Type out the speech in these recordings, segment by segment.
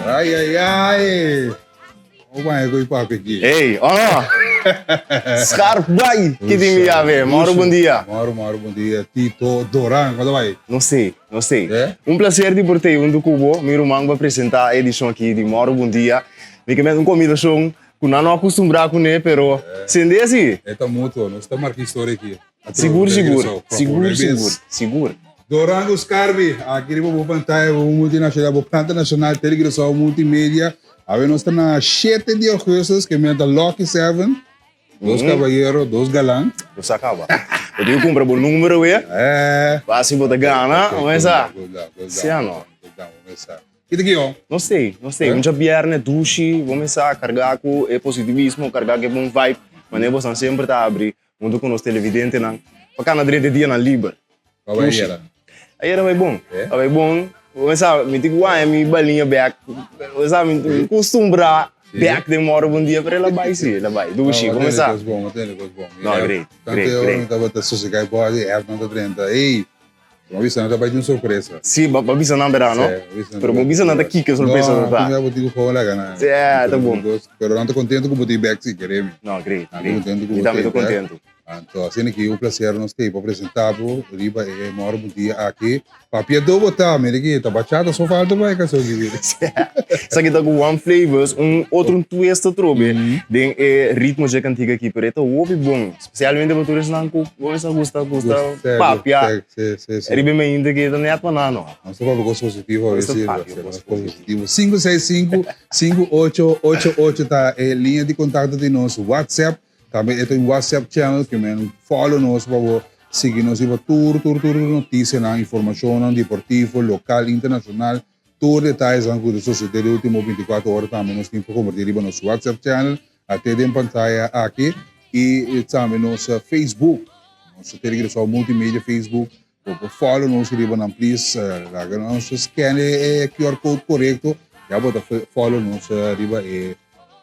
Ai, ai, ai. O baña ku papi aki. Hey, oh. Scarp bai. Ki tin mi ave? Mauro, bon dia. Mauro, Mauro, bon dia. Tito Doran, kon ta bai? No sei, no sei. Eh? Un placer di por tei huntu ku bo. Mi ruman pa presenta e edicion aki di Mauro Bon Dia. Mi ke met un combinacion ku nan no acostumbrá kuné, pero sende asi. E ta mutuo, nos ta marca historia aki. Sigur, sigur, sigur, sigur, sigur. Dorango Scarbi, aki riba bo pantaya, bo multinacional, bo planta nacional, Telegração Multimedia. Awe nos ta na 7 di augustus, ke men ta Lucky Seven. Dos caballero, dos galan. Nos a caba. Bo tin ku cumpra bo numero we. Eh. Basi bo ta gana, Good, oe sa. good luck, good luck. Si ano. Good luck, oe sa. Kita ki yo? No sei, no sei. Un djabierne dushi, bo mesa carga ku e positivismo, carga ku e bon vibe. Manera bosan semper ta abri Huntu ku nos televidentenan pa kana drenta e dianan liber. Kua bai ayera? Ayera bai bon. A bai bon. Bo sa, mi tin ku haña mi baliña bèk. Bo sa, mi tin kustumbrá bèk den mòrdu bon dia, pero el a bai si, el a bai. Dushi, bo sa. Kos bon, bo tende kos bon. No, great, great, Tantu great. mi tabata sosegá e bòdi, e app nan ta drenta. Ey, bo bisa nan ta bai tin un sorpresa. Si, bo bisa nan bèrdat, no? Si, bo bisa nan. Pero bo bisa nan ta kiko e sorpresa ta ta. No, bo tin ku koba laga nan. Si, ta bon. Pero nan ta kontentu ku bo tin bèk si, kere mi. No, great, Nan ta great. kontentu ku Mi bo tambe tin ta bèk. kontentu. Anto asina ki un placer nos tin pa presenta bo riba e Moro Bon Dia aki. Papia do bo ta, mira ki ta bachata so falta pa e canción ki bira. Esaki ta ku One Flavors, un otro un twist atrobe den e ritmo dje cantica aki, pero e ta hopi bon, especialmente pa tur esnan ku sa gusta gusta papia riba e mainta ki ta net pa nan no. Nos ta papia cos positivo Nos ta awe, papia nos cos positivo. 565 5888 ta e linea di contacto di nos WhatsApp. Tambe e ta un WhatsApp channel ke men follow nos pa bo sigui nos riba tur tur tur noticianan, informacionnan deportivo, local, internacional, tur detayesnan ku ta sosode den ultimo 24 ora tambe nos tin pa comparti riba nos WhatsApp channel ate den pantaya aki y tambe nos Facebook, nos Telegrasow Multimedia Facebook. Bo por follow nos riba nan please laga nos scan e QR code corecto ya bo ta follow nos riba e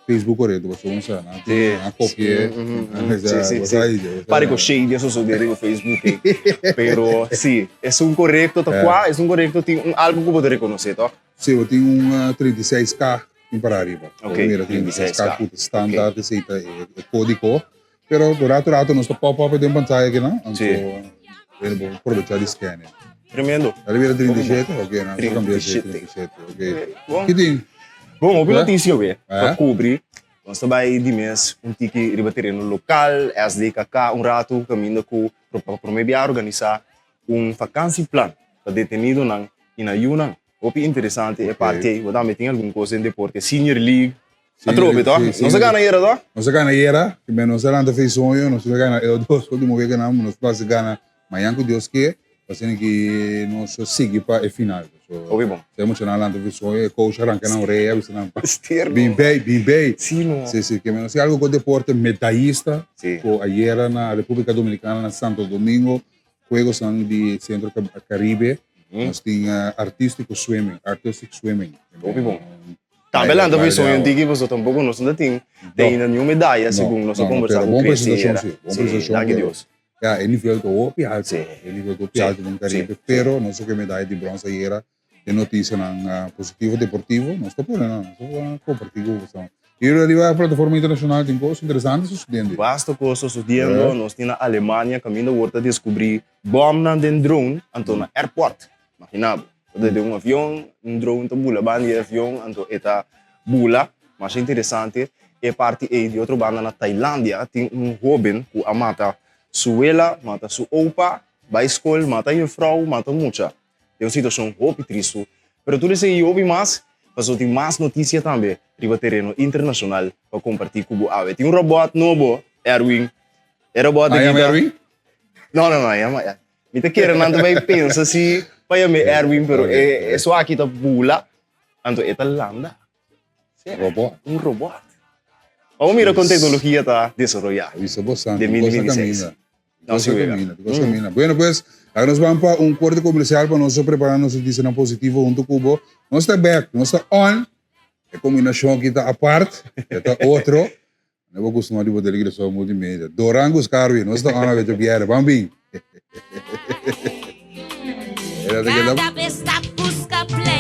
Facebook corecto pasobra un sa nan tin nan copie Pare cu shady a sosode riba Facebook ey pero si esun corecto ta cua esun corecto tin un algo cu bo ta reconoce toch? Si bo tin un 36 k tin para ariba Ok, mira 36 k cu ta standaard esey ta e codigo. Pero por rato rato nos ta pop up den pantalla aquí, no? Anto, Sí. bueno, bo aprovechar di scanner. Tremendo. Ahora viene 37, ok, no, se cambia 37. 37, ok. Bon. Ki tin? Bon, hopi Eh? noticia we pa Eh? cubri. Nos ta bai di mes un tiki riba tereno local, SDKK, un rato caminda cu pa prome bia organisa un vakantieplan pa detenidonan y nan yunan. Hopi interesante e parti ei. Bo tambe tin algun cos den deporte, Senior League. Atrobe to? Nos a gana ayera to? Nos a gana ayera, kimen nos a lanta fe soño, nos a gana e dos ultimo wega nan, nos pasa gana mañan ku Dios ke, asina ki nos a sigui pa e final. So, Hopi bon. Se muchanan lanta fe soño, e coach a ranka nan orea, bisa nan pa Tierno. bin bei, bin bei. Sí, no. Sí, sí, kimen nos tin algo ku deporte medayista, Sí. ku ayera na Republica Dominicana, na Santo Domingo, Juegosnan di Centro Caribe, nos tin artístico swimming, artistic swimming. Hopi bon. Tambe lanta por soño un tiki pasobra tampoco nos no ta tin ainda niun medaya segun nos a conversa cu Bon Chris presentacion ayera. si, bon Sí, presentacion. danki Dios. Ya, e nivel ta hopi alto, Sí. e nivel ta hopi Sí, alto den Caribe, sí, pero nos a ke medaya di brons ayera. E noticianan positivo deportivo nos ta pone nan, nos ta pone comparti cu boso. Y riba e plataforma internacional tin cos interesante sucediendo. Basta cos ta sucediendo, nos tin na Alemania caminda wor ta descubri bomnan den drone anto na airport. Imagina bo, ta den un avion, un drone ta bula banda di e avion anto e ta bula. Masha interesante e parti ey. Di otro banda na Tailandia tin un hoben cu a mata su wela, mata su opa, bay scol, mata juffrouw, mata mucha. Den un situacion hopi tristu, pero tur esei y hopi mas, pasobra tin mas noticia tambe riba tereno internacional pa comparti cu bo awe. Tin un robot nobo, Erwin. E robot Ah, aki yama ta. Erwin? No, no, no, yama. Mi ta kere nan ta bay pensa si pa yama Erwin, pero e esun aki ta bula, anto e ta landa. Robot. Un robot. Vamos mira con tecnologia ta desaroya. Avisa bo santo, Den cosa 2026. camina. No, Cosa sí, wega. camina, cosa camina. Bueno, pues, ahora nos vamos pa un corte comercial pa nos preparar nos noticia positivo junto cu bo. Nos ta back, nos ta on. E combinacion aki ta apart, e ta otro. No bo costuma di bo Telegrasow Multimedia. Doran Guscarwi, nos ta on awe djobiere. Ban bin. Cada vez ta busca play.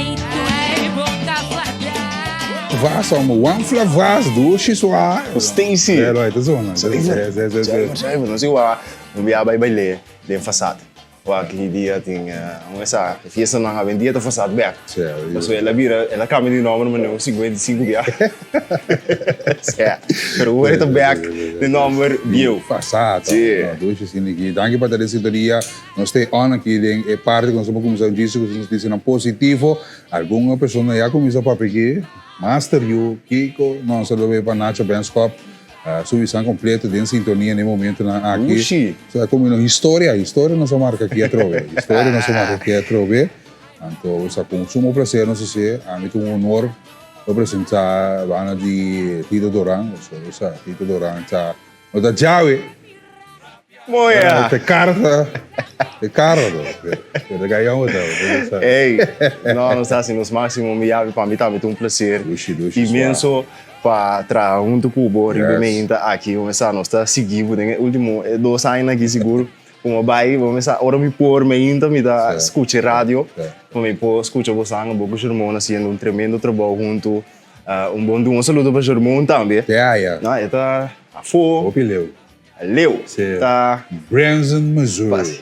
Flavas, amo Juan Flavas, dushi sua. Stacy. É, vai, tá zona. Zuiver. Zé, zé, zé. Zuiver, zuiver. Nos iwa un bia bai baile den fasad. Wak ki dia tin un esa fiestanan awendia ta fasad bek. Pasobra el a bira, el a cambia di nomber manera un 55 bia. Sè, pero awor e ta bek den nomber bieu. Fasad. Sí. No, dushi asina aki. Danki pa ta den sintonia. Nos ta on aki den e parti ku nos ta por kuminsá un djis ku nos notisianan positivo. Algun persona ya kuminsá papia aki, Master Yu, Kiko, nos a lobe pa Nacho Benschop. Su bisan completo den sintonia n'e momentonan aki. Ushi. So a como no historia, historia nos a marca aki atrobe. Historia nos a marca aki atrobe. Anto sa con sumo placer nos hacié. Ami ta un honor pa presenta banda di Tito Doran. So sa Tito Doran ta no ta djawe. Moya. Te carta, te carta to. Pero ta gaya ota. Ey, no, nos ta haci nos maximo. Mi yabi pa mi tambe ta un placer Dushi, dushi, inmenso pa traha hunto cu bo riba e meinta aki. Bo mester sa nos ta sigui bo den e ultimo e dos añanan aki sigur. Como bay, bo mester sa ora mi por meinta mi ta scucha e radio. Pa mi por scucha bo sanga, bo cu Shermon haciendo un tremendo trabou hunto. Un bon dun. Un saludo pa Shermon tambe. Te haya. No, e ta afo. Hopi leu. Leu ta. Branson, Missouri.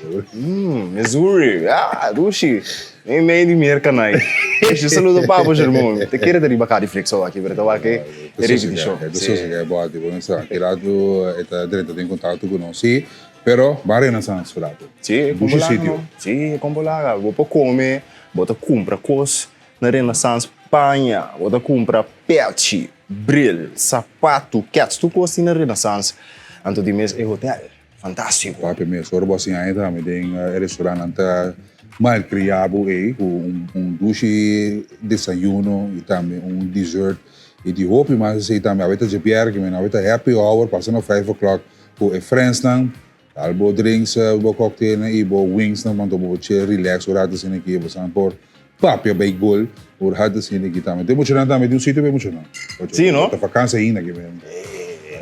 Missouri. Ah, dushi. Mei mei di Merca nai. Dushi, saludo pa bo, Germon. Te kere ta riba ka di Flixo aki, pero ta wak e repeticion. E ta sosega e bòt di bo mester. Ki rato e ta drenta den kontakto ku nos, si. Pero ban Renaissance su rato. Si, Dushi sitio. Si, kon bo laga. Bo por kome, bo ta kumpra kos na Renaissance, paña, bo ta kumpra pèchi. Bril, sapatu, kèts, tur kos tin na Renaissance. Anto di mes e hotel, fantástiko. Papia mes, ora bo a siña e tambe den e restaurantnan ta malkriá bo ei ku un dushi desayuno i tambe un dessert. I di hopi mas esei tambe. Awe ta djebièrge men, awe ta happy hour pasa na vijf o'clock ku e friendsnan. Dal bo drinks, bo cocktailnan i bo wingsnan panto bo che relax un rato asina aki bo san por papia bay gol un rato asina aki tambe. Tin muchanan tambe tin un sitio pa e muchanan. Sí, no? Ta vakansi ainda aki men.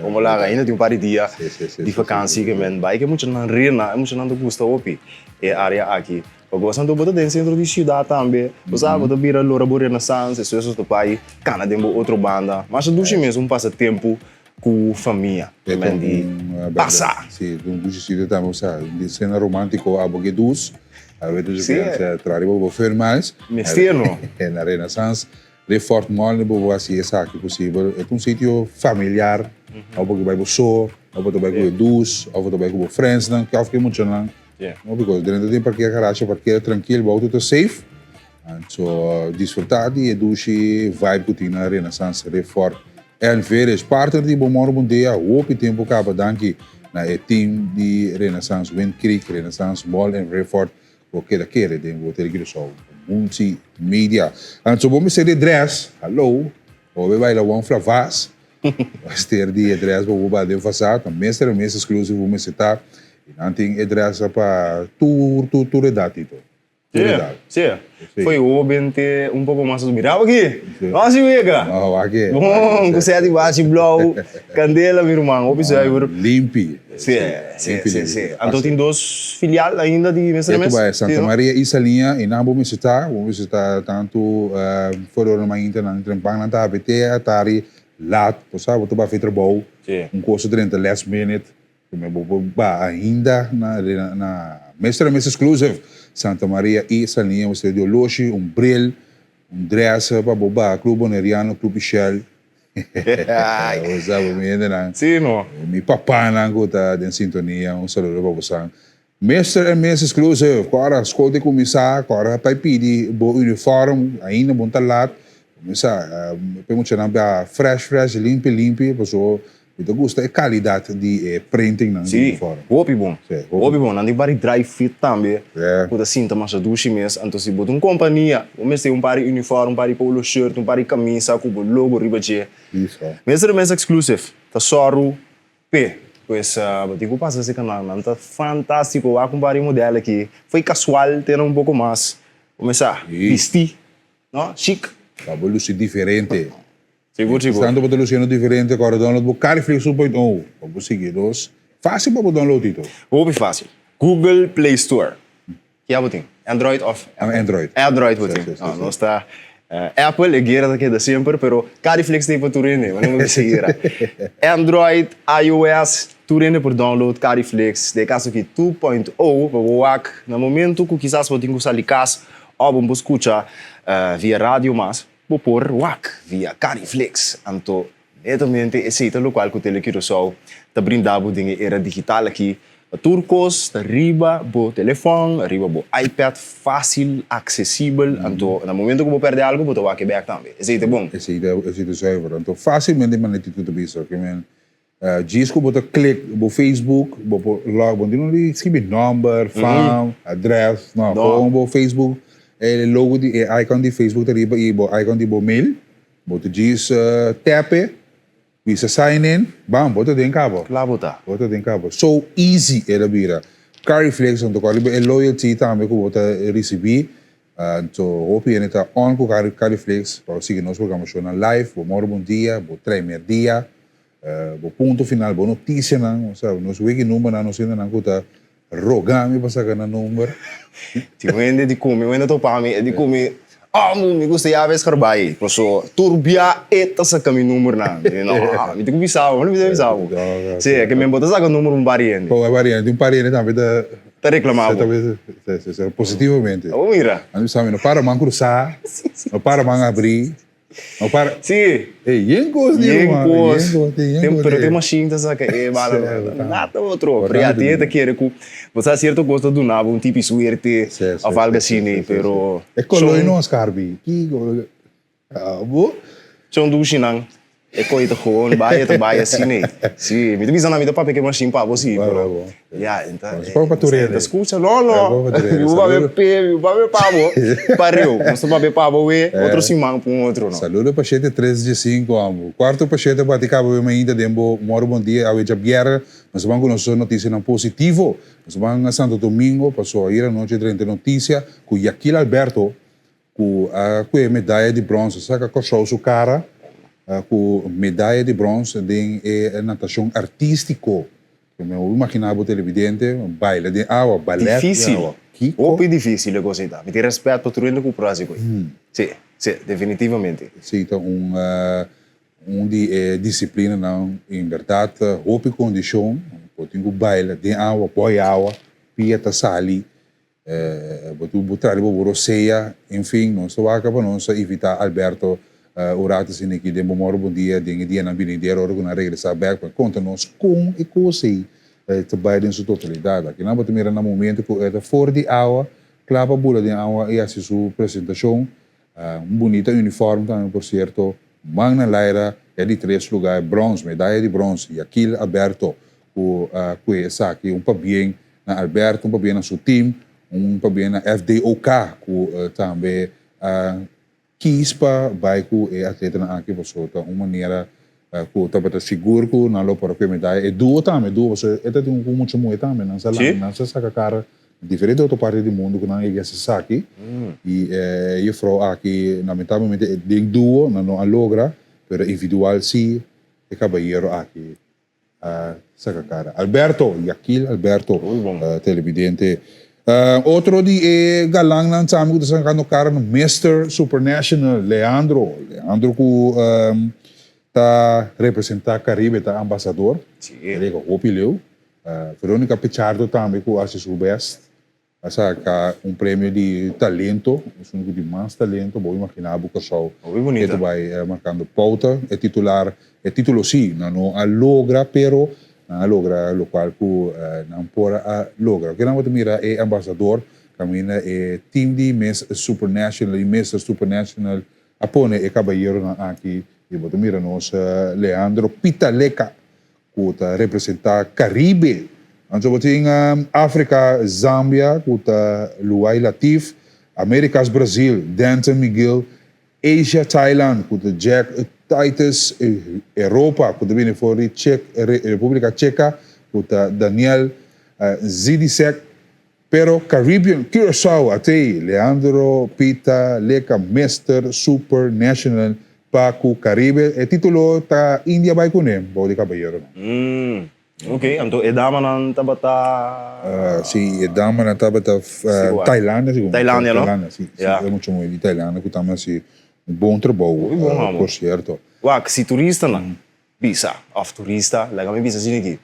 Como laga ainda tin un par di dia di vakansi ke men bay ke muchanan rena, e muchanan ta gusta hopi e area aki. Pa gosa anto bo ta den sentro di siudat tambe, bo sa bo ta bira lora bo Renaissance, esei esei ta bai kana den bo otro banda. Masha dushi mes un pasa tempu Ku famia men di pasa. Si, un dushi sitio tambe bo sa. Di sena romántico abo ke dus. Awe dus Si. Tra riba bo firmaes. Mester no. Na Renaissance, de Fort Mall bo bo hasi esaki posibel. E ta un sitio familiar. Of bo ke bai bo so, of bo ta bai ku e dus, of bo ta bai ku bo friendsnan, of ke muchanan. No, because drenta den parkeer garage, parkeer trankil, bo auto ta safe. Anto disfruta di e dushi vibe ku tin na Renaissance Refort en Village. Partner di Bon Moro Bon Dia hopi tempu kaba danki na e team di Renaissance Wind Creek, Renaissance Mall en Refort ku a keda kere den bo Hotel Curaçao Multimedia. Anto bo mester di dress, hallo, bo bai baila One Flavas, mester di e dress pa bo bai den fasa, ta mester mes exclusive bo mester ta i nan tin e dress pa tur tur tur edat Tito. Sí, sí. Foi hoben te un poco mas mira aki. No si wega. No, aki. Bon, ku seti bachi blou, kandela mi ruman, hopi zuiver. Limpi. Sí, sí, sí, sí. Anto tin dos filial ainda di mester mes? Eto bai Santa Maria y Saliña y nan bo mester ta, bo mester ta tantu for ora mainta nan trempan nan ta habi te atari lat, bo sa bo ta bai fi trabou, un cosa drenta last minute. Prome bo por ba ainda na na Mister and Miss Exclusive Santa Maria y Saliña bo ser di oloshi, un bril, un dress pa bo ba Club Boneriano, Club Ishel. Bo sa bo mi hendenan. Sí no. Mi papanan cu ta den sintonia un saludo pa bosan. Mister and Miss Exclusive, cu ora school ta cuminsa, cu ora ta pidi bo uniform, ainda bo no ta laat, cuminsa pe muchanan bia fresh fresh, limpi limpi, pasobra Mi ta gusta e calidad di e printingnan di uniform. Sí, hopi bon. Hopi bon. Nan tin par di dry fit tambe ku ta sinta masha dushi mes. Anto si bo ta un kompania, bo mester un par di uniform, un par di polo shirt, un par di kamisa ku bo logo riba dje. Mester mes exclusive ta sòru p'e. Pues bo tin ku pasa si kanal. Nan ta fantástiko. Wak un par di model aki. Foi kasual tene un poko mas. Kuminsá bisti, no? Chic. Pa bo lusi diferente. Sigur sigur. Tanto bo ta luciendo diferente ku ora download bo Cariflix 2.0 pa bo sigui dos. Fácil pa bo download ito. Hopi fácil. Google Play Store. Kia bo tin? Android of? Android. Android bo tin. No, nos ta. Apple e guera ta keda semper, pero Cariflix ta pa tur hende, manera mi bisa guera. Android, iOS, tur hende por download Cariflix, den e kaso aki 2.0, pa bo wak na momento ku kisas bo tin ku sali kas òf bo no por skucha via radio mas, bo por wak via Cariflix. Anto Netamente esei ta lokual ku Tele Curaçao ta brinda bo den e era digital aki. Tur kos ta riba bo telefòn, riba bo iPad, fásil, aksesibel. Anto na momento ku bo pèrdè algu bo ta wak e bèk tambe. Esei ta bon. Esei ta esei ta zuiver. Anto fásilmente manera ti tur ta bisa. Ke men djis ku bo ta klik bo Facebook bo por log bo no tin di skibi nòmber, fam, adrès, no. Kon bo Facebook e logo di e icon di Facebook ta riba i bo icon di bo mail. Bo ta djis tap e, bisa sign in, bam, bo ta den cabo. Kla bo ta. Bo ta den cabo. So easy el a bira. Cariflex anto cu ariba e loyalty tambe cu bo ta ricibi. Anto hopi hende ta on cu Cariflex pa sigui nos programacionnan live. Bo moro bon dia, bo trae merdia, bo punto final, bo noticianan. Osea, nos wiki numbernan, nos hendenan cu ta Roga mi pa saca nan number. Tin un hende di cu mi, un hende topa mi, e di cu mi, Oh, mi gusta ya bes herbai, paso tur bia e ta saca mi numbernan. Mi di, No, mi tin cu bisa bo, mi tin cu bisa bo. Si, e ke men bo ta saca number un par hende. Un par hende, tin un par hende tambe ta. Ta reclama bo. Si, si, positivamente. Bo mira. Nan bisa mi, no para man crusa, no para man abri. No para. Sí. Ey, yen kos di Yen ruman. kos. Yen kos, yen Tem, kos pero di. tem machine ta saca e bala. Sí, ta. Nada otro. Por Pero ya, tanto tiene di. ta kere ku bo sa cierto kos ta duna bo un tipi suerte Sí, sí, of algo sí, sí, así, sí, sí, pero sí. E koloi son no skarbi. Kiko? Ah, bo? son dushinan. E koe ta gewoon bai, e ta bai asina ei. Sí, mi ta bisa nan mi ta papia ku e machine pa bo sí, pero ya, e ta, Nos papia pa tur hende. e ta skucha. No, no, mi bo papia p'e, mi bo papia pa bo, pareu. Nos ta papia pa bo we, otro siman pa un otro no. Saludo pa shete tres dje sinku amo. Kuarto pa shete bati kaba we mainta den bo moro bon dia awe djabièrnè. Nos ta ban ku nos notisianan positivo. Nos ta ban Santo Domingo paso ayera anochi drenta notisia ku Yakil Alberto ku a kue medaya di brons, a saka Kòrsou su kara ku medaya di brons den e natashon artístiko. Mi a imaginá bo televidente baila den awa, balèt den Difísil, awa. Kiko? hopi difísil e kos ei ta. Mi tin rèspèt pa tur hende ku por hasi ku ei. Sí, sí, definitivamente. Sí, ta un un di e disiplinanan en bèrdat hopi kondishon. Bo tin ku baila den awa, bòi awa, pia ta sali. Bo tu bo traha riba bo rosea, enfin, nos ta wak pa nos a invita Alberto un rato asina aki den Bo Moro Bon Dia den e dianan binidero ora ku nan regresa bek pa konta nos kon e kos ei ta bai den su totalidat. Akinan bo ta mira na momento ku e ta for di awa, kla pa bula den awa i hasi su presentashon. Un bunita uniform tambe por cierto. Man na laira e di tres lugar e brons, medaya di brons, Yakil Alberto cu a cue esaki. Un pabien na Alberto, un pabien na su team, un pabien na FDOK cu tambe a kies pa bay cu e atletanan aki pasobra ta un manera cu tabata sigur cu nan lo por a cue medaya. E duo tambe, e duo pasobra e ta tin cu mucha muhe tambe, nan sa nan sa saca cara. Diferente otro parti di mundu ku nan a yega esaki i e jufrou aki lamentablemente den duo nan no a logra pero individual si e kabayero aki a saka kara. Alberto, Yakil Alberto televidente. Otro di e galannan tambe ku ta sakando kara na Mister Supernational Leandro, Leandro ku ta representa Caribe ta ambasador, el a yega hopi leu. Veronica Pichardo tambe cu haci su best a saca un premio di talento, esun cu tin mas talento, bo imagina bo Curaçao Hopi ke ta bay marcando pauta, e titular, e titulo si nan no a logra pero nan a logra locual cu nan por a logra. Oke nan bo ta mira e ambasador caminda e team di Miss Supernational y Mister Supernational a pone e cabayeronan aki y bo ta mira nos Leandro Pitaleca ku ta representá Karibe. Anto bo tin Afrika, Zambia ku ta Luay Latif, Amerikas, Brazil, Denton Miguel, Asia, Thailand ku ta Jack Titus, Europa ku ta bini for di Chek Republika Cheka ku ta Daniel Zidisek, pero Caribbean, Curaçao, atei, Leandro Pita Leka Mister Super National pa ku Caribe. E titulo ta India bai kuné bou di kabayeronan. Mm, ok. Anto e damanan tabata. Si, e damanan tabata Tailandia segun. Tailandia, no? Tailandia, si. Ya. E mucha muhé di Tailandia ku tamba si. Un bon trabou, Hopi bon hòmber. por sierto. Wak, si turistanan bisa, òf turista, laga mi bisa asina aki,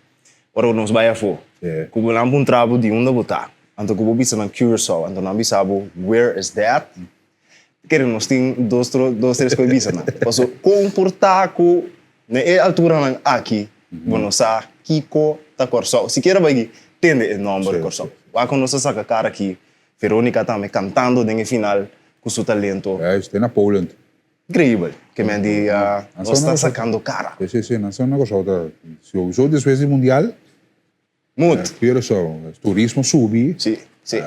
ora ku nos bai afó, ku bo nan puntra bo di unda bo ta, anto ku bo bisa nan Curaçao, anto nan bisa bo, where is that? Kere nos tin dos dos tres ku e bisa nan. Paso kon por ta ku na e alturanan aki bo no sa kiko ta Kòrsou, sikiera bai tende e nòmber Kòrsou. Wak ku nos a saka kara aki Veronica tambe cantando den e final cu su talento. Juist, te na Poland. Increibel, ke men di nos ta sacando cara. Si, si, si, nan sa una cosa ta, sowieso despues di mundial, Mut. Curaçao, turismo subi. Si, si.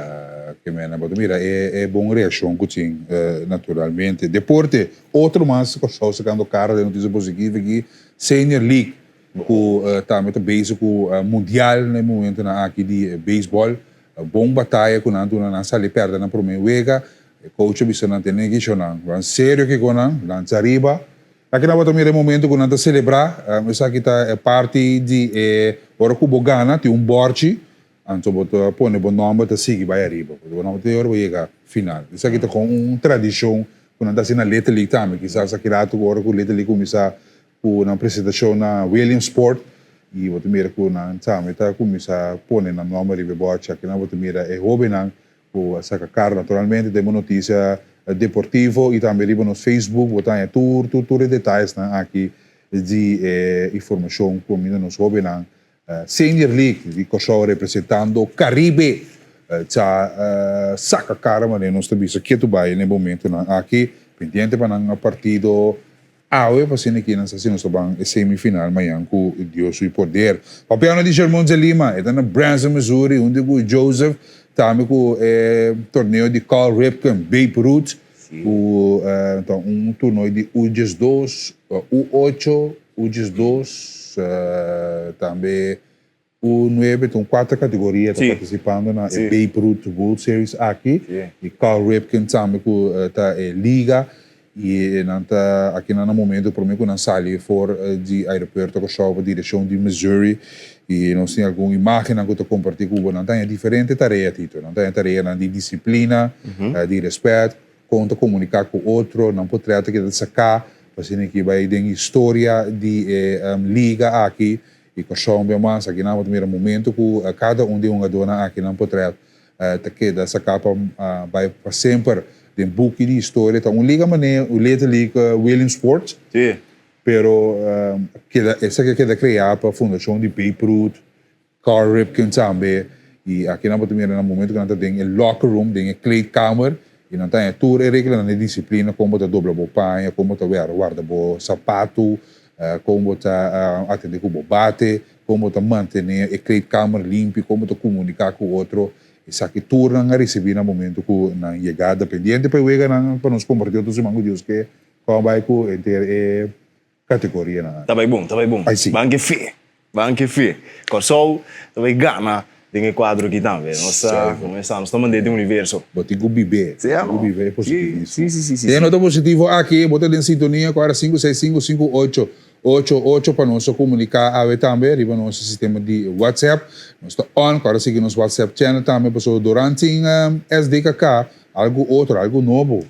Ke men bo ta mira e bon reaccion cu tin naturalmente. Deporte, otro mas Curaçao sacando cara den noticia positivo aki, Senior League, cu tambe ta bezig cu mundial na e momentonan aki di baseball. Bon bataya ku nan duna nan sali pèrdè nan promé wega. E coach a bisa nan tene ki shonan. Ban serio kiko nan, lansa riba. Aki nan bo ta mira e momento ku nan ta selebrá. Esaki ta e parti di e ora ku bo gana tin un bòrchi, anto bo ta pone bo nòmber ta sigui bai ariba. Bo nòmber te ora bo yega final. Esaki ta kon un tradishon ku nan ta hasi na Little League tambe. Kisas aki ratu ora ku Little League kuminsá Ku nan presentashon na Williamsport i bo ta mira ku nan tambe ta kuminsá pone nan nòmber riba e bòrchi. Akinan bo ta mira e hóbennan ku a saka kara. Naturalmente den bo notisia deportivo i tambe riba nos Facebook bo ta haña tur tur tur e detayesnan aki di e informashon ku a nos hóbennan Senior League di Kòrsou representando Karibe ta saka kara manera nos ta bisa ketu bai na e momentunan aki pendiente pa nan partido Awe pa asina ki nan sa si nos ta ban e semifinal mañan ku Dios su poder. Papiano di Shermon Zelima, e ta na Branson, Missouri, huntu ku Joseph, tambe ku e torneo di Cal Ripken, Babe Ruth, ku ta un torneo di U 12, U 8, U 12, tambe U nuebe ta un cuatro categoria ta participando na e Babe Ruth World Series aki y Cal Ripken tambe cu ta e liga y nan ta aki nan na momento prome cu nan sali for di aeropuerto Curaçao pa direccion di Missouri y nos tin algun imagennan cu ta comparti cu bo. Nan ta haña diferente tarea Tito, nan ta haña tareanan di disciplina, di respet. Kon ta komuniká ku otro, nan por trata keda saká pa asina ki bai den historia di e liga aki i Kòrsou un bia mas. Aki nan bo ta mira momento ku kada un di e hungadónan aki nan portrèt ta keda saká pa bai pa semper den buki di historia. Ta un liga manera un Little League Williamsport, pero keda esaki a keda kreá pa fundashon di Babe Ruth. Cal Ripken tambe y aki nan bo ta mira na momento cu nan ta den e locker room, den e kleedkamer y nan ta haña tur e reglanan di disciplina, con bo ta dobla bo paña, con bo ta warda bo sapatu, con bo ta atende cu bo bate, con bo ta mantene e kleedkamer limpi, con bo ta comunica cu otro. Esaki tur nan a ricibi na momento cu nan yegada. Pendiente pa e weganan pa nos comparti otro siman cu Dios ke con a bay cu henter e Categorianan aki. Ta bai bon, ta bai bon. Ai si. Ban ke fe, ban ke fe. Kòrsou ta bai gana den e kuadro aki tambe. Nos ta, nos ta, nos ta mand'é den universo. Bo tin ku bib'é. Sí, Bo tin ku bib'é e positivismo. Sí, sí, sí, sí. Den nota positivo aki, bo ta den sintonia ku ora 5655888 pa nos komuniká awe tambe riba nos sistema di WhatsApp. Nos ta on, ku ora sigui nos WhatsApp channel tambe pasobra durante SDKK algu otro, algu nobo.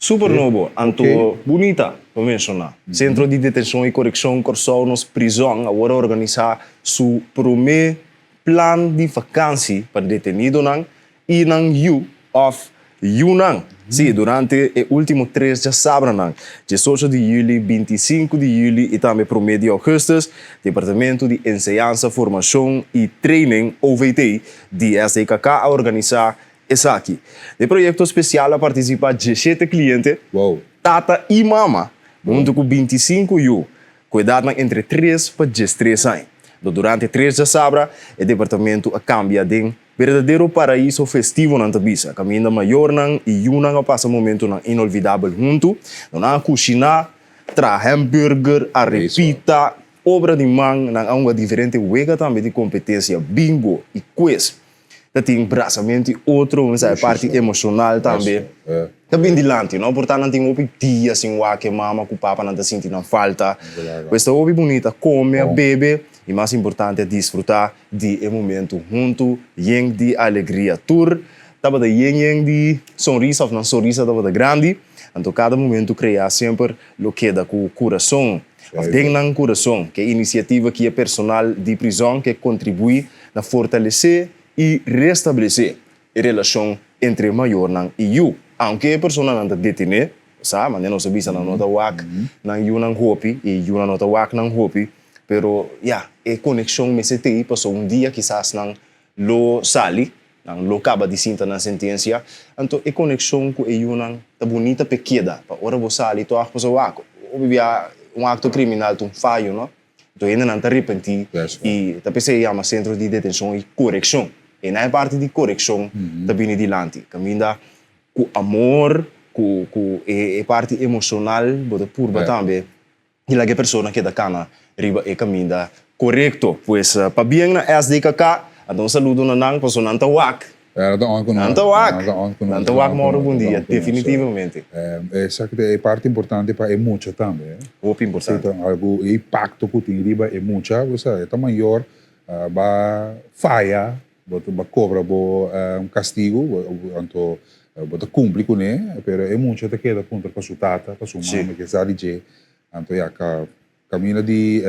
Super nobo, anto bunita pa menshoná. Sentro di Detenshon i Korekshon Kòrsou, nos prizòn, awor a organisá su promé plan di vakansi pa detenidonan i nan yu òf yunan. Sí, durante e último tres djasabranan, diesocho di yüli, bintisinku di yüli i tambe promé di ougùstùs, Departamento di Enseñansa, Formashon i Training, OVT, di SDKK a organisá Esaki. Den proyekto spesial a partisipá dieshete kliente, tata i mama, huntu ku bintisinku yu, ku edatnan entre tres pa diestres aña. Do durante tres djasabra, e departamentu a kambia den berdadero paraiso festivo, nan ta bisa, kaminda mayornan i yunan a pasa momentunan inolvidabel huntu. Do nan a kushiná, traha hamburger, arepita, obra di man, nan a hunga diferente wega tambe di kompetensia, bingo i quiz. Ta tin brasamentu i otro, mi sa e parti emoshonal tambe ta bin dilanti, no? Por ta nan tin hopi dia sin wak e mama ku papa nan ta sinti nan falta. Pues ta hopi bunita kome, a bebe i mas importante a disfruta di e momentu huntu yen di alegria. Tur. tabata yen yen di sonrisa òf nan sonrisa tabata grandi. Anto kada momentu kreá semper lo keda ku kurason òf den nan kurason. Ke inisiativa ki e personal di prizòn ke kontribuí na fortalesé i restablesé e relashon entre mayornan i yu. Aunke e personanan ta detené, sa, manera nos a bisa nan no ta wak nan yunan hopi i e yunan no ta wak nan hopi, pero ya, e konekshon mester t'ei pasobra un dia kisas nan lo sali, nan lo kaba di sinta nan sentensia, anto e konekshon ku e yunan ta bunita p'e keda, pa ora bo sali tòg pasobra wak, hopi bia un akto kriminal ta un fayo, no? Anto hendenan ta repentí i ta p'esei e yama sentro di detenshon i korekshon. E na e parti di korekshon ta bini dilanti, kaminda ku amor, ku ku e parti emoshonal bo ta purba tambe di laga e persona keda kana riba e kaminda korekto. Pues pabien na SDKK, a da un saludo na nan pasobra nan ta wak. Nan ta on ku nos. Nan ta wak. Nan ta on ku nos. Nan ta wak moro bon dia, definitivamente. Esaki ta e parti importante pa e mucha tambe. Hopi importante. Si ta algu, e impacto ku tin riba e mucha, bo sa, e ta mayor, ba faya, bo ta ba kobra bo kastigu, anto bo ta kumpli kuné, pero e mucha ta keda puntra pa su tata, pa su mama, ke sa di dje. Anto ya, ka Kaminda di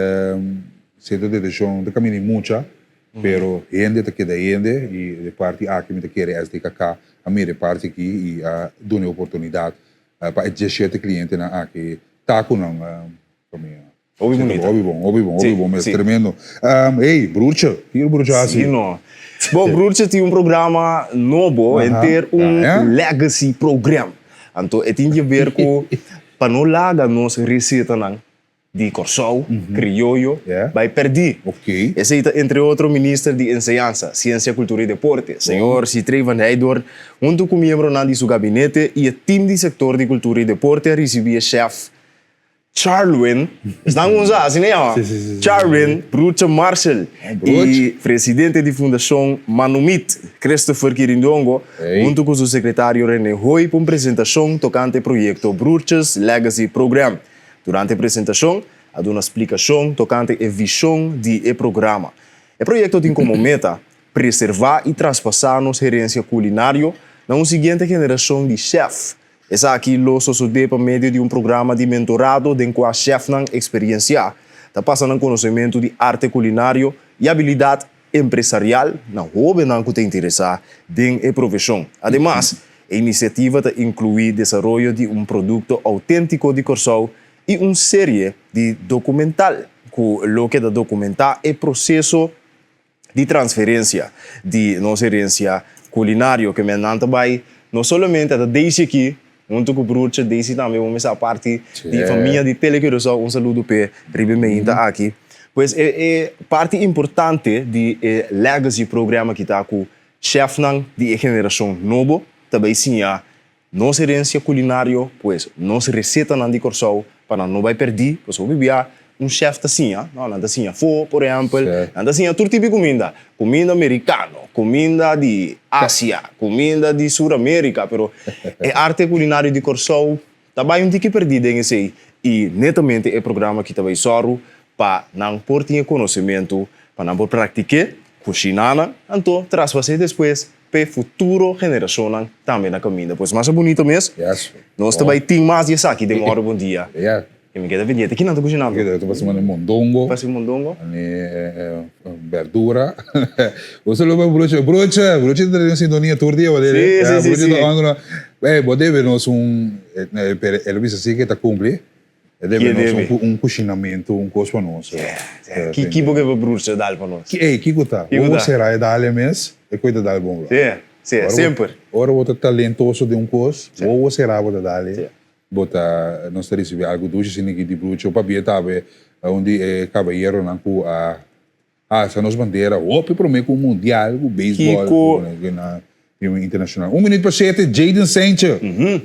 sentro di detenshon ta kaminda di mucha, pero hende ta keda hende i e parti aki mi ta kere SDKK a mira e parti aki i a duna e oportunidat pa e diesshete klientenan aki ta ku nan famia. Hopi bunita. Hopi bon, hopi bon, hopi bon mes, tremendo. Ey, broertje, kiko broertje hasi? Si no. Bon, broertje tin un programa nobo, henter un legacy program. Anto e tin di haber ku pa no laga nos resetanan di Kòrsou, krioyo, bai pèrdí. Esei ta entre otro Minister di Enseñansa, Siensia, Kultura i Deporte, señor Sithree van Heydoorn, huntu ku miembronan di su gabinete i e tim di sektor di Kultura i Deporte a risibí e shèf Charlwin, esnan ku sa asina yama, Charlwin Broertje Marcel i presidente di Fundashon Manumit, Christopher Kirindongo, huntu ku su sekretario Rene Hooi pa un presentashon tokante e proyekto Broertjes Legacy Program. Durante e presentashon a duna splikashon tokante e vishon di e programa. E proyekto tin komo meta preservá i traspasá nos herensia kulinario na un siguiente generashon di shèf. Esaki lo sosodé pa medio di un programa di mentorado den kua shèfnan eksperensiá ta pasa nan konosementu di arte kulinario i abilidat empresarial na hóbennan ku ta interesá den e profeshon. Ademas, e inisiativa ta inkluí desaroyo di un produkto outéntiko di Kòrsou i un serie di dokumental ku lo keda dokumentá e proseso di transferensia di nos herensia kulinario ke men nan ta bai no solamente ta Daisy aki huntu ku broertje Daisy tambe bo mester a parti di famia di Tele Curaçao un saludo p'e riba e meinta aki pues e e parti importante di e legacy program aki ta ku chefnan di e generashon nobo ta bai siña Nos herencia culinario, pues nos recetanan di Corsou pa nan no bay perdi, pasobra hopi bia un chef ta siña, no, nan ta siña fo, por ehempel, nan ta siña tur tipo di cuminda, cuminda mericano, cuminda di Asia, cuminda di Sur America, pero e arte culinario di Corsou ta bay un tiki perdi den esey y netamente e programa aki ta bay sòru pa nan por tin e conocemento, pa nan por practiqu'e, cushina nan, anto traspas'e despues p'e futuro generashonnan tambe na kaminda. Pues masha bunito mes. Yes. Nos ta bai tin mas di esaki den Ora Bon Dia. Yeah. I mi keda pendiente. Kinan ta kushinando? Ta pasa mane mondongo. Pasa mondongo. Mane berdura. Bo sa loke broche. Broche! Broche ta den sintonia tur dia bo debe. Si, si, si. Broche ta on ku Ey, bo debe nos un, pero el a bisa si ke ta kumpli. E debe nos un kushinamentu, un kos pa nos. Ki ki bo ke pa broertje dal pa nos? Ey, kiko ta? Bo sera e dal mes, e koe ta dal bon. Si, si, semper. Ora bo ta talentoso den un kos, bo sera bo ta dal e, bo ta, nos ta risibi algu dushi asina aki di broertje. Pabia tabe un di e kabayeronan ku a Alsa nos bandera hopi prome ku mundial ku beisbòl Kiko. ku na nivel internashonal. Un minuut pa shete, Jadon Sancho,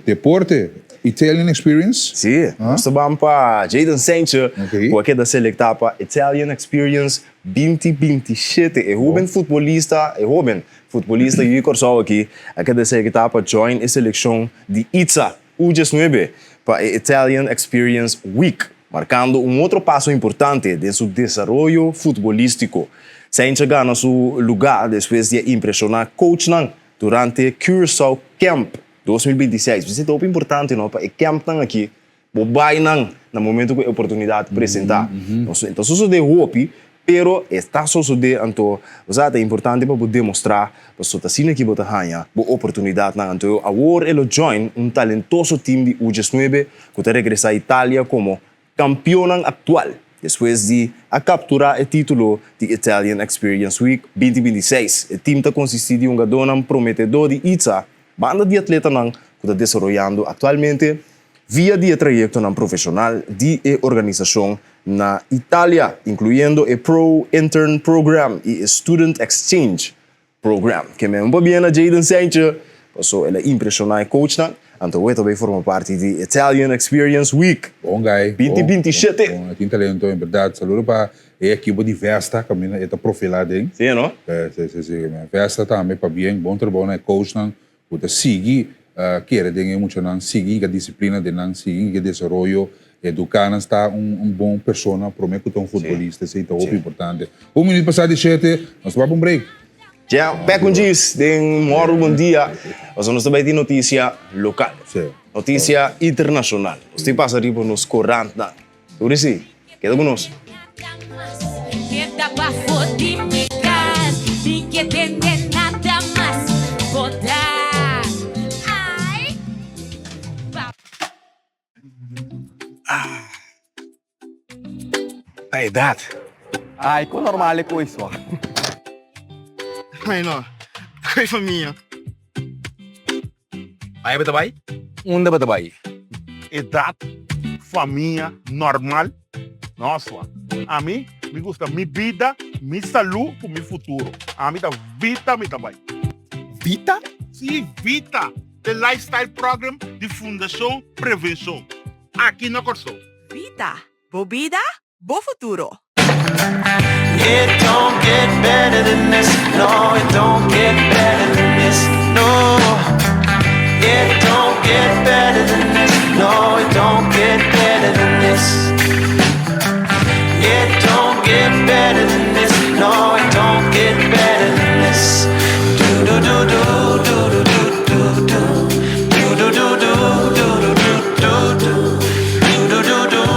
deporte, Italian Experience. Sí, nos ta ban pa Jadon Sancho ku a keda selektá pa Italian Experience 2027. E hoben futbolista, e hoben futbolista yu di Kòrsou aki a keda selektá pa join e selekshon di ITSA U19 pa e Italian Experience Week. Markando un otro paso importante den su desaroyo futbolístiko. Sainz a gana su lugá despues di a impreshoná coachnan durante Curaçao Camp 2026. Esei ta hopi importante no pa e campnan aki bo bai nan na momento ku e oportunidat presentá. Nos ta sosodé hopi, pero e ta sosodé anto bo sa ta importante pa bo demostrá pasobra ta asina ki bo ta haña bo oportunidatnan. Anto awor e lo join un talentoso team di U diesnuebe ku ta regresá Italia komo Kampionnan aktual, despues di a kapturá e título di Italian Experience Week 2026. E tim ta konsistí di hungadónan prometedó di ITSA, banda di atletanan ku ta desaroyando aktualmente via di e trayektonan profeshonal di e organisashon na Italia, inkluyendo e Pro Intern Program i e Student Exchange Program. Ke men un pabia na Jadon Sancho, paso el a impreshoná e coachnan, anto awe ta bay forma parti di Italian Experience Week Bon guy, bon, 2027. bon, e tin talento en berdad. Saludo pa e ekipo di Vesta kaminda e ta profilá den. Sí, no? Sí, sí, sí. Vesta tambe pabien, bon trabou na e coachnan ku ta sigui kere den e muchanan, sigui hinka disiplina den nan, sigui hinka desaroyo, eduká nan sta un bon persona promé ku ta un futbolista, esei ta hopi importante. Un minüt pasá di shete, nos ta bai pa un break. Ja, pek un djis den Mòru Bon Dia, pasobra nos ta bai tin notisia lokal, notisia internashonal. Nos tin pasa riba nos korantnan. Tur esei, keda ku nos. Ta edat. Ai, kon normal e kois wak. Ai no, ta koe famia. Ai bo ta bai? Unda bo ta bai? Edat, famia, normal? No swa. Ami, mi gusta mi bida, mi salu ku mi futuro. Ami ta Vita mi ta bai. Vita? Si, Vita, e lifestyle program di Fundashon Prevenshon, aki na Kòrsou. Vita, bo bida, Bo futuro. It don't get better than this, no it don't get better than this, no It don't get better than this, no it don't get better than this It don't get better than this, no it don't get better than this Do do do do do do do do do Do do do do do do do do Do do do do do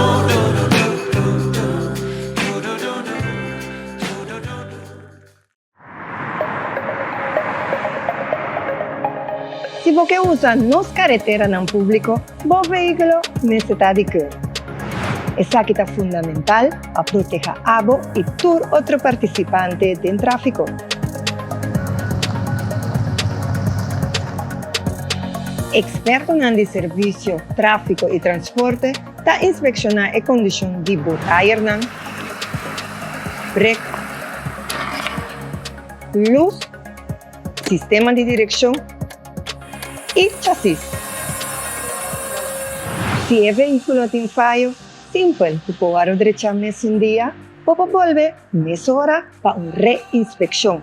Si bo ke usa nos kareteranan públiko, bo vehíkulo mester ta di keur. Esaki ta fundamental pa proteha abo i tur otro partisipante den tráfiko. Ekspertonan di servisio Tráfiko i Transporte ta inspekshoná e kondishon di bo tayernan, brek, lus, sistema di direkshon i chasis. Si e vehíkulo tin fayo, simpel ku por wòrdu drechá mesun dia, bo por bolbe mesora pa un re-inspekshon.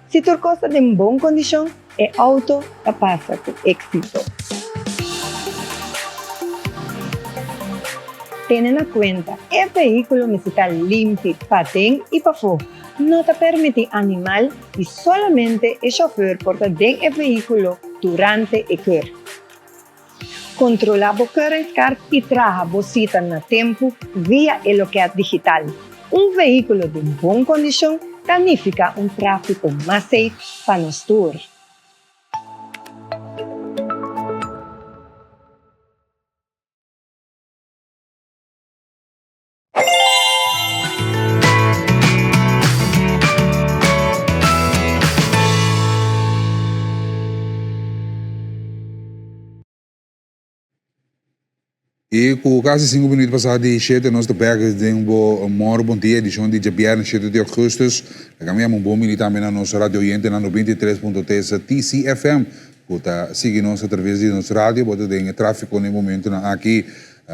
Si tur kos ta den bon kondishon, e outo ta pasa ku éksito. Tene na kuenta, e vehíkulo mester ta limpi paden i pafó. No ta permití animal i solamente e shofùr por ta den e vehíkulo durante e kùr. Kontrolá bo keuringskaart i traha bo sita na tempu via e lokèt digital. Un vehíkulo den bon kondishon ta nifiká un tráfiko mas safe pa nos tur. I ku kasi sinku minuut pasá di shete nos ta bek den bo Mòru Bon Dia edishon di djabièrnè shete di ògùstùs. Laga mi yama un bon bini tambe na nos radio oyentenan 93.3 TCFM ku ta sigui nos atraves di nos radio. Bo ta den e tráfiko na e momentunan aki.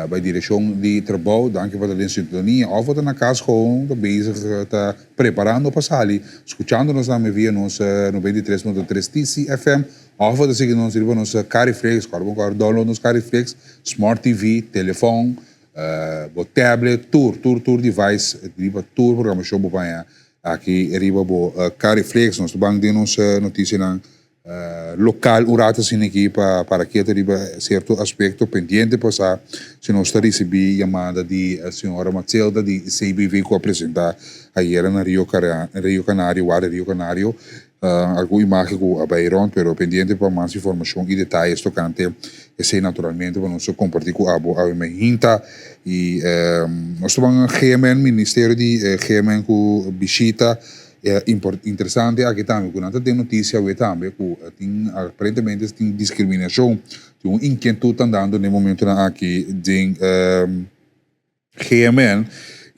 Bai direccion di trabou, danki pa ta den sintonia. Of bo ta na cas gewoon ta bezig ta preparando pa sali, scuchando nos tambe via nos 93.3 TCFM. Of bo ta sigui nos riba nos Cariflex, corda bo corda download nos Cariflex, Smart TV, telefon, bo tablet, tur, tur, tur device riba tur programacion bo paña aki riba bo Cariflex. Nos ta ban den nos noticianan. Lokal un rato asina aki pa para keto riba sierto aspekto pendiente por sa si nos ta risibí yamada di señora Matzelda di CBV ku a presentá ayera na Rio Rio Canario, Warda Rio Canario. Algun imagen ku a bai rònt pero pendiente pa mas informashon i detayes tokante esei naturalmente pa nos kompartí ku abo awe mainta. I nos ta ban GMN, Ministerio di GMN ku bishita E interesante aki tambe ku nan ta den notisia awe tambe ku tin aparentemente tin diskriminashon, tin un inkietut ta andando den e momentonan aki den GMN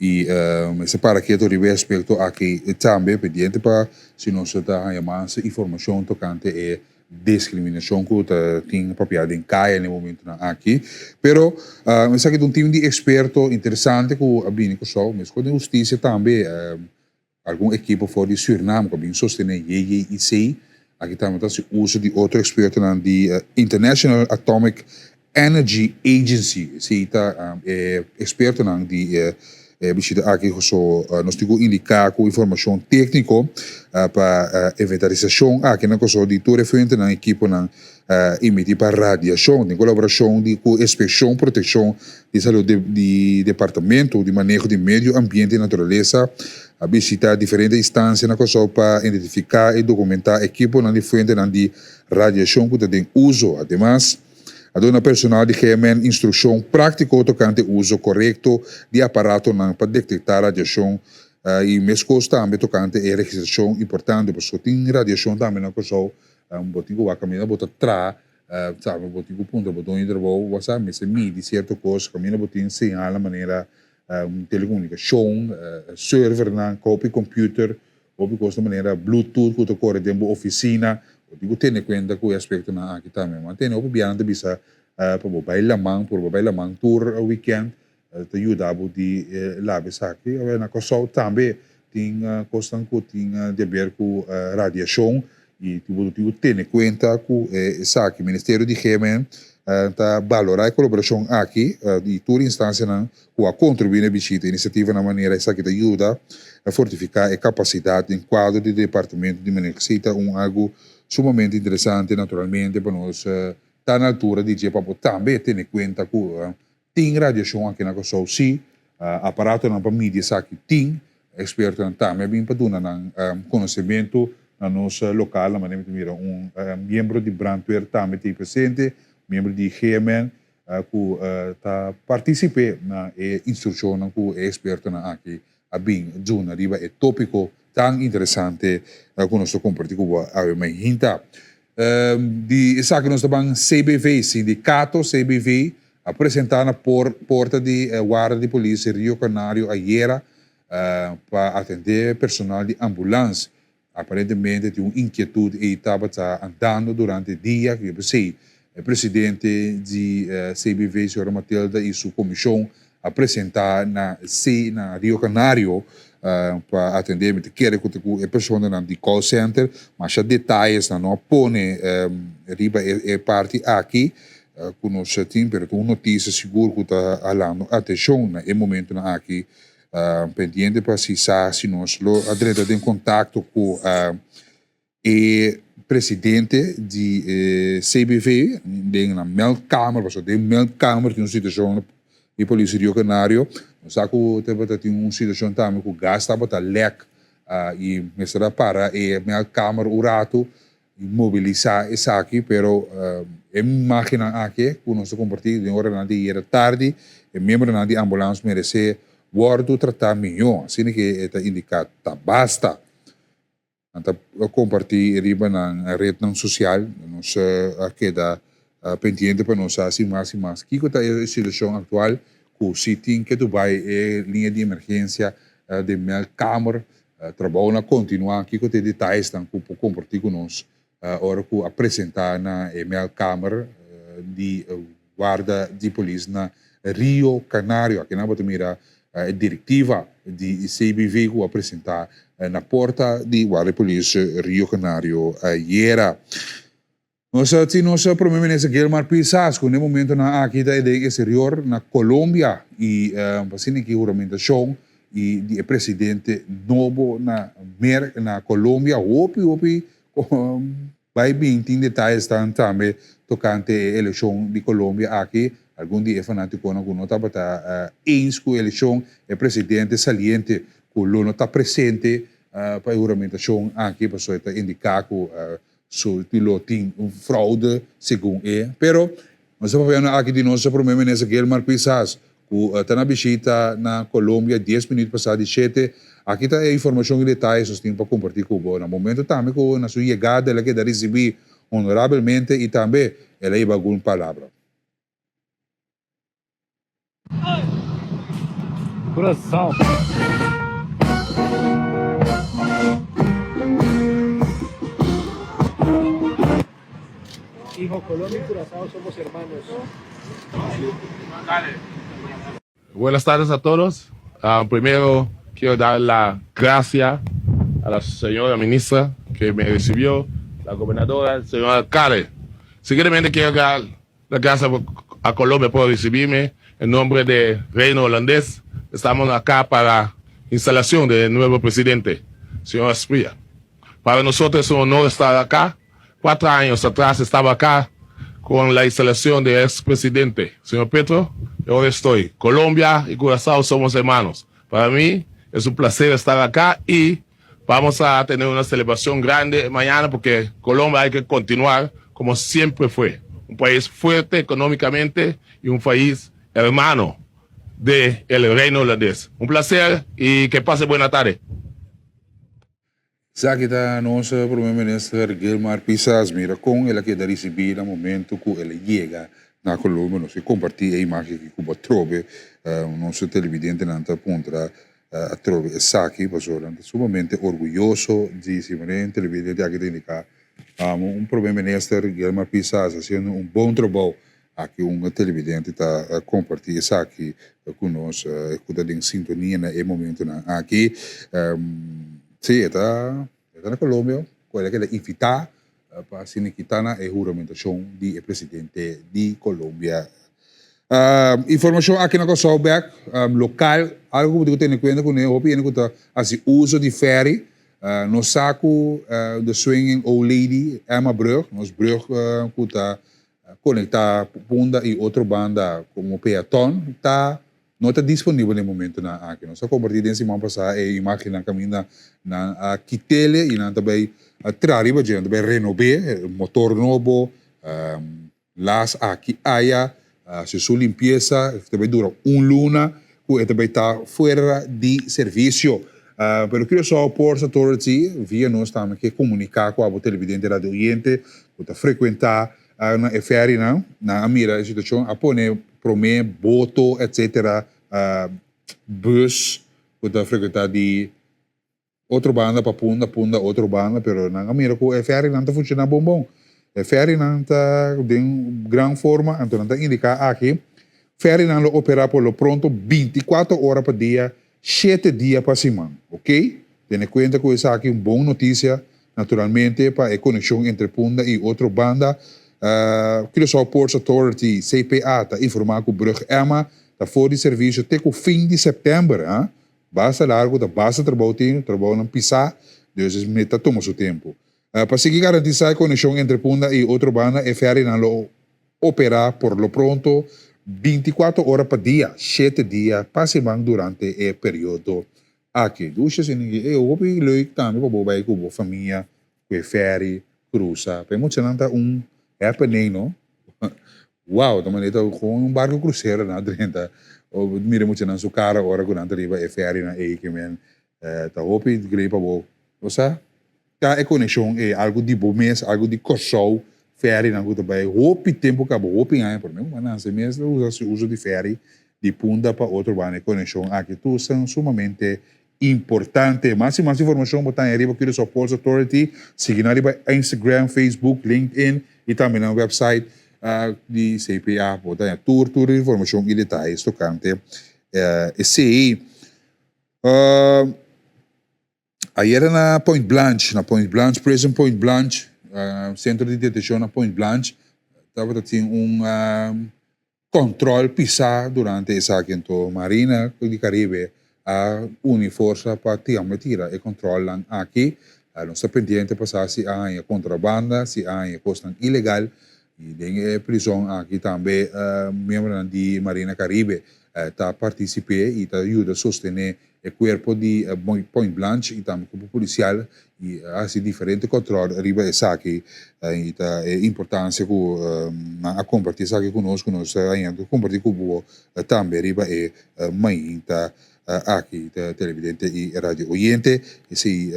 i mester para ketu riba e aspekto aki tambe pendiente pa si nos ta haña mas informashon tokante e discriminacion cu ta tin papia den caya na e momentonan aki. Pero esaki ta un team di experto interesante cu a bini Curaçao, mescos den husticia tambe algun ekipo for di Suriname cu a bin sostene JJIC. Aki tambe ta haci uso di otro expertonan di International Atomic Energy Agency, esei ta e expertonan di e bishita aki so nos tin cu indica cu informacion tecnico pa inventarisacion aki na Kòrsou di tur e fuentenan ekiponan emiti pa radiacion den colaboracion di cu Inspeccion Proteccion di Salud di Departamento di Maneho di Medio Ambiente y Naturalesa a bishita diferente instancia na Kòrsou pa identifica y documenta ekiponan di fuentenan di radiacion cu ta den uso. Ademas, A duna personal di GMN instrukshon práktiko tokante uso korekto di aparatonan pa detektá radiashon i meskos tambe tokante e registrashon importante pasobra tin radiashon tambe na Kòrsou bo tin ku wak kaminda bo ta traha sabe bo tin ku puntra bo doño di trabou wasa mester midi sierto kos kaminda bo tin señalnan manera telekomunikashon servernan kopi computer Hopi kos ta manera bluetooth ku ta kore den bo ofisina. Bo tin ku tene kuenta ku e aspektonan aki tambe. Bo a tene hopi biaha nan ta bisa pa bo bai laman, purba bai laman tur wikènt ta yuda bo di laba esaki. Awor na Kòrsou tambe tin kosnan ku tin di aber ku radiashon i bo tin ku tene kuenta ku esaki. Ministerio di GMN ta balorá e kolaborashon aki di tur instansianan ku a kontribuí na e bishita. Inisiativanan manera esaki ta yuda na fortifiká e kapasidat den kuadro di departamento di maneho. Esei ta un algu sumamente interesante naturalmente pa nos ta na altura di dje pa bo tambe tene kuenta ku tin radiashon aki na Kòrsou. Sí, aparatonan pa midi esaki tin, ekspertonan tambe a bin pa duna nan konosementu na nos lokal. Na manera mi ta mira un miembro di brandweer tambe ta ei presente, miembro di GMN. ku ta partisip'é na e instrukshonnan ku e ekspertonan aki a bin duna riba e tópiko tan interesante ku nos ta kompartí ku bo awe mainta. Di esaki nos ta ban CBV, Sindikato CBV a presentá na porta di warda di polis Rio Canario ayera pa atendé personal di ambulans. Aparentemente tin un inquietud ey tabata andando durante e dia, cu p'esey e presidente di CBV, señora Matilda y su comision a presenta na C na Rio Canario pa atende. Mi ta kere cu ta cu e personanan di call center, masha detayesnan no a pone riba e parti aki cu nos tin, pero ta un noticia sigur cu ta halando atencion na e momentonan aki. Pendiente pa si sa si nos lo a drenta den contacto cu e presidente di e CBV den nan meldkamer, pasobra den meldkamer tin un situacion di polis Rio Canario. Nos sa cu tabata tin un situacion tambe cu gas tabata lek y mester a para e meldkamer un rato y mobilisa esaki, pero e imagennan aki cu nos ta comparti den oranan di ayera tardi, e miembronan di ambulans merece wordo trata miho, asina ke e ta indica ta basta. Nan ta comparti riba nan rednan social, nos a keda pendiente pa nos sa si mas y mas kico ta e situacion actual cu si tin ke Dubai e linea di emergencia den meldkamer. Trabounan a kontinuá. Kiko ta e detayesnan ku por kompartí ku nos ora ku a presentá na e meldkamer di warda di polis na Rio Canario? Akinan bo ta mira e direktiva di CBV ku a presentá na porta di warda di polis Rio Canario ayera. Nos a tin nos Prome Minister Gilmar Pisas cu n'e momentonan aki ta den exterior na Colombia y pa asina ki huramentacion y di e presidente nobo na Mer na Colombia hopi hopi. Bai bin tin detayesnan tambe tokante e elekshon di Colombia aki. Algun di e fanatikonan ku no tabata eens ku e elekshon, e presidente saliente ku lo no ta presente pa e huramentashon aki pasobra e ta indiká ku su lo tin un fraude segun e. Pero nos ta papiando aki di nos prome minister Gilmar Pisas ku ta na bishita na Colombia dies minuut pasá di shete. Aki ta e informashon i detayes nos tin pa kompartí ku bo. Na momento tambe ku na su yegada el a keda risibí honorabelmente i tambe el a hiba algun palabra. Coração. Hijo, Colombia y Curazao somos hermanos. Buenas tardes a todos. Ah, primero quiero dar la gracia a la señora ministra que me recibió, la gobernadora, el señor alcalde. Seguidamente quiero dar la gracia a Colombia por recibirme en nombre del Reino Holandés. Estamos acá para instalación del nuevo presidente, señor Asprilla. Para nosotros es un honor estar acá. Cuatro años atrás estaba acá con la instalación del expresidente, señor Petro. Y ahora estoy. Colombia y Curazao somos hermanos. Para mí es un placer estar acá y vamos a tener una celebración grande mañana porque Colombia hay que continuar como siempre fue. Un país fuerte económicamente y un país hermano del reino holandés. Un placer y que pase buena tarde. Esaki ta nos Prome Minister Gilmar Pisas. Mira kon el a keda risibí na momento ku el a yega na Colombia. Nos ke kompartí e imagen aki ku bo atrobe. Nos televidentenan ta puntra atrobe esaki pasobra nan ta sumamente orguyoso di si manera e televidente aki ta indiká un Prome Minister Gilmar Pisas hasiendo un bon trabou. Aki un televidente ta comparti esaki cu nos cu ta den sintonia na e momentonan aki. Si, e ta e ta na Colombia cu el a keda invita pa asina kita na e huramentacion di e presidente di Colombia. Informacion aki na Kòrsou bek, local, algo cu bo tin cu tene cuenta cune, hopi hende cu ta haci uso di ferry, nos sa cu the swinging old lady Emma Brug, nos brug cu ta Konektá Punda i otro banda komo peaton ta no ta disponibel na e momentunan aki. Nos a kompartí den siman pasá e imágennan kaminda nan a kit'ele i nan ta bai traha riba dje, nan ta bai renob'é, motor nobo, las aki aya, hasi su limpiesa, e ta bai dura un luna ku e ta bai ta fuera di servisio. Pero Curaçao Ports Authority via nos tambe ke komuniká ku abo televidente radio oyente ku ta frekuentá na e ferrynan, nan a mira e situashon, a pone promé boto etcetera, bus ku ta frekuentá di otro banda pa Punda, Punda otro banda, pero nan a mira ku e ferrynan ta funshoná bon bon. E ferrynan ta den gran forma, anto nan ta indiká aki, ferrynan lo operá por lo pronto bintikuater ora pa dia, shete dia pa siman, ok? Tene kuenta ku esaki un bon notisia, naturalmente, pa e konekshon entre Punda i otro banda. Curaçao Ports Authority, CPA, ta informá ku Brug Emma ta for di servisio te ku fin di sèptèmber, ha? Basta largu, ta basta trabou tin, trabounan pisá, dus es mester ta tuma su tempu. Pa sigui garantisá e konekshon entre Punda i otro banda, e fèrinan lo operá por lo pronto bintikuater ora pa dia, shete dia pa siman durante e periodo aki. Dusha siningi e hopi leuk tambe pa bo bai ku bo famia ku e fèri krusa. Pa e muchanan ta un happening no. Wow, ta manera ta kon un barco crucero nan a drenta. Mira muchanan su cara ora cu nan ta riba e ferrynan ey ke men ta hopi grei pa bo. Osea, ta e conexion ey, algo di bo mes, algo di Corsou, ferrynan cu ta bay hopi tempo caba, hopi aña, por mi cu mes ta usa su uso di ferry di Punda pa otro banda, e conexion aki tur esnan sumamente importante. Mas y mas informacion bo ta haña riba Curaçao Ports Authority. Sigui nan riba Instagram, Facebook, LinkedIn y tambe nan website di CPA. Bo ta haña tur tur informacion y detayes tocante esey. Ayera na Point Blanche, na Point Blanche, Prison Point Blanche, centro di detencion na Point Blanche, tabata tin un Control pisá durante esaki anto Marina di Caribe a uni forsa pa tiambe tira e controlnan aki. Nos ta pendiente pa sa si a haña kontrabanda, si a haña kosnan ilegal. I den e prizòn aki tambe miembronan di Marina Caribe ta partisip'é i ta yuda sostené e kuerpo di Point Blanche i tambe kuerpo polisial i a hasi diferente kòntròl riba esaki. I ta e importansia ku nan a kompartí esaki ku nos, ku nos ta hañando kompartí ku bo tambe riba e mainta aki televidente i radio oyente. Esei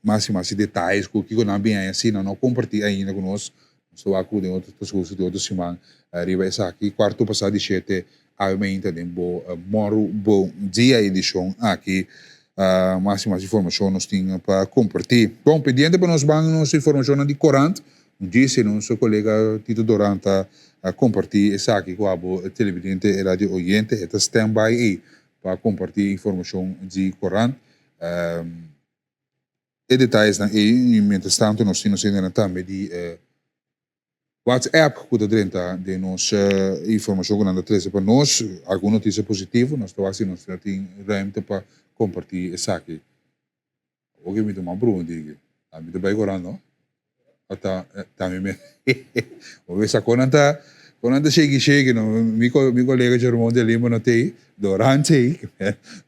mas i mas detayes ku kiko nan bin haña asina no kompartí ainda ku nos. Nos ta wak ku den otro transkurso di otro siman riba esaki. Kuarto pasá di shete awe mainta den bo Mòru Bon Dia edishon aki. Mas i mas informashon nos tin pa kompartí. Bon, pendiente pa nos ban nos informashonnan di korant. Un djis nos kolega Tito Doran ta kompartí esaki ku abo televidente i radio oyente. E ta stand by ei pa kompartí informashon di korant. E detayesnan ei i mientras tanto nos tin nos hendenan tambe di WhatsApp ku ta drenta den nos informashon ku nan ta trese pa nos. Algun notisia positivo nos ta wak si nos tin ruimte pa kompartí esaki. Oke mi tuma brun diki. Ami ta bai koran no. Ata ta mi me. Bo mesa kon nan ta kon nan ta sheki sheki no. Mi mi kolega Jeromon de Lima no t'ei, Doran t'ei.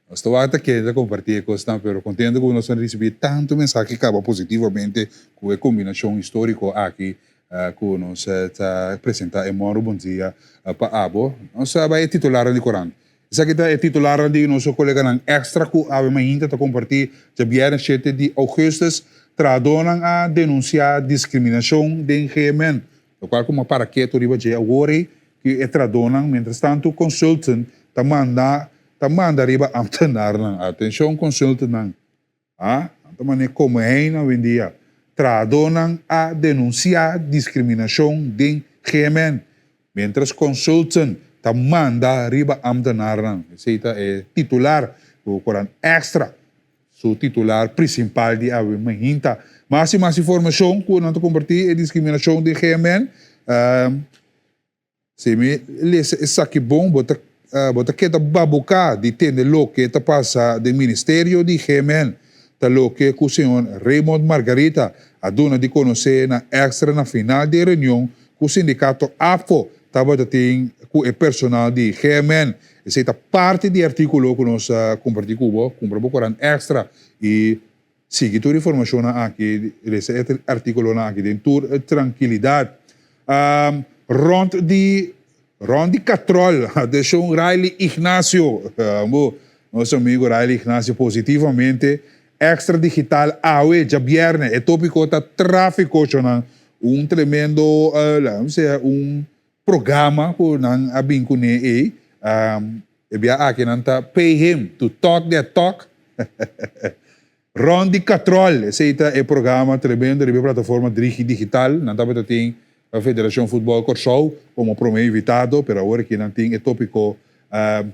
Nos ta wak ta kere ta kompartí e kosnan pero kontento ku nos a risibí tantu mensahe kaba positivamente ku e kombinashon históriko aki ku nos ta presentá e mòru bon dia pa abo. Nos a bai e titularnan di korant. Esaki ta e titularnan di nos koleganan Extra ku awe mainta ta kompartí djabièrnè shete di ougùstus. Trahadónan a denunsiá diskriminashon den GMN, lokual ku a para ketu riba dje awor ei ku e trahadónan. Mientrastantu consultant ta manda ta manda riba ámtenarnan. Atenshon consultantnan! A Nan ta manera komo hein awendia. Trahadónan a denunsiá diskriminashon den GMN, miéntras consultant ta manda riba ámtenarnan. Esei ta e titular ku Korant Extra, su titular prinsipal di awe mainta. Mas i mas informashon ku nan ta kompartí e diskriminashon den GMN. Si mi lesa esaki bon, bo ta bo ta keda babuká di tende loke ta pasa den ministerio di GMN. Ta loke ku señor Raymond Margarita a duna di konosé na Extra na final di e reunion ku sindikato APFO tabata tin ku e personal di GMN. Esei ta parti di e artíkulo ku nos a kompartí ku bo. Kumpra bo korant Extra i Sigui tur informashonnan aki, lesa e artíkulonan aki den tur trankilidat. Rònt di rònt di katròl, atenshon Riley Ignacio, ambo, nos amigu Riley Ignacio positivamente, Extra Digital awe djabièrnè, e tópiko ta tráfiko shonnan, un tremendo, laga mi sea un programa ku nan a bin kuné ei, e bia aki nan ta pay him to talk their talk. Rond di Katrol, esei ta e programa tremendo riba e plataforma Drigi Digital. Nan tabata tin Federashon Futbòl Kòrsou komo promé invitado, pero awor aki nan tin e tópiko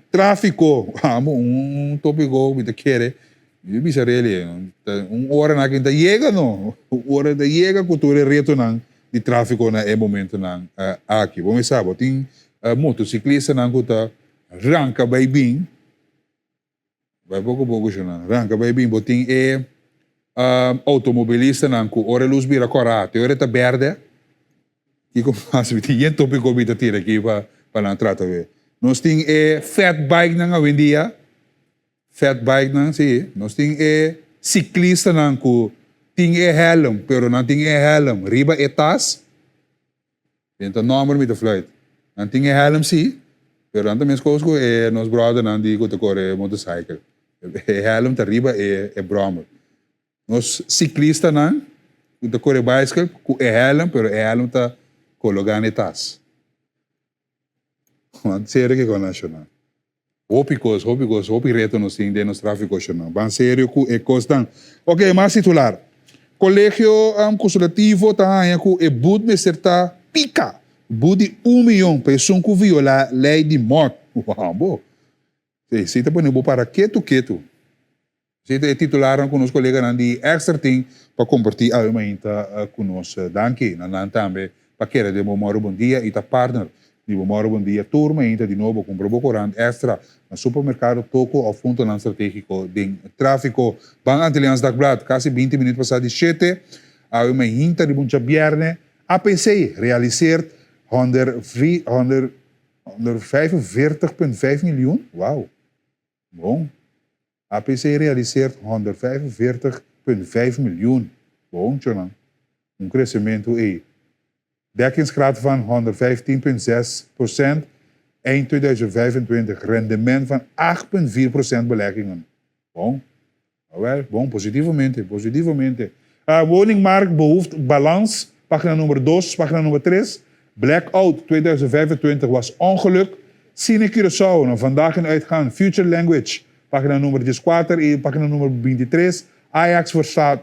tráfiko. Amo un tópiko mi ta kere, mi bisa really, un ora nan aki ta yega no, un ora ta yega ku tur e retonan di tráfiko na e momentonan aki. Bo mester sa, bo tin motociclistanan ku ta ranka bai bin, bai poko poko shona, ranka bai bin, bo tin e outomobilistanan ku ora e lus bira kòrá te ora e ta bèrdè, kiko mas mi tin? Yen tópiko mi ta tira aki pa nan trata wee. Nos tin e fat bikenan awendia. Fat bike nan si, nos tin e siklistanan ku tin e hèlm pero nan tin e hèlm riba e tas, den ta nòmber mi ta fluit, nan tin e hèlm si pero nan ta meskos ku e nos bròdernan di ku ta kore motorcycle, e hèlm ta riba e e bròmer. Nos siklistanan ku ta kore bicycle ku e hèlm pero e hèlm ta kologá na e tas. Ban serio ke kon nashonal. Hopi kos, hopi kos, hopi reto nos tin den nos trafiko shonal. Ban serio ku e kosnan. Ok, mas titular. Kolegio Konsultativo ta haña ku e but mester ta pika. But di un miyon pa esun ku violá lei di mòt. Wou, bo. Esei ta pone bo para ketu ketu. Esei ta e titularnan ku nos koleganan di Extra tin pa kompartí awe mainta ku nos. Danki na nan tambe pa kere den bo mòru bon dia i ta partner. Di bo mòru bon dia tur mainta di nobo kumpra bo korant extra na supermerkado Toko òf puntonan stratégiko den tráfiko. Ban Antilliaans Dagblad, kasi 20 minüt pasá di shete, awe mainta riba un djabièrnè, APC realiseert 145,5 miljoen, wauw, bon, APC realiseert 145,5 miljoen, bon chonan, un kresementu ei. Dekkingsgraad van 115,6% eind 2025, rendement van 8,4% beleggingen. Bon, Awel, bon, positivamente, positivamente. Woningmarkt behoeft balans, pagina nummer dos, pagina nummer tres. Blackout 2025 was ongeluk. Cine Curaçao, no Vandaag in Uitgaan, Future Language, pagina nummer 14 y pagina nummer 23. Ajax verslaat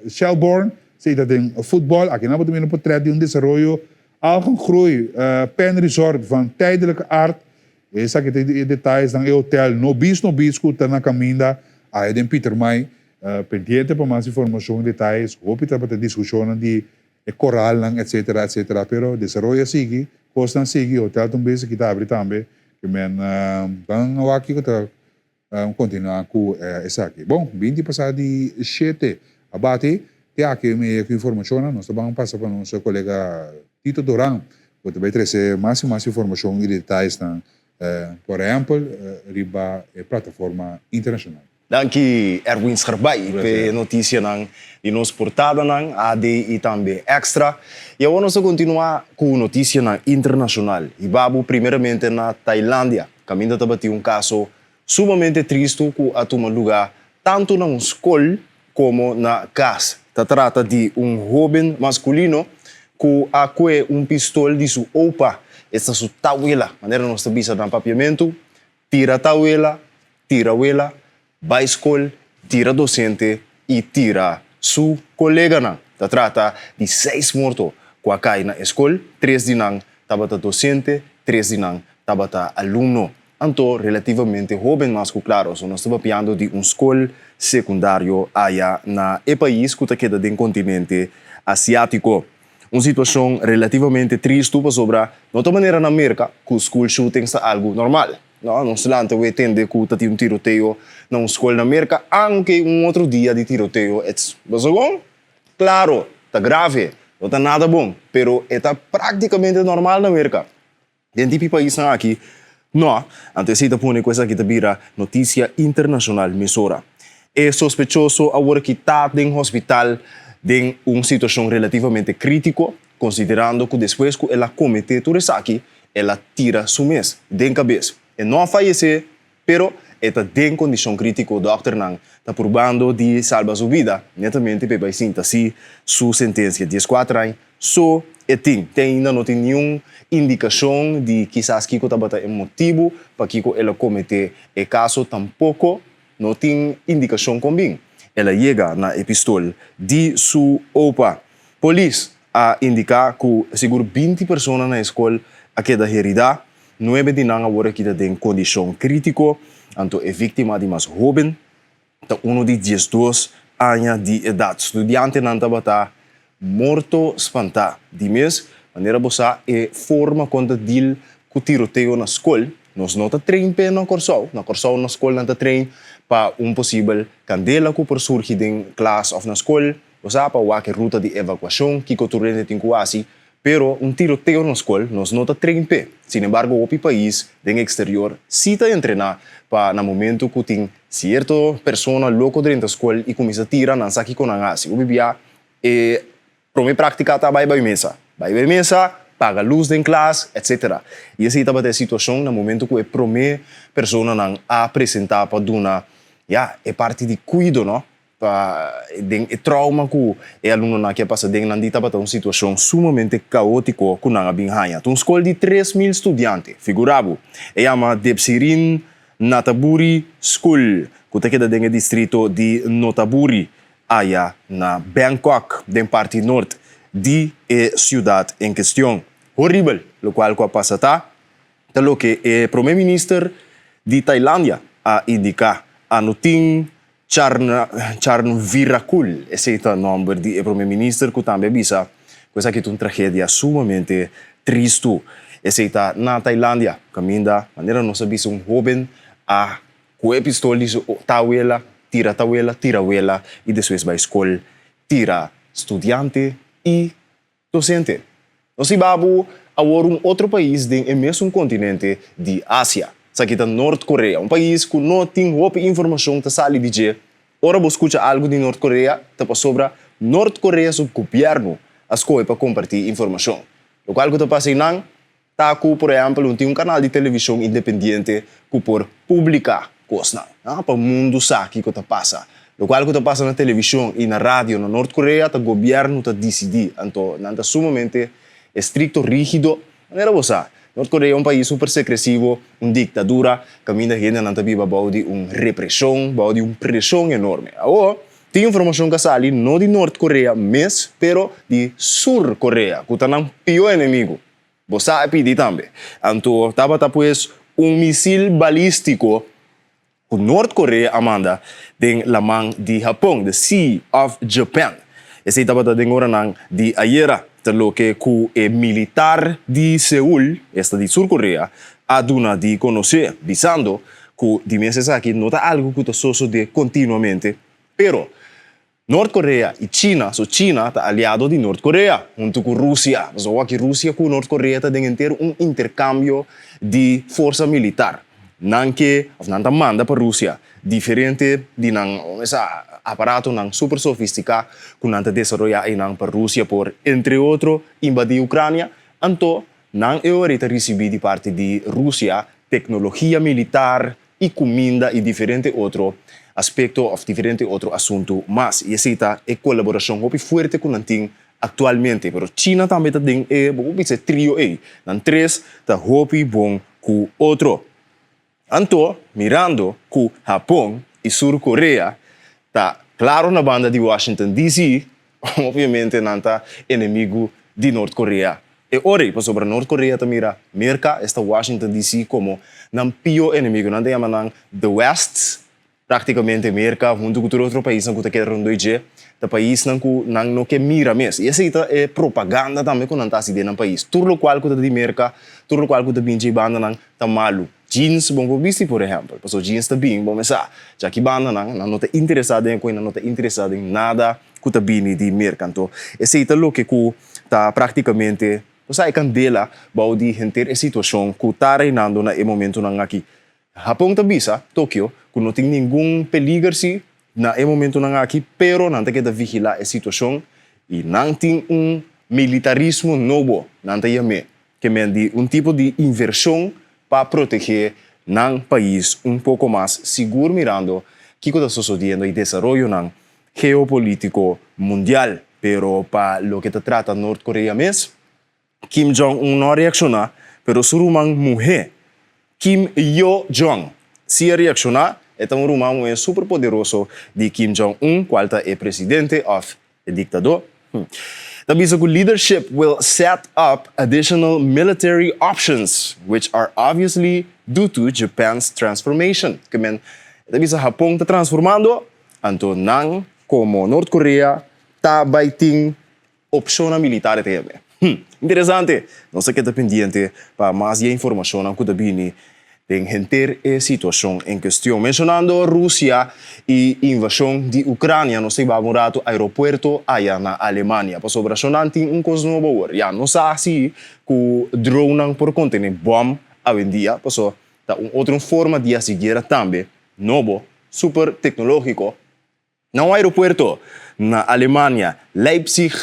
Shelbourne, esey ta den futbol. Aki nan bo ta mira un potret di un desaroyo algengroei, Pen Resort van tijdelijke aard. Esaki ta e detayesnan, e hotel no bis no bis ku ta na kaminda aya den Pietermaai. Pendiente pa mas informashon i detayes. Hopi tabata diskushonnan di e koralnan etsetera etsetera pero desaroyo a sigui, kosnan a sigui, hotel ta un bes aki ta abri tambe. Ke men dan awor kiko ta kontinuá ku esaki. Bon, 20 pasá di shete a bati. Te aki mi ku informashonnan. Nos ta ban pasa pa nos kolega Tito Doran ku ta bai trese mas i mas informashon i detayesnan, por ehèmpel riba e plataforma internashonal. Danki Erwin Scharbaai p'e notisianan di nos portadanan, AD i tambe Extra. I awor nos ta kontinuá ku notisianan internashonal. Hiba bo primeramente na Tailandia, kaminda tabatin un kaso sumamente tristu ku a tuma lugá tantu na un skol komo na kas. Ta trata di un hóben maskulino ku a kue un pistol di su opa, esta su tawela, manera nos ta bisa na papiamentu, tira tawela, tira wela, bai skol, tira dosente i tira su koleganan. Ta trata di seis morto ku a kai na e skol, tres di nan tabata dosente, tres di nan tabata alumno. Anto relativamente hoben mas ku klaro, so nos ta papiando di un skol sekundario aya na e pais ku ta keda den kontinente asiátiko. Un situashon relativamente tristu pasobra no ta manera na Merka ku school shootings ta algu normal. No, nos lanta wee tende ku ta tin un tiroteo na un skol na Merka, aunke un otro dia di tiroteo ets. Boso kon? Klaro, ta grave, no ta nada bon, pero e ta praktikamente normal na Merka. Den tipi paisnan aki no, anto esei ta pone ku esaki ta bira notisia internashonal mesora. E sospechoso awor ki ta den hospital den un situashon relativamente kritiko, konsiderando ku despues ku el a kometé tur esaki, el a tira su mes den kabes. E no a fayesé, pero e ta den kondishon kritiko. Dòkternan ta purbando di salba su bida, netamente p'e bai sinta si su sentensia 14 aña So e tin. Te ainda no tin niun indikashon di kisas kiko tabata e motibu pakiko el a kometé e kaso. Tampoko no tin indikashon kon bin el a yega na e pistol di su opa. Polis a indiká ku sigur 20 persona na e skol a keda heridá, nuebe di nan awor a kita den kondishon krítiko, anto e víktima di mas hóben ta unu di 12 aña di edat. Studiantenan tabata morto spantá. Di mes manera bo sa e forma kon ta deal ku tiroteo na skol. Nos no ta train p'e na Kòrsou. Na Kòrsou na skolnan ta train pa un posibel kandela ku por surgi den klas òf na skol. Bo sa pa wak e ruta di evakuashon, kiko tur hende tin ku hasi. Pero un tiroteo na skol nos no ta train p'e. Sin embargo hopi pais den exterior si ta entrená pa na momento ku tin sierto persona loko drenta skol i kuminsá tira nan sa kiko nan hasi. Hopi bia e promé práktika ta bai bai mesa. Bai bai mesa, paga lus den klas, etcetera. I esei tabata e situashon na momento ku e promé personanan a presentá pa duna ya e parti di kuido no. Pa den e trauma ku e alumnonan aki a pasa den nan di tabata un situashon sumamente kaótiko ku nan a bin haña. Ta un skol di 3000 studiante, figurá bo. E yama Depsirin Nataburi School ku ta keda den e distrito di Notaburi aya na Bangkok, den parti nort di e siudat en kestion. Horibel lokual ku a pasa ta. Ta loke e prome minister di Tailandia a indiká. Anutin Charnvirakul, esei ta nòmber di e prome minister ku tambe a bisa ku esaki ta un tragedia sumamente tristu. Esei ta na Tailandia, kaminda manera nos a bisa un hóben a ku e pistol di su tawela tira tawela, tira wela i despues bai skol tira studiante i Docente. Nos hiba bo awor un otro pais den e mesun continente di Asia. Esaki ta Nort Korea, un pais cu no tin hopi informacion ta sali di dje. Ora bo scucha algo di Nort Korea, ta pasobra Nort Korea su gobierno a scohe pa comparti informacion. Locual cu ta pasa einan Ta ku, por ehèmpel, un tin un kanal di televishon independiente ku por publiká kosnan pa mundu sa kiko ta pasa. Lokual ku ta pasa na televishon i na radio na Nort Korea ta gobièrnu ta disidí. Anto nan ta sumamente estrikto, rígido. Manera bo sa, Nort Korea un pais super sekresivo, un diktadura, kaminda hendenan ta biba bou di un represhon, bou di un preshon enorme. Awor, tin informashon ku a sali no di Nort Korea mes, pero di Sur Korea, ku ta nan pió enemigu. Bo sa a pidi tambe. Anto tabata pues un misil balístiko ku Nort Korea a manda den laman di Hapon, the Sea of Japan. Esei tabata den oranan di ayera. Ta loke ku e militar di Seul, esta di Sur Korea, a duna di konosé, bisando ku di mes esaki no ta algu ku ta sosodé kontinuamente, pero Nort Korea i China, so China ta aliado di Nort Korea huntu ku Rusia. Pasobra wak Rusia ku Nort Korea ta den henter un interkambio di forsa militar. Nan ke òf nan ta manda pa Rusia diferente di nan esa aparatonan super sofistiká ku nan ta desaroyá einan pa Rusia por entre otro invadí Ukrania. Anto nan e ora ei ta risibí di parti di Rusia teknologia militar i kuminda i diferente otro aspekto òf diferente otro asuntu mas. I esei ta e kolaborashon hopi fuerte ku nan tin aktualmente. Pero China tambe ta den e, bo por bisa e trio ei. Nan tres ta hopi bon ku otro. Anto, mirando ku Hapon i Sur Korea ta klaro na banda di Washington DC, Obviamente nan ta enemigu di Nort Korea e ora ei, pasobra Nort Korea ta mira Merka, esta Washington DC, komo nan pio enemigu. Nan ta yama nan The West, praktikamente Merka huntu ku tur otro paisnan ku ta keda rondoi dje, ta paisnan ku nan no ke mira mes. I esei ta e propaganda tambe ku nan ta hasi den nan pais. Tur lokual ku ta di Merka, tur lokual ku ta bin dje bandanan ta malu. Jeans bon por bisti por ehempel, paso jeans ta bin, bo mesa, djaki bandanan, nan no ta interesa den e koe, nan no ta interesa den nada ku ta bini di Merka. Anto esei ta loke ku ta praktikamente, bo sa, e kandela bou di henter e situashon ku ta reinando na e momentunan aki. Hapon ta bisa, Tokio, ku no tin ningun peliger si na e momentunan aki, pero nan ta keda vigilá e situashon i nan tin un militarismo nobo, nan ta yam'é. Ke men di un tipo di invershon pa protegé nan pais un poko mas sigur mirando kiko ta sosodiendo i desaroyonan geopolitiko mundial. Pero pa loke ta trata Nort Korea mes, Kim Jong Un no a reakshoná, pero su ruman muhé, Kim Yo Jong, si a reakshoná. E ta un ruman muhé super poderoso di Kim Jong Un, kual ta e presidente òf E diktadó ta bisa ku leadership will set up additional military options which are obviously due to Japan's transformation. Ke men e ta bisa Hapon ta transformando, anto nan komo Nort Korea ta bai tin opshonnan militar e ta yam'e. Interesante! Nos ta keda pendiente pa mas di e informashonnan ku ta bini Den henter e situacion en cuestion. Mencionando Rusia y invasion di Ucrania, nos ta iba un rato aeropuerto aya na Alemania, pasobra shonnan tin un cos nobo awor. Ya, no sa si cu dronenan por contene bom awendia, paso ta un otro forma di haci guera tambe, nobo, super tecnologico. Na un aeropuerto na Alemania, Leipzig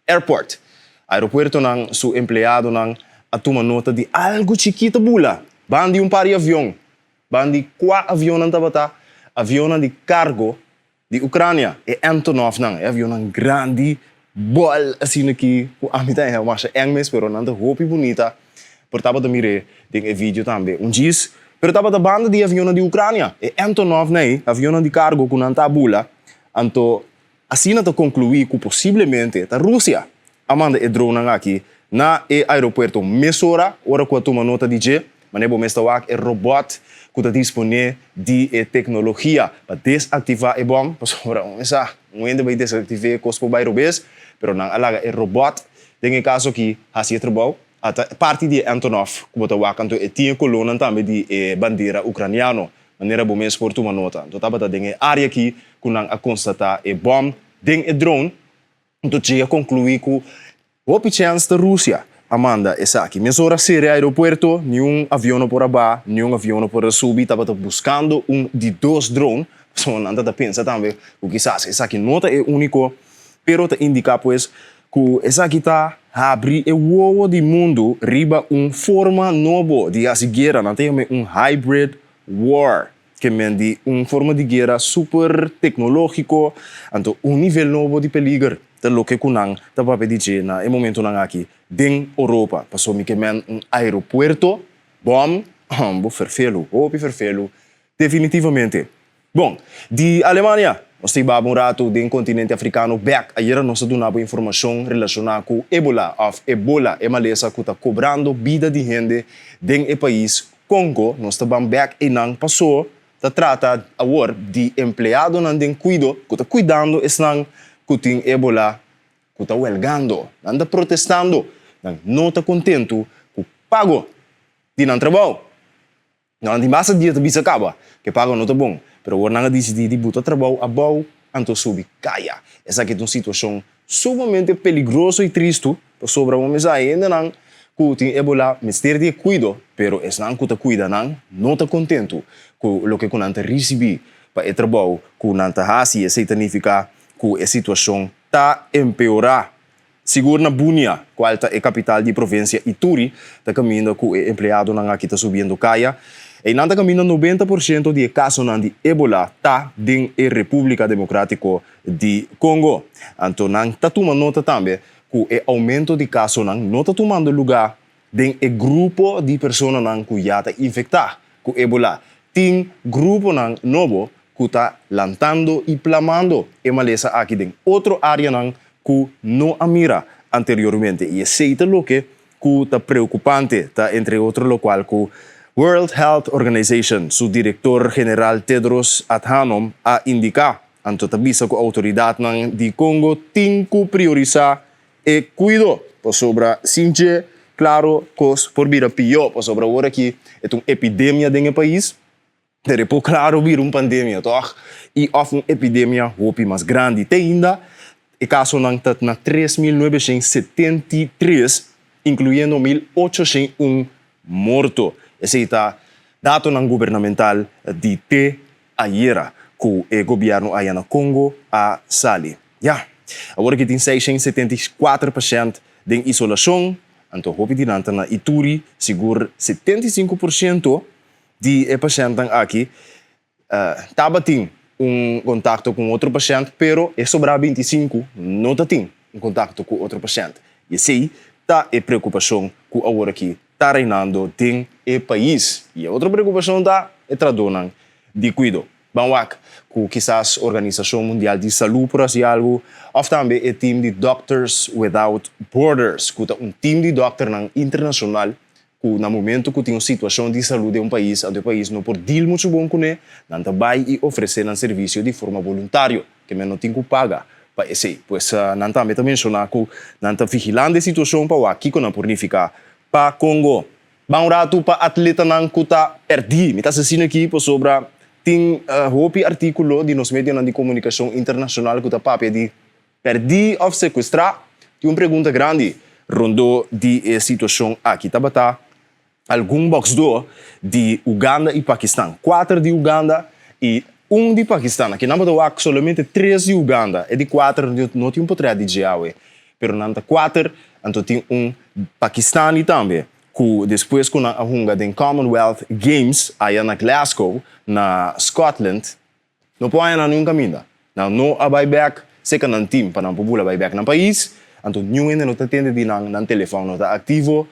Airport, aeropuertonan su empleadonan a tuma nota di algu chikito bula ban di un par di avion. Ban di kua avionnan tabata? Avionnan di kargo di Ucrania, e Antonovnan, e avionnan grandi, bòl asina ki ku ami ta haña masha eng mes, pero nan ta hopi bunita. Por tabata mir'é den e video tambe. Un djis, pero tabata banda di avionnan di Ucrania, e Antonov nei, avionnan di cargo cu nan ta bula. Anto, asina ta conclui cu posiblemente ta Rusia a manda e dronenan aki na e aeropuerto mesora ora cu a tuma nota di dje. Manera bo mes ta wak e robot cu ta dispone di e tecnologia pa desactiva e bom, pasobra un sa, un hende bay desactive cos por bay robes, pero nan a laga e robot den e caso aki haci e trabou. Ata parti di e Antonov ku bo ta wak anto e tin e kolónan tambe di e bandera ukraniano, manera bo mes por tuma nota. Anto tabata den e área aki ku nan a konstatá e bòm den e drone. Anto dje a konkluí ku hopi chèns ta Rusia a manda esaki. Mesora sera e aeropuerto, niun avion no por a baha, niun avion no por a subi. Tabata buskando un di dos drone, pasobra nan ta ta pensa tambe ku kisas esaki no ta e úniko, pero ta indiká pues ku esaki ta habri e wowo di mundu riba un forma nobo di hasi guera, nan ta yam'é un hybrid war, ke men di un forma di guera super teknológiko, anto un nivel nobo di peliger ta loke ku nan ta papia di dje na e momentunan aki den Oropa, pasobra mi ke men un aeropuerto bòm, bo ferfelu, hopi ferfelu Definitivamente. Bon, di Alemania, nos ta hiba bo un ratu den kontinente afrikano bèk. Ayera nos a duna bo informashon relashoná ku Ebola òf Ebola, e malesa ku ta kobrando bida di hende den e pais Kongo. Nos ta ban bèk einan pasó ta trata awor di empleadonan den kuido ku ta kuidando esnan ku tin Ebola ku ta wèlgando. Nan ta protestando. Nan no ta kontentu ku pago di nan trabou. Nan tin basta dia ta bisa kaba ku e pago no ta bon, pero awor nan a disidí di buta trabou abou anto subi kaya. Esaki ta un situashon sumamente peligroso i tristu pasobra bo mester hendenan ku tin ebola mester di e kuido, pero esnan ku ta kuida nan no ta kontentu ku loke ku nan ta risibí pa e trabou ku nan ta hasi. Esei ta nifiká ku e situashon ta empeorá. Sigur na Bunia, cual ta e capital di provincia Ituri, ta caminda cu e empleadonan aki ta subiendo caya. Eynan ta caminda 90% di e casonan di Ebola ta den e Republica Democratico di Congo. Anto nan ta tuma nota tambe cu e aumento di casonan no ta tumando luga den e grupo di personanan cu ya ta infecta cu Ebola. Tin gruponan nobo cu ta lantando y plamando e malesa aki den otro areanan ku no a mira anteriormente i esei ta loke ku ta preokupante, ta entre otro lokual ku World Health Organization su direktor general Tedros Adhanom a indiká. Anto ta bisa ku outoridatnan di Congo tin ku priorisá e kuido pasobra sin dje klaro kos por bira pió pasobra awor aki e ta un epidemia den e pais. Pero e por claro bira un pandemia toch? Y of un epidemia hopi mas grandi. Te ainda e casonan ta na 3973, incluyendo 1801 morto. Esey ta datonan gubernamental di te ayera cu e gobierno aya na Congo a sali. Ya, awor aki tin 674 pashent den isolacion, anto hopi di nan ta na Ituri, sigur 75% Di e pashèntnan aki tabatin un kontakto ku un otro pashènt, pero e sobrá 25 no ta tin un kontakto ku otro pashènt. I esei ta e preokupashon ku aworakí ta reinando den e pais. I e otro preokupashon ta e tradónan di kuido. Ban wak ku kisas Organisashon Mundial di Salú por hasi algu, òf tambe e tim di Doctors Without Borders, ku ta un tim di dòkternan internashonal ku na momento ku tin un situashon di salú den un pais, anto e pais no por deal muchu bon kuné, nan ta bai i ofresé nan servisio di forma boluntario, ke men no tin ku paga pa esei. Pues nan tambe ta menshoná ku nan ta vigilando e situashon pa wak kiko nan por nifiká pa Kongo. Ban un ratu pa atletanan ku ta pèrdí. Mi ta asesino aki pasobra tin hopi artíkulo di nos medionan di komunikashon internashonal ku ta papia di Pèrdí òf sekuestrá? Tin un pregunta grandi rondó di e situashon aki. Tabata algun bòksdó di Uganda i Pakistan, kuater di Uganda i un di Pakistan. Aki nan bo ta wak solamente tres di Uganda, e di kuater no tin un potrèt di dje awe, pero nan ta kuater, anto tin un pakistani tambe ku despues ku nan a hunga den Commonwealth Games aya na Glasgow na Scotland, No por haña nan niun kaminda. Nan no a bai bèk seka nan tim pa nan por bula bai bèk nan pais. Anto niun hende no ta tende di nan, nan telefòn no ta aktivo.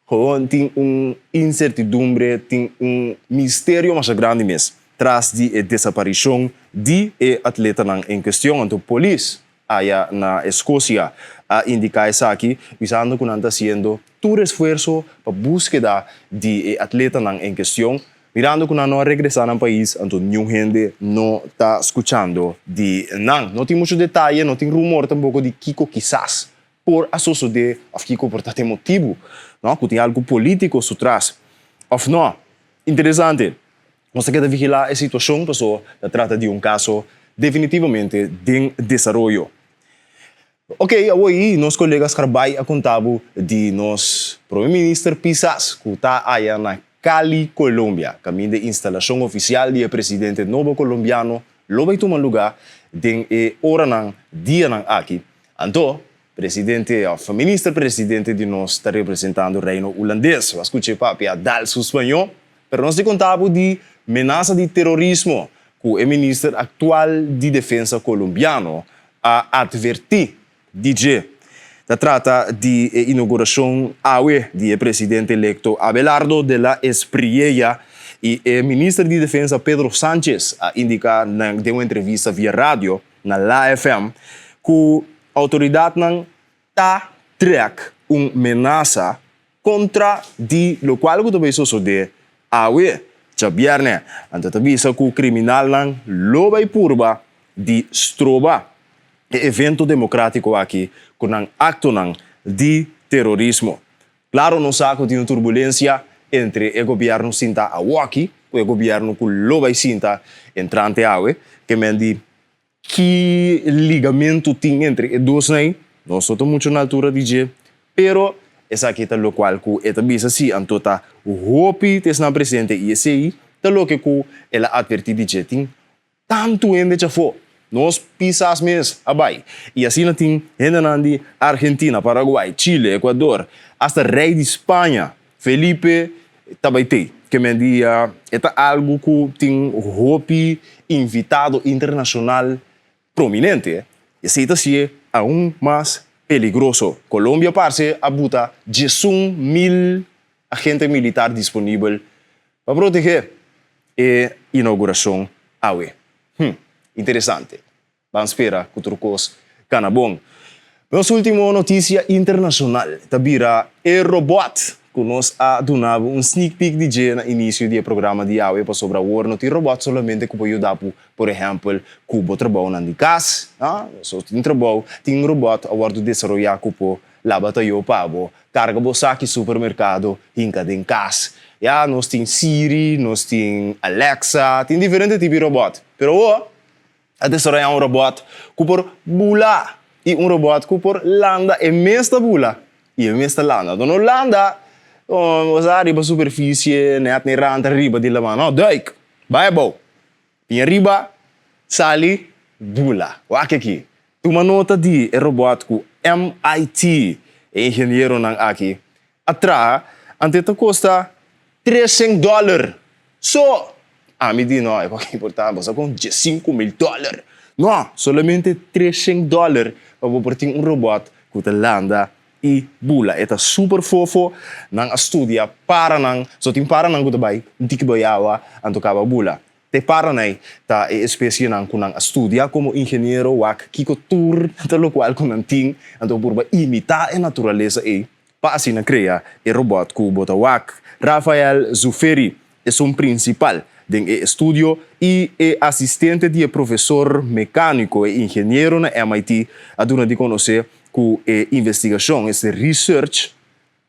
Gewoon tin un insertidumbre, tin un misterio masha grandi mes tras di e desaparishon di e atletanan en kestion. Anto polis aya na Eskosia a indiká esaki, bisando ku nan ta hasiendo tur esfuerso pa búskeda di e atletanan en kestion, mirando ku nan no a regresá nan pais, anto niun hende no ta skuchando di nan. No tin muchu detaye, no tin rumor tampoko di kiko kisas. por a sosodé òf kiko por ta e motibu, no, ku tin algu polítiko su tras òf no. Interesante. Nos ta keda vigilá e situashon paso ta trata di un kaso definitivamente den desaroyo. Ok, awor nos kolega Scarbay a konta bo di nos Prome Minister Pisas ku ta aya na Cali, Colombia, kaminda e instalashon ofisial di e presidente nobo kolombiano lo bai tuma lugá den e oranan, dianan aki. Anto, presidente òf minister presidente di nos ta representando Reino Hulandes. Bo a skucha e papia dal su spañó, pero nos di konta bo di menasa di terorismo ku e minister aktual di defensa kolombiano a atvertí di dje. Ta trata di e inougurashon awe di e presidente elekto Abelardo de la Espriella i e minister di defensa Pedro Sánchez a indiká den un entrevista via radio na La FM ku outoridatnan ta trèk un menasa kontra di lokual ku ta bai sosodé awe djabièrnè. Anto ta bisa ku kriminalnan lo bai purba di stroba e evento demokratiko aki ku nan aktonan di terorismo. Klaro nos sa ku tin un turbulensia entre e gobièrnu sinta awoki ku e gobièrnu ku lo bai sinta entrante awe, ke men di Ki ligamentu tin entre e dosnan ei? Nos no ta muchu na altura di dje, pero esaki ta lokual ku e ta bisa si, anto ta hopi ta esnan presente i esei ta loke ku el a atvertí di dje. Tin tantu hende djafó, nos pisas mes a bai i asina tin hendenan di Argentina, Paraguay, Chile, Ecuador, asta rei di Spaña, Felipe ta bai tei. Ke men di e ta algu ku tin hopi invitado internashonal prominente. Esei ta hasié aun mas peligroso. Colombia parse a buta 11,000 agente militar disponibel pa protegé e inaugurashon awe. Hm, interesante. Ban spera ku tur kos kana bon. Nos ultimo notisia internashonal ta bira e robòt ku nos a duna bo un sneak peek di dje na inisio di e programa di awe pasobra awor no tin robòt solamente ku por yuda bo por ehèmpel ku bo trabounan di kas, so tin trabou tin robòt a wòrdu desaroyá ku por laba tayo pa bo, karga bo saki supermerkado hinka den kas. Ya nos tin Siri, nos tin Alexa, tin diferente tipo di robòt pero awor A desaroyá un robòt ku por bula i un robòt ku por landa. E mes ta bula i e mes ta landa. Anto no landa osea riba superfisie nèt ni ranta riba di laman. No, duik! Bai abou. Bin ariba, sali, bula. Wak aki. Tuma nota di e robòt ku MIT, e ingenieronan aki, a traha, anto e ta kosta 300 dòler so! Ami di, No, e kua ki importá, bo sa kon 15,000 dòler. No, solamente 300 dòler pa bo por tin un robòt ku ta landa i bula. E ta super fofo, nan a studia paranan, so tin paranan ku ta bai un tiki bai awa anto kaba bula. Te paranai ta e espesienan ku nan a studia komo ingeniero wak kiko tur ta lokual ku nan tin, anto purba imitá e naturalesa ei pa asina krea e robòt ku bo ta wak. Rafael Zuffery, esun prinsipal den e estudio i e asistente di e profesor mekániko e ingeniero na MIT, a duna di konosé ku e investigashon, este research,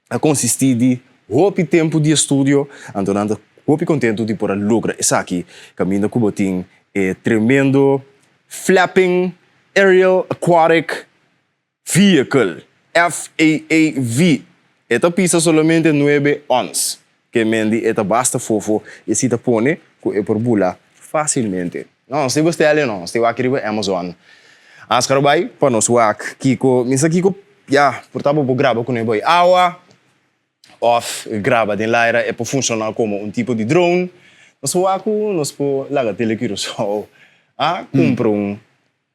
a konsistí di hopi tempu di estudio, anto nan ta hopi kontentu di por a logra esaki kaminda ku bo tin e tremendo Flapping Aerial Aquatic Vehicle, FAAV. E ta pisa solamente nuebe ons, ke men di e ta basta fofo i si ta pone ku e por bula fásilmente. No, nos tin bestèl no, nos tin wak riba Amazon. Askar bai pa nos wak kiko, mi sa kiko, ya, por ta bo por graba kuné bai awa òf graba den laira, e por funshoná komo un tipo di drone. Nos por wak ku nos por laga Tele Curaçao a kumpra un.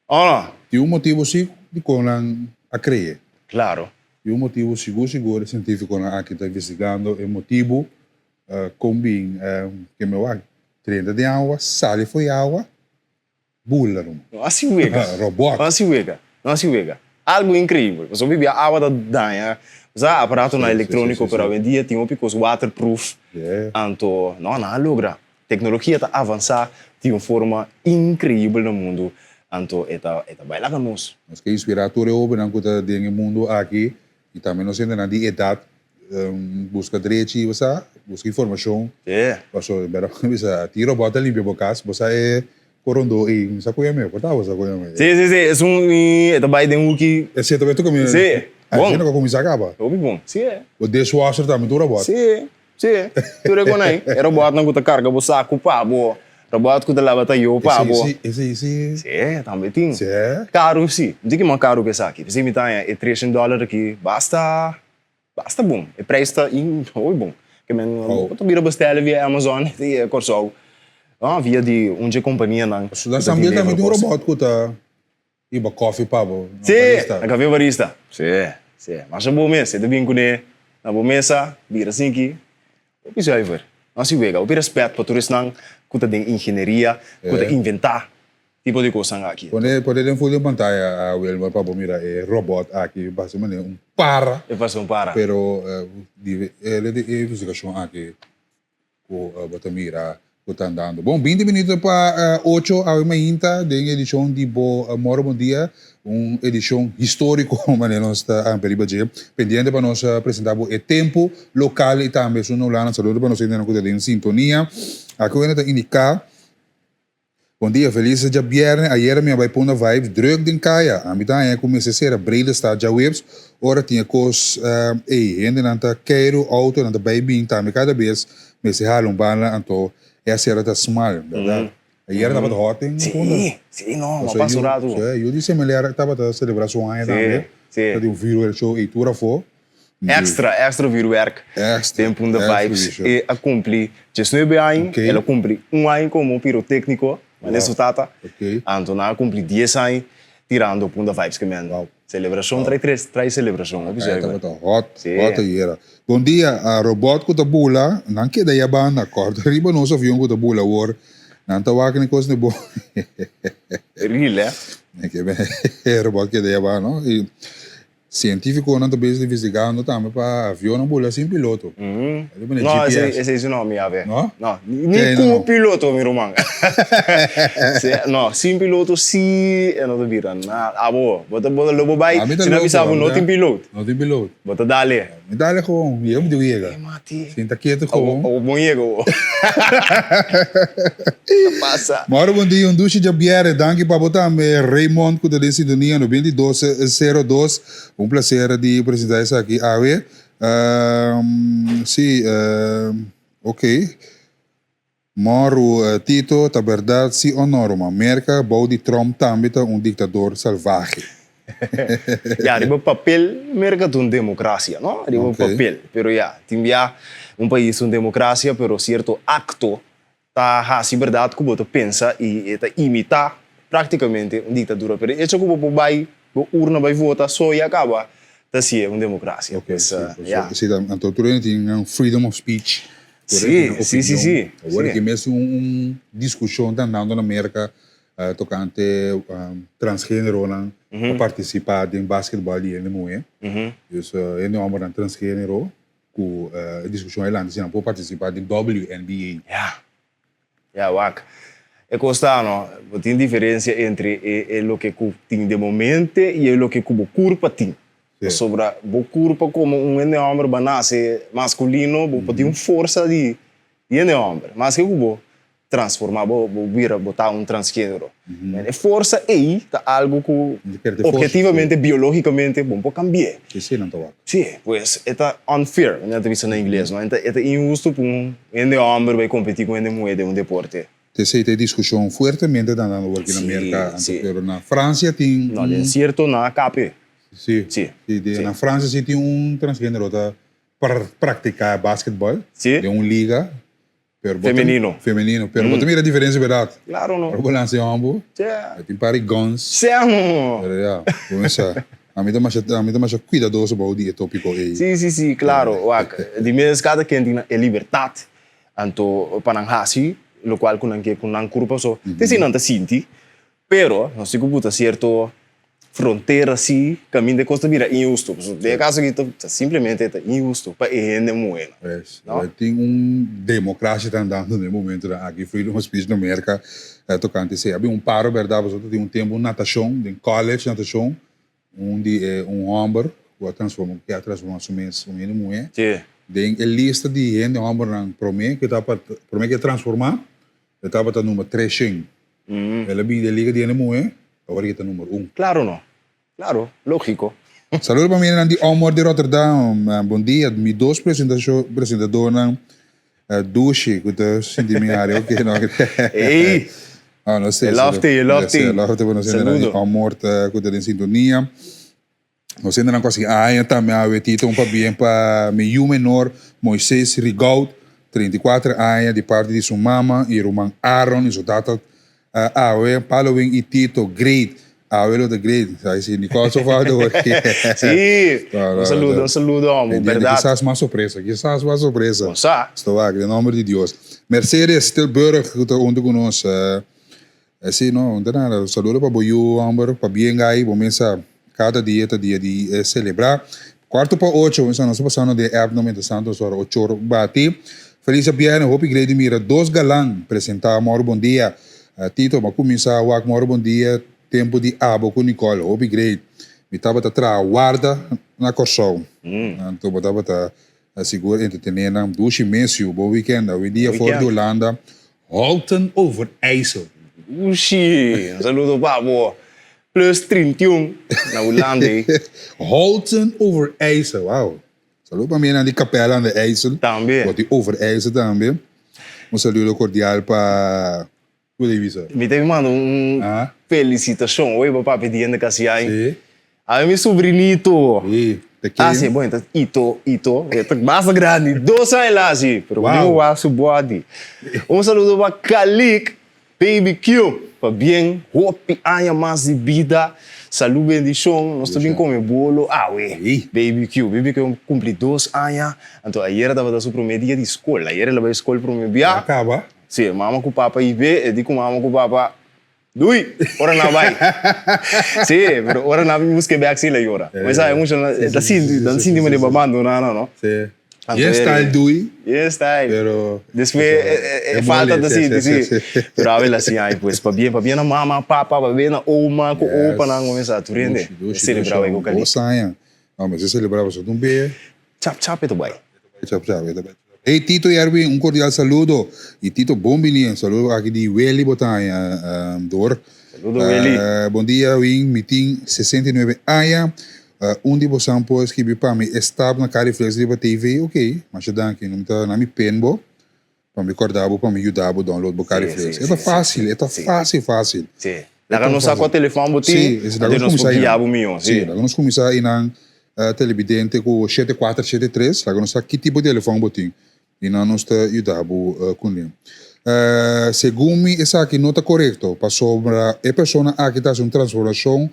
Oh no! Tin un motibu si dikon nan a kree. Klaro. Tin un motibu sigur sigur e sientifikonan aki ta investigando e motibu kon bin ke mi wak drenta den awa sali for e awa bula ruma. No hasi wega. Robot. No hasi wega. No hasi wega. Algu inkreibel. Pasobra bibia awa ta daña bo sa aparatonan elektroniko pero awendia tin hopi kos waterproof anto no nan a logra. Teknologia ta avansá di un forma inkreibel na mundu. Anto e ta e ta bai laga nos. Nos ke inspirá tur e hóbennan ku ta den e mundu aki i tambe nos hendenan di edat buska drechi, bo sa, buska informashon. Pasobra bèrdad bo bisa tin robòt ta limpia bo kas, bo sa e korondó ei, mi sa ku yam'é, por ta bo sa ku yam'é? Sí, sí, sí, esun e ta bai den huki. Esei ta bai tur kaminda. Sí, bon. Asina ku a kuminsá kaba. Hopi bon, sí. Bo dishwasher tambe tur robòt. Sí. Sí, tur e konai. E robòtnan ku ta karga bo saku pa bo, robòt ku ta laba tayó pa bo. Esei, esei. Sí, tambe tin. Sí. Karu sí. Mi tin ki mas karu ku esaki. P'esei mi ta haña e treshen dòler aki basta, basta bon. E preis ta hopi bon. Ke men bo ta bira bestèl'e via Amazon di Kòrsou, via di un dje kompanianan ku ta Tambe tin un robòt ku ta Hiba koffie pa bo na barista. Sí, na café barista. Sí, sí. Masha bo mes. E ta bin kuné na bo mesa, bira sinki. Hopi zuiver. No hasi wega. Hopi respet pa tur esnan ku ta den ingenieria, ku ta inventá tipo di kosnan aki. Pone, pone den full den pantaya, Wilmer, pa bo mira e robot aki. Basa manera un para. E parse un para. Pero di e di e investigashon aki. Ku bo ta mira ku ta andando. Bon, binti minuto pa ocho awe mainta den edishon di Bo Moro Bon Dia, un edishon históriko manera nos ta ampia riba dje. Pendiente pa nos presentá bo e tempu lokal i tambe esun na Hulanda. Saludo pa nos hendenan ku ta den sintonia. Aki wende ta indiká. Bon dia, felis djabierne. Ayera mi a bai Punda Vibes druk den kaya. Ami ta haña ku mester sera Bredestad djaweps ora tin e kos ei. Hendenan ta keiru, outonan ta bai bin tambe kada bes mester hala un banda anto e asera ta smal, bèrdat? Ayera tabata hòt den Punda. Sí, sí, no, mi a pasa un ratu. Sí, yu di Semelera tabata selebrá su aña tambe. Ta di un vuurwerkshow ei tur afó. Extra, extra vuurwerk den Punda Vibes. E a cumpli diesnuebe aña, el a cumpli un aña como pirotecnico, manera su tata. Anto nan a cumpli dies aña tirando Punda Vibes ke men. Celebracion trae tres, trae celebracion, hopi zuiver. Tabata hot, hot ayera. Bon dia, a robot cu ta bula, nan keda ya banda, corda riba nos avion cu ta bula awor, nan ta wak ni cos ni bo. Real, eh? Robot keda ya banda, no? Sientífikonan ta bezig investigando tambe pa avionnan bula sin piloto. No, esei si no mi a ve. No? No, ni ku piloto mi ruman. No, sin piloto si e no ta bira nada. Abo, bo ta bo lo bo bai, si nan bisa bo no tin pilot. No tin pilot. Bo ta dale. Mi dale gewoon, mi yega mi tin ku yega. Sinta ketu gewoon. Abo bon yega bo. Ta pasa. Mauro bon dia, un dushi djabièrnè. Danki pa bo tambe Raymond ku ta den sintonia 92 02. Un plaser di presentá esaki awe. Sí, ok. Mauro Tito, ta bèrdat si o no ruman? Merka bou di Trump tambe ta un diktador salvahe. Ya, riba papel Merka ta un demokrasia, no? Riba papel. Pero ya, tin bia un pais ta un demokrasia, pero sierto akto ta hasi bèrdat ku bo ta pensa i e ta imitá práktikamente un diktadura. Pero e echo ku bo por bai bo urna bai vota so ya kaba ta hasié un demokrasia. Ok, sí, ya. Sí, anto tur hende tin nan freedom of speech. Tur hende tin nan Sí, sí, sí, opinion. sí. Awor aki mes un diskushon ta andando na Merka tokante transgeneronan pa partisipá den basketbal di hende muhé. Dus hende hòmbernan transgenero ku e diskushon a lanta si nan por partisipá den WNBA. Ya, ya wak. E kos ta no, bo tin diferensia entre e e loke ku tin den bo mente i e loke ku bo kurpa tin. Pasobra bo kurpa komo un hende hòmber bo a nase maskulino, bo por tin un forsa di hende hòmber. Maske ku bo transforma bo, bo bira, bo ta un transgenero. E forsa ei ta algu ku obhetivamente, biologicamente, bo no por cambi'é. Esei nan ta wak. Sí, pues e ta unfair, manera ta bisa na ingles, no? E ta inhusto pa un hende homber bai competi ku hende muhé den un deporte. Esei ta e diskushon fuertemente ta andando awor aki na Merka, anto pero na Francia tin un. No, den sierto nan a kap'é. Sí, sí, na Francia sí tin un transgenero ta practica basketball den un liga. Pero bo ta, Femenino. Femenino. Pero bo ta mira diferencia berdad. Claro no. Ora bo lansa e hombo, Yeah. e tin par di guns. Semo! Pero ya, bo mester, ami ta masha, ami ta masha cuidadoso bou di e topico ey. Si, si, si, claro. Wak, di mes cada ken tin e libertad anto pa nan haci locual cu nan ke cu nan curpa so. Te si nan ta sinti, pero nos tin cu buta cierto. frontera si kaminda e kos ta bira inhusto. Pasobra den e kaso aki ta simplemente ta inhusto pa e hende muhé nan. Pues, tin un democracia ta andando den e momentonan aki, freedom of speech na Merca tocante esey. A bin un paro berdad pasobra ta tin un tempo un natacion, den college natacion, un di e un homber cu a transforma, cu a transforma su mes un hende muhé. Den e lista di hende hombernan prome cu tabata, prome cu e transforma, e tabata number 300. El a bin den liga di hende muhé, awor e ta number un. Claro no. Claro, lógico. Saludo pa minenan di Omor di Rotterdam. Bon dia. Mi dos presentadornan dushi cu ta sinti mi hari. Ok, no. Ey! Ah, no sé. E love te, e love te. E love te pa nos hendenan di Omor cu ta den sintonia. Nos hendenan cu a sigui aña tambe awe Tito un pabien pa mi yu menor Moises Rigaud, 34 aña, di parti di su mama y ruman Aaron y su tata Awe, Palowin y Tito, great. Awe lo ta great. Sa si Nicole so falta hoor. Sí. Un saludo, un saludo, amo, berdad. Kisas mas sorpresa, kisas mas sorpresa. Bo sa. Sto wak, den nomber di Dios. Mercedes Tilburg, ku ta huntu ku nos. Sí, no, no ta nada. Saludo pa bo yu, homber, pabien gai, bo mes sa. Kada dia ta dia di selebrá. Kuarto pa ocho, nos ta pasando den e app no mientras tanto nos ora ochor bati. Feliz djabièrnè, hopi grei di mira dos galan presentá Mòru Bon Dia. Tito, m'a kuminsá wak Mòru Bon Dia tempu di abo ku Nicole, hopi grei. Mi tabata traha warda na Kòrsou. Anto bo tabata sigur entretené nan. Dushi mesiu, bon wikènd. Awendia for di Hulanda, Holten Overijssel. Dushi! Un saludo pa bo. Plus 31 na Hulanda ei. Holten Overijssel, wow. Saludo pa minan di Capelle aan de IJssel. Tambe. Bo di Overijssel tambe. Un saludo cordial pa Ku ta bisa? Mi ta manda un felicitacion hoy pa papi di hende casi ai. Si. Ami mi sobrinito. Si, ta ken? Ah si, bueno, ta Ito, Ito. E ta basta grandi, dos aña la si, pero Wow. mi wak su body. Un saludo pa Kalik. Baby Q, pabien, hopi aña mas di bida, salud, bendicion, nos ta bin come bolo awe. Baby Q, Baby Q cumpli dos aña, anto ayera tabata su prome dia di scol, ayera el a bay scol prome bia. A caba? Si, mama cu papa ibe, e di cu mama cu papa, dui, ora nan bay. Si, pero ora nan bin busca e bek si el a yora. Bo sa, e muchanan ta sinti, nan sinti manera bo a bandona nan, no? Si. Ye style dui. Ye style. Pero. Despues e falta ta sinti si. Pero awe la siña ay pues pabien pabien na mama papa pabien na oma ku opa nan kuminsá tur hende selebrá wei ku kali. Dos aña. No mester selebrá pasobra un be. Chap chap e ta bai. Chap chap e ta bai. Hey Tito y Erwin un cordial saludo y Tito bon bini saludo aki di Welly bo ta haña door. Saludo Welly. Bon dia Erwin mi tin 69 aña. Un di bosan por skibi pa mi e stap na Cariflex riba TV? Ok, masha danki. No mi ta na mi pen bo pa mi korda bo pa mi yuda bo download bo Cariflex. E ta fácil, e ta fácil, fácil. Sí. Laga nos sa kua telefòn bo tin, anto nos por guia bo mihó. Sí, laga nos kuminsá einan telebidente ku 7473, laga nos sa ki tipo di telefòn bo tin i nan nos ta yuda bo kuné. Segun mi esaki no ta korekto pasobra e persona aki ta hasi un transformashon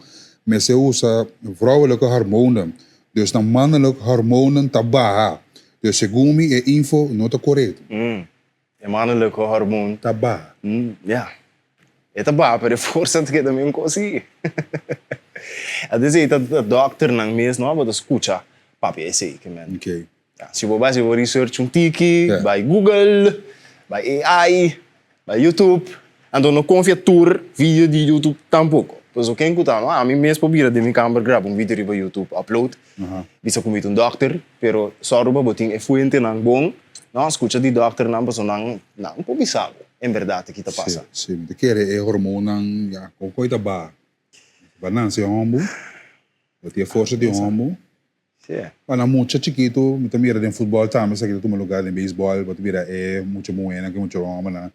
mester usa vrouwelijke hormonen dus nan mannelijk hormonen ta baha dus segun mi e info no ta korekto. E mannelijke hormoon. Ta baha. Ya. E ta baha pero e forsa ta keda mesmo kos si. Antes ei ta dokternan mes no bo ta skucha papia esei ke men. Ok. Ya, si bo bai si bo research un tiki, bai Google, bai AI, bai YouTube, anto no konfia tur video di YouTube tampoko. Pasobra ken ku ta no, ami mes por bira den mi kamber graba un video riba YouTube, upload, bisa ku mi ta un dòkter, pero sòru pa bo tin e fuentenan bon, no, skucha di dòkternan pasobra nan nan por bisa bo en bèrdat ki ta pasa. Si, si, mi ta kere e hormonnan, ya, kon ta baha? Ba nanse hòmbu, bo tin e forsa di hòmbu. Pa nan mucha chikitu, mi ta mira den futbòl tambe esaki ta tuma lugá, den beisbòl bo ta mira e mucha muhénan ku e mucha hòmbernan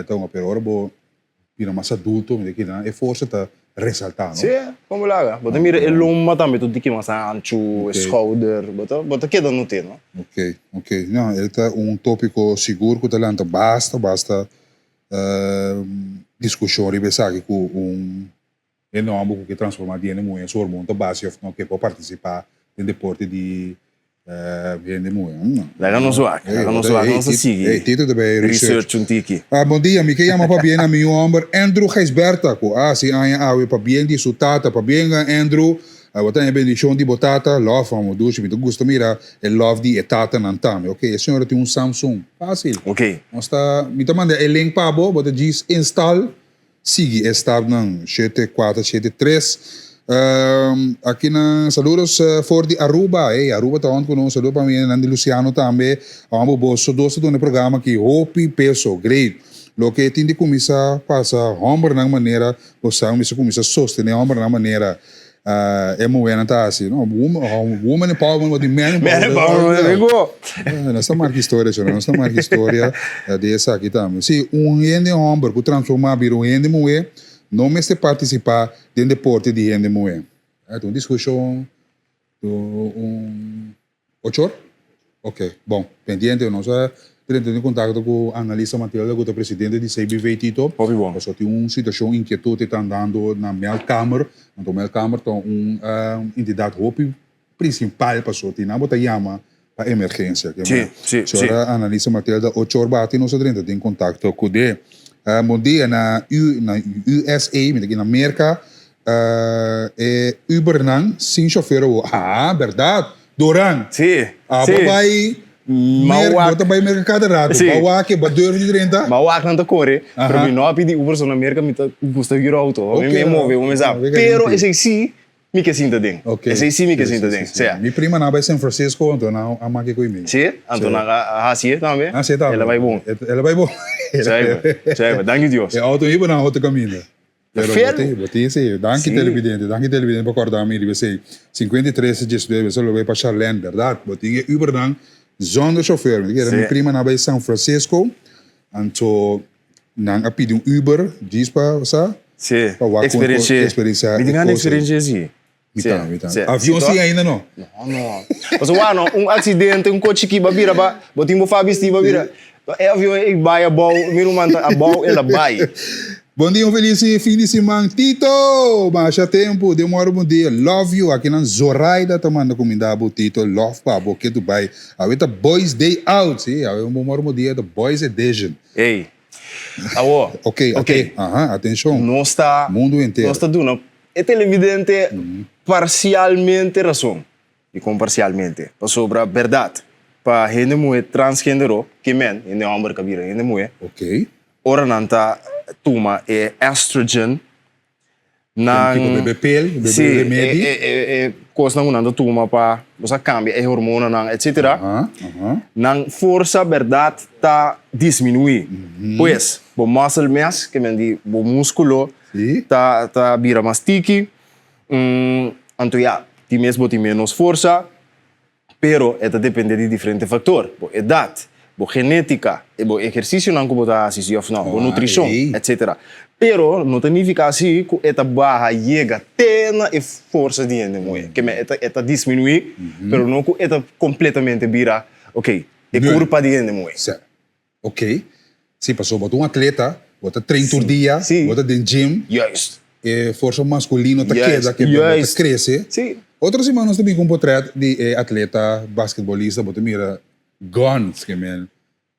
ta hunga, pero ora bo bira mas adulto mi ta kere nan e forsa ta resaltá, no? Sí, kon bo laga. Bo ta mira e lomba tambe ta un tiki mas anchu, e skouder, bo ta bo ta keda not'é, no? Ok, ok. No, e ta un tópiko sigur ku ta lanta basta, basta diskushon riba esaki ku un E nomber ku ke transforma di hende muhé su hormon ta basi òf no ke por partisipá den deporte di. Hende muhe. Laga nos wak, laga nos wak, nos ta sigui. Hey, Tito ta bay research. Research un tiki. Ah, bon dia, mi ke yama pabien na mi yu homber Andrew Gijsberta ku a hasi aña awe pabien di su tata. Pabien Andrew, bo ta haña bendishon di bo tata. Love amo dushi, mi ta gusta mira e love di e tatanan tambe. Ok, e señora tin un Samsung. Fácil. Ok. Nos ta, mi ta manda e link pa bo, bo ta djis install. Sigui e stapnan shete kuater shete tres. Aki nan saludos for di Aruba. Ey Aruba ta hond ku nos. Saludo pa mi hendenan di Luciano tambe. Awor bo boso dos ta duna e programa aki hopi peso. Great. Loke tin di kuminsá pasa hombernan manera bo sa mester kuminsá sostené hombernan manera E muhernan ta hasi, no, woman empowerment, bo tin man empowerment. Man empowerment, Nos ta marka historia, chora, nos ta marka historia di esaki tambe. Si, un hende homber ku transforma bira un hende muher, no mester partisipa den deporte di hende muher. Ta un diskushon, un. Ochor? Ok, bon. Pendiente, nos a drenta den contacto cu Annalisa Matilda cu ta presidente di CBV Tito. Hopi bon. Pasobra tin un situacion inquietud e ta andando na meldkamer. Anto meldkamer ta un entidad hopi principal pasobra tin nan bo ta yama pa emergencia. Si, si, si. Señora Annalisa Matilda ochor bati nos a drenta den contacto cu de. Bon dia na USA, mi ta aki na Merca. E Ubernan sin chofer awo. Ah, berdad. Doran. Sí, Ah, sí. bo bai Ma Merca, wak. bo ta bai Merca cada rato. Sí. Ba wak, ba durf di drenta. Ma wak nan ta kore, Aha. pero mi no a pidi Uber so na Merca mi ta gusta hür auto. Ok, Mi move, mi sa. ah, wega Pero limpi. esei sí mi ke sinta den. Ok. Esei sí mi ke Sí, sinta sí, den. sí, sí. Sea. Mi prima nan a bai San Francisco, anto nan a maki ku mi. Sí? Anto Sí. nan a hasi e tambe? Hasi e tambe. El a bai bon. El a bai bon. Zeker, zeker. Danki Dios. E auto hiba nan otro kaminda. Pero Fel. bo tin, bo tin si. Danki Sí. televidente, danki televidente pa korda mi riba esei. 53 19 esei lo bai pa Charlene, berdad? Bo tin e Ubernan zonder chauffeur. Mi ta kere Sí. mi prima nan a bai San Francisco, anto nan a pidi un Uber djis pa sa, Sí. pa wak kon Experiencia. experiencia Mi e tin gana kos ei. experiencia si. Mi Sí, ta, mi ta. sí. Avion Sí, si toch? ainda no. No, no. Pasobra wak no, un accidente, un coche ki ba bira ba, bo tin bo fa bisti ba bira. E avion ei bai abou, mi ruman ta abou, el a bai. Bon dia un felis fin di siman Tito! Masha tempu, den mora bon dia. Love you. Akinan Zoraida ta manda kuminda bo Tito. Love pa bo ke Dubai. Awe ta Boys Day Out. Si, awe un bon mora bon dia ta Boys Edition. Ey. Awo. Ok, ok. Aha, atenshon. Nos ta. Mundu entero. Nos ta duna E televidente parsialmente rason. Dikon parsialmente? Pasobra bèrdat, pa hende muhé transgenero, ke men, hende hòmber ka bira hende muhé, ora nan ta tuma e estrogen, nan. Tipo bebe pil, bebe Sí, remedi. e, e, e kosnan ku nan ta tuma pa, bo sa, kambia e hormonanan, etsetera. Nan forsa bèrdat ta disminuí. Pues, bo muscle mass, ke men di bo múskulo, Ta ta bira mas tiki, anto ya, tin mes bo tin menos forsa, pero e ta depende di diferente factor, bo edad, bo genetica, e bo ehercicionan cu bo ta haci si of no, bo nutricion, etcetera. Pero no ta nifica si cu e ta baha yega te na e forsa di hende muhe, ke men e ta e ta disminui, pero no cu e ta completamente bira, ok, e curpa di hende muhe. Ok. Si, pasobra bo ta un atleta, bo ta train tur dia, bo ta den gym. Juist. E forsa masculino ta keda, ke bo ta crece. Si. Otro siman nos ta bin ku un potret di e atleta basketbolista, bo ta mira guns, ke men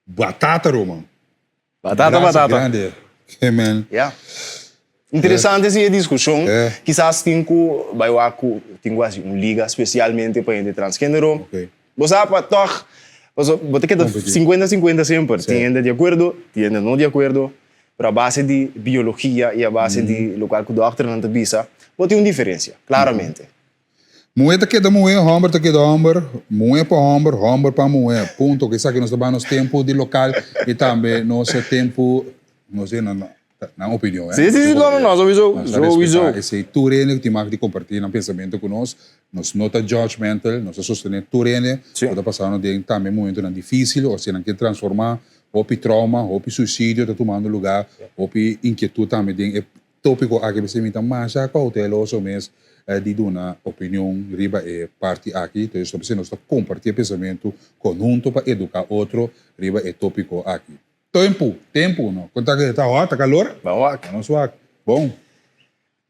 batata Roman. Batata, batata. Grande, ke men. Ya. Interesante si e diskushon. Kisas tin ku bai wak ku tin ku hasi un liga spesialmente pa hende transgenero. Bo sa pa tòg, pasobra bo ta keda sinkuenta sinkuenta semper. Tin hende di akuerdo, tin hende no di akuerdo. Pero a base di biologia i a base di lokual ku dòkternan ta bisa, bo tin un diferensia, klaramente. Muhé ta keda muhé, hòmber ta keda hòmber, muhé pa hòmber, hòmber pa muhé. Punto. Esaki nos ta bai nos tempu di lokal i tambe nos tempu, no sé, nan opinion, eh. Sí, sí, sí, no, no, no, sowieso, Nos ta respetá sowieso. esei. Tur hende ku tin mag di kompartí nan pensamentu ku nos. Nos no ta judgmental, nos ta sostené tur hende ku ta pasando den tambe momentunan difísil o si nan ke transformá. Hopi trauma, hopi suisidio ta tumando lugá, hopi inkietut tambe den e Tópiko aki mester mi ta masha kouteloso mes di duna opinion riba e parti aki, entonces nos mester nos ta kompartí e pensamentu konhunto pa eduká otro riba e tópiko aki. Tempu, tempu no, kon ta ta hot, ta kalor? Ban wak. Nos wak. Bon.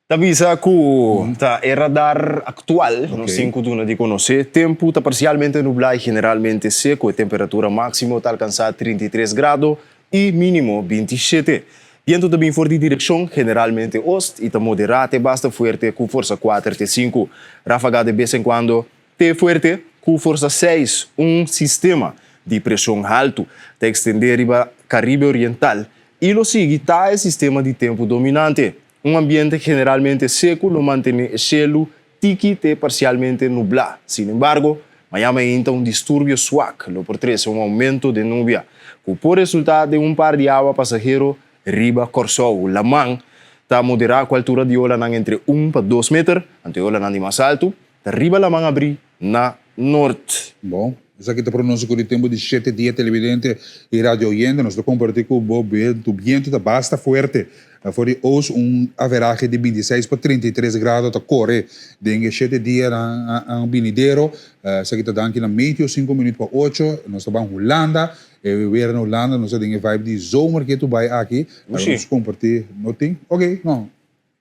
Ta bisa ku ta e radar aktual nos tin ku duna di konosé. Tempu ta parsialmente nublá i generalmente seku. E temperatura máksimo ta alkansá 33 grado i mínimo 27. Bientu ta bin for di direkshon generalmente ost i ta moderá te basta fuerte ku forsa kuater te sinku. Ráfaga de bes en kuando te fuerte ku forsa seis. Un sistema di preshon haltu ta ekstendé riba Karibe Oriental i lo sigui ta e sistema di tempu dominante. Un ambiente generalmente seku lo mantené e shelu tiki te parsialmente nublá. Sin embargo, maña mainta un disturbio swak lo por trese un oumento den nubia, ku por resultá den un par di awa pasahero riba Kòrsou. Laman ta moderá ku altura di olanan entre un pa dos meter, anto e olanan di mas altu ta riba laman abrí na nort. Bon, esaki ta pronóstiko di tempu di shete dia televidente i radio oyente. Nos ta kompartí ku bo bientu. Bientu ta basta fuerte. For di oost un averahe di 26 pa 33 grado ta kore den e shete dianan binidero. Esaki ta danki na meteo sinku minüt pa ocho. Nos ta ban Hulanda. E weer na Hulanda nos ta den e vibe di zomer ke tu bai aki. Nos kompartí. No tin? Oké, no.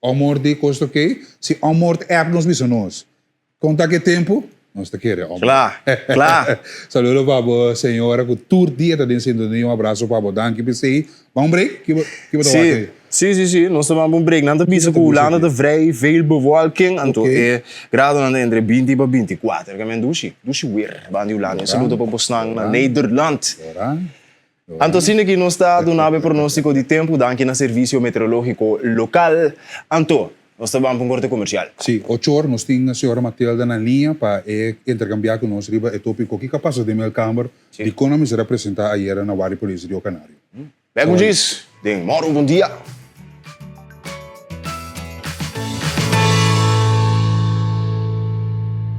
Omort di kos ta oké. Si omort app nos bisa nos. Kon ta ke tempu? Nos ta kere homber. Kla, kla. Saludo pa bo señora ku tur dia ta den sintonia. Un abraso pa bo. Danki p'esei. Ban un break? Ki bo ki bo ta Sí, wak ei? sí, sí, sí. Nos ta ban pa un break. Nan ta bisa ku Hulanda ta vrij veel bewolking, anto Oké. e gradonan ta entre binti pa bintikuater. Ke men dushi, dushi weer ban di Hulanda. Un saludo pa bosnan na Nederland. Ora, Anto asina ki nos ta duna bo e pronóstiko di tempu danki na Servisio Meteorológiko Lokal. Anto, nos ta ban pa un korte komersial. Sí, ochor nos tin señora Matilda na liña pa e interkambiá ku nos riba e tópiko Kiko a pasa den meldkamer dikon a mester a presentá ayera na Wari Polis Rio Canario. Bèk un djis den Mòru Bon Dia.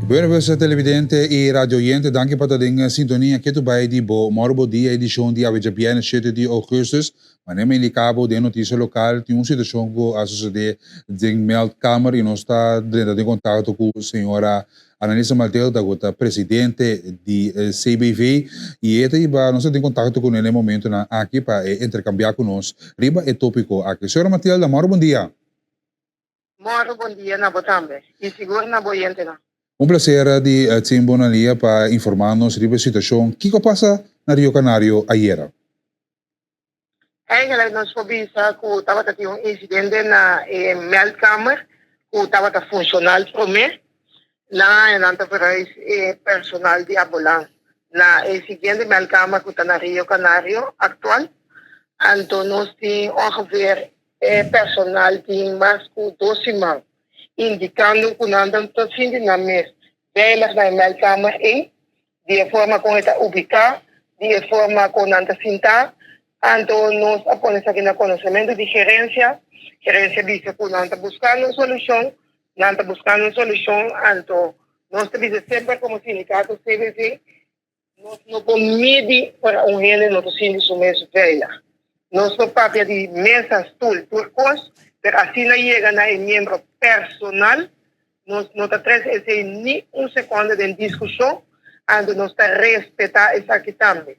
Bueno pues televidente y radio oyente, danki pa ta den sintonia ketu bai di bo Moro Bo Dia edicion di awe djabièrnè shete di augustus. Manera mi indica bo den noticia local tin un situacion cu a sucede den meldkamer y nos ta drenta den contacto cu señora Annalisa Maldelda cu ta presidente di CBV y e ta hiba nos ta den contacto cu ne na e momentonan aki pa e intercambia cu nos riba e topico aki. Señora Matilda, moro bon dia. Moro bon dia na bo tambe y sigur na bo oyentenan. Un placer di tin bo na lia pa informa nos riba e situacion kico a pasa na Rio Canario ayera. Eigenlijk nos por bisa ku tabata tin un insidente na e meldkamer ku tabata funshonal promé. Nan a nan ta verhuis e personal di ambulans na e siguiente meldkamer ku ta na Rio Canario aktual. Anto nos tin ongeveer e personal tin mas ku dos siman indikando ku nan ta sinti nan mes veilig na e meldkamer ei. Di e forma kon e ta ubiká, di e forma kon nan ta sintá. Anto nos a pone esaki na konosementu di gerensia. Gerensia bisa ku nan ta buskando un solushon, nan ta buskando un solushon. Anto nos ta bisa semper komo sindikato CBV, nos no por midi ora un hende no ta sinti su mes veilig. Nos por papia di mesa, stul, tur kos, pero asina yega na e miembro personal, Nos no ta trese esei ni un sekonde den diskushon, anto nos ta respetá esaki tambe.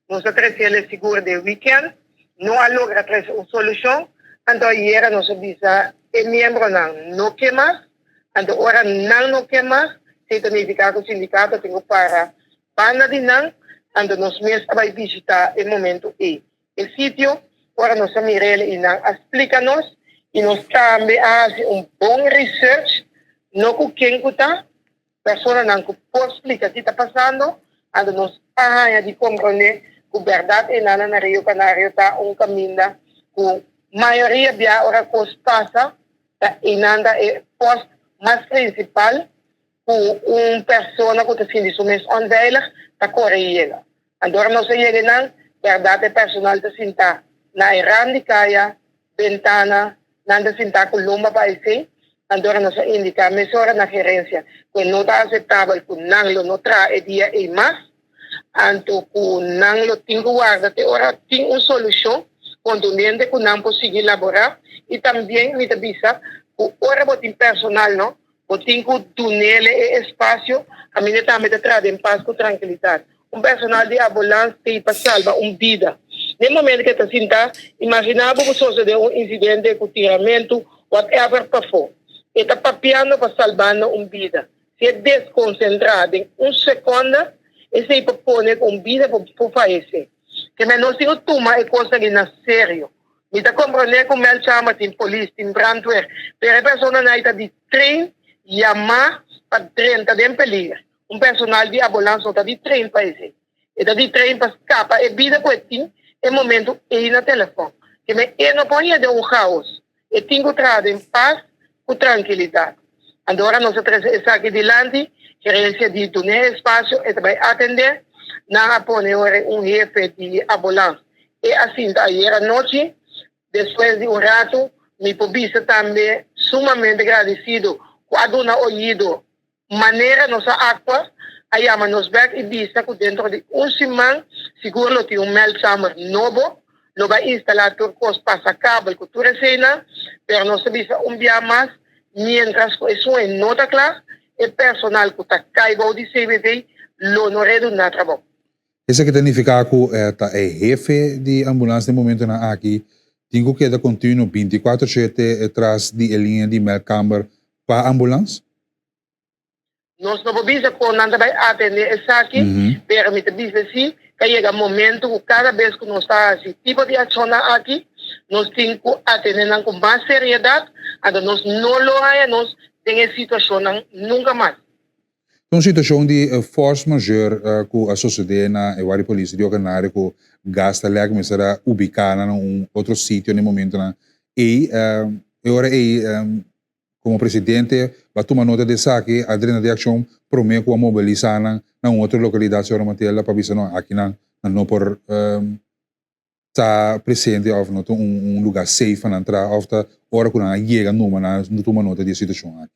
Nos a trese sigur den wikènt, no a logra trese un solushon, anto ayera nos a bisa e miembronan no ke mas, anto ora nan no ke mas, esei ta nifiká ku sindikato tin ku para banda di nan, anto nos mes a bai bishitá e momentu ei. E sitio ora nos a mir'el i nan a splika nos i nos tambe a hasi un bon research no ku ken ku ta personanan ku por splika ki ta pasando anto nos a haña di komprondé ku bèrdat enanan na Rio Canario ta un kaminda ku mayoria bia ora kos pasa ta einan ta e post mas prinsipal ku un persona ku ta sinti su mes onveilig ta kore yega. Anto ora nos a yega einan, bèrdat e personal ta sintá na e ram di kaya, bentana, nan ta sintá ku lomba pa esei. Anto ora nos a indiká mesora na gerensia ku e no ta aseptabel ku nan lo no traha e dia ei mas, anto ku nan lo tin ku warda te ora tin un solushon kontundente ku nan por sigui laborá. I tambien mi ta bisa ku ora bo tin personal no, Bo tin ku dunele e espasio, kaminda tambe ta traha den pas ku trankilidat. Un personal di ambulans t'ei pa salba un bida. Den momento ku e ta sintá, imaginá bo ku sosodé un insidente ku tiramentu, whatever, pafó. E ta papiando pa salbando un bida. Si e deskonsentrá den un sekonda, esei por pone ku un bida por por fayesé. Ke men nos tin ku tuma e kos aki na serio. Mi ta komprondé ku meldkamer tin polis, tin brandweer, pero e personanan ei ta di train yamá pa drenta den peliger. Un personal di ambulans no ta di train pa esei. E ta di train pa skapa e bida ku e tin e momentu ei na telefòn. Ke men e no por hia den un gaos. E tin ku traha den pas ku trankilidat. Anto ora nos a trese esaki dilanti, gerensia di dun'é espasio, e ta bai atendé. Nan a pone ora un hefe di ambulans. E a sinta ayer anochi. Despues di un ratu, mi por bisa tambe sumamente gradisido ku a duna oido Manera nos a actua, a yama nos bek y bisa cu dentro di un siman sigur lo tin un meldkamer nobo, lo bay instala tur cos, pasa kabel cu tur eseynan, pero nos ta bisa un bia mas, mientras cu esun e no ta cla, e personal cu ta cay bou di CBV lo no redunda trabou. Esaki ta nifiká ku ta e hefe di ambulans den momentonan aki tin ku keda kontinuo bintikuater shete tras di e liña di meldkamer pa ambulans? Nos no por bisa kon nan ta bai atendé esaki, pero mi ta bisa si ta yega momento ku kada bes ku nos ta hasi tipo di akshonnan aki, nos tin ku atendé nan ku mas seriedat, anto nos no lo haña nos den e situashonnan nunka mas. Ta un situacion di force majeure cu a sosode na e Guardia Polis Rio Canario cu gas ta lek mester a ubica nan na un otro sitio na e momentonan ey. E ora ey como presidente bo a tuma nota di esaki, a drenta den accion prome cu a mobilisa nan na un otro localidad, señora Matela, pa bisa no aki nan no por ta presente of no ta un lugar safe pa nan traha of ta ora cu nan a yega numa nan a tuma nota di e situacion aki.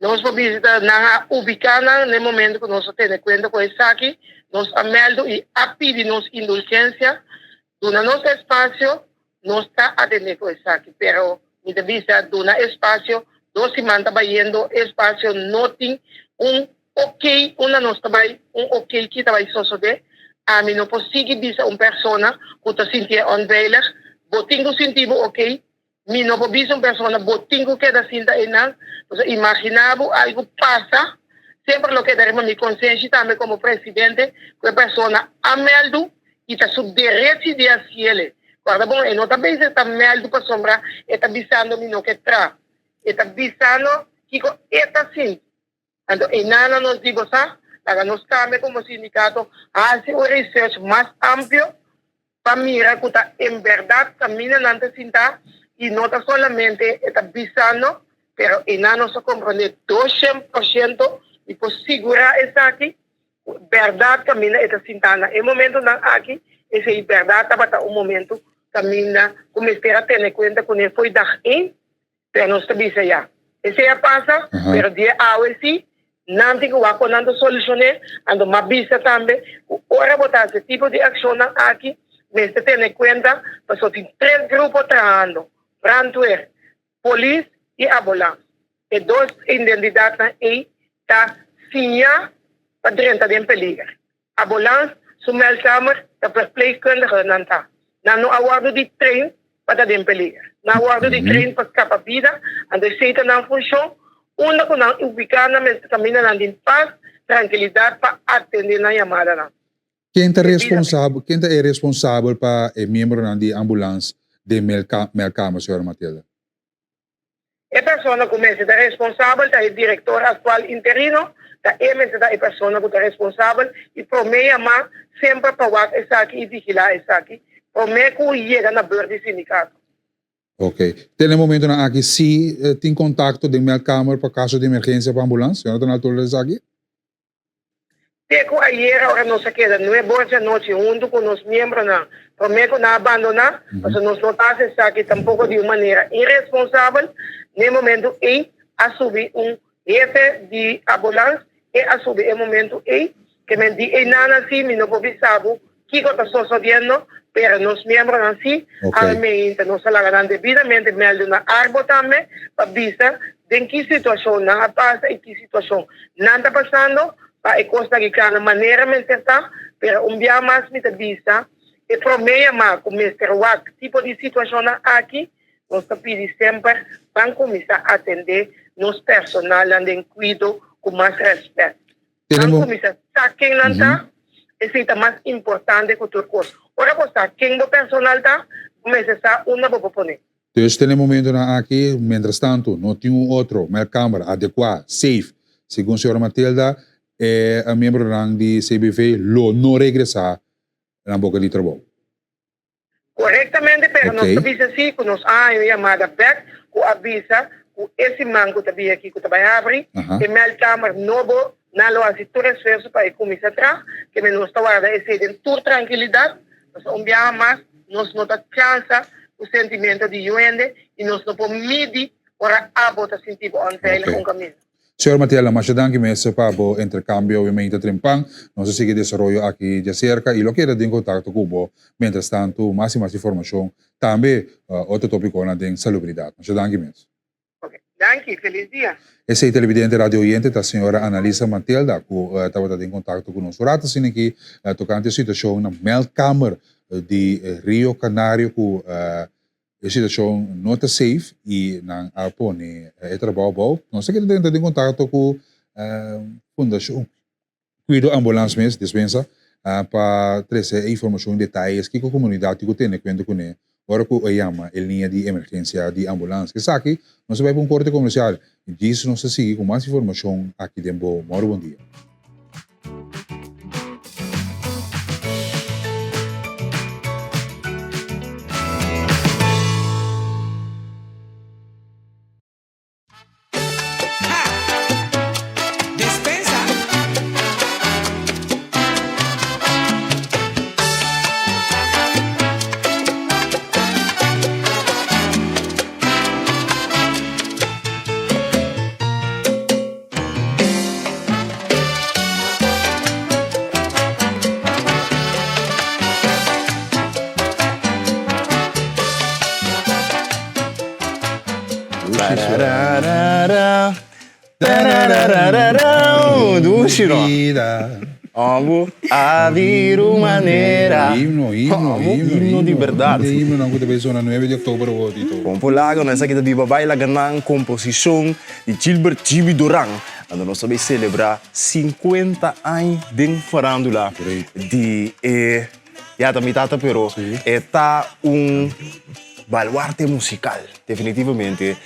Nos por bisita nan a ubica nan n'e momento cu nos a tene cuenta cu esaki, nos a meldo y a pidi nos indulgencia, duna nos espacio, nos ta atende cu esaki, pero mi ta bisa duna espacio, dos siman ta bayendo espacio no tin un ok unda nos ta bay, un ok ki ta bay sosode, ami no por sigui bisa un persona cu ta sintié onveilig, bo tin cu sinti bo ok, Mi no por bisa un persona bo tin cu keda sinta eynan, pasobra imagina bo algo pasa, semper lo keda riba mi consenshi tambe como presidente cu e persona a meldu y ta su derechi di haciele. Corda bon, e no ta bezig ta meldu pasobra e ta bisando mi no ke tra, e ta bisando kico e ta sinti. Anto eynan nos di bo sa, laga nos cambia como sindicato, haci un research mas amplio pa mira ku ta en bèrdat kaminda nan ta sintá i no ta solamente e ta bisando, pero e nan nos a komprondé doshen por shento i por sigurá esaki ku bèrdat kaminda e ta sintá na e momentunan aki, esei bèrdat tabata un momentu kaminda ku mester a tene kuenta kuné fo'i dag ein. Pero nos ta bisa ya, esei a pasa, pero di e awe si, nan tin ku wak kon nan ta solushon'é. Anto m'a bisa tambe ku ora bo ta hasi e tipo di akshonnan aki, mester tene kuenta pasobra tin tres grupo trahando, brandweer, polis i ambulans. E dos identidatnan ei ta siña pa drenta den peliger. Ambulans su meldkamer ta verpleegkundige nan ta. Nan no a wordo di train pa ta den peliger. Nan a wordo di train pa scapa bida, anto esey ta nan funcion. Unda cu nan ubica nan mester caminda nan den paz, trankilidad pa atende nan yamadanan. Ken ta responsabel, ken ta e responsabel pa e miembronan di ambulans den meldkamer, señora Matilda? E persona ku mester ta responsabel ta e direktor aktual interino, ta e mester ta e persona ku ta responsabel i promé yamá semper pa wak esaki i vigilá esaki promé ku yega na bùrt di sindikato. Ok. Te na e momentonan aki si tin kontakto den meldkamer pa kaso di emergensia pa ambulans? Señora ta na altura di esaki? Te ku ayera ora nos a keda nuebor djanochi huntu ku nos miembronan promé ku nan a bandoná, pasobra nos no ta hasi esaki tampoko di un manera iresponsabel. N'e momentu ei a subi un hefe di ambulans, e a subi e momentu ei, ke men di einan así mi no por bisa bo kiko ta sosodiendo, pero nos miembronan sí a meinta nos a laga nan debidamente mèldu na Arbo tambe pa bisa den ki situashon nan a pasa i ki situashon nan ta pasando pa e kosnan aki kla na manera mester ta. Pero un bia mas mi ta bisa e promé yamá ku mester wak tipo di situashonnan aki. Nos ta pidi semper ban kuminsá atendé nos personalnan den kuido ku mas rèspèt. Ban kuminsá sa ken nan ta, esei ta mas importante ku tur kos. Ora bo sa ken bo personal ta, bo mester sa unda bo por pone. Dus den e momentonan aki, mientrastantu no tin un otro meldkamer adekuá, safe, segun señora Matilda, e miembronan di CBV lo no regresá na boka di trabou. Korektamente, pero nos ta bisa si ku nos a haña un yamada bèk ku a bisa ku e siman ku ta bin aki ku ta bai habri e meldkamer nobo, nan lo hasi tur esfuerso pa e kuminsá traha, keme nos ta warda esei den tur trankilidat, pasobra un biaha mas nos no ta chansa ku sentimento di yu hende i nos no por midi ora abo ta sinti bo onveilig un kaminda. Señor Matiela, masha danki mes pa bo intercambio obviamente trempan. Nos a sigui desaroyo aki djacerca y lo keda den contacto cu bo mientras tanto mas y mas informacion tambe otro topiconan den salubridad. Masha danki mes. Ok, danki, feliz dia. Esey televidente radio oyente ta señora Analisa Matilda cu tabata den contacto cu nos un rato asina aki tocante e situacion na meldkamer di Rio Canario cu E situashon no ta safe i nan a pone e trabou abou. Nos ta kere drenta den kontakto ku Fundashon Kuido Ambulans mes, Despensa, pa trese e informashon detayes kiko komunidat tin ku tene kuenta kuné ora ku e yama e liña di emergensia di ambulans. Esaki nos ta bai pa un korte komersial i djis nos ta sigui ku mas informashon aki den bo Mòru Bon Dia. Dushi no. Amo a viru manera. Himno, himno, himno. Himno di berdad. Himno nan ku ta bay sona 9 di oktober awor, Tito. Bon por laga no esaki ta biba bay laga nan komposishon di Gilbert Gibi Doran, ando nos ta bay celebra 50 añ den farandula di e ya ta mi tata pero e ta un baluarte musical definitivamente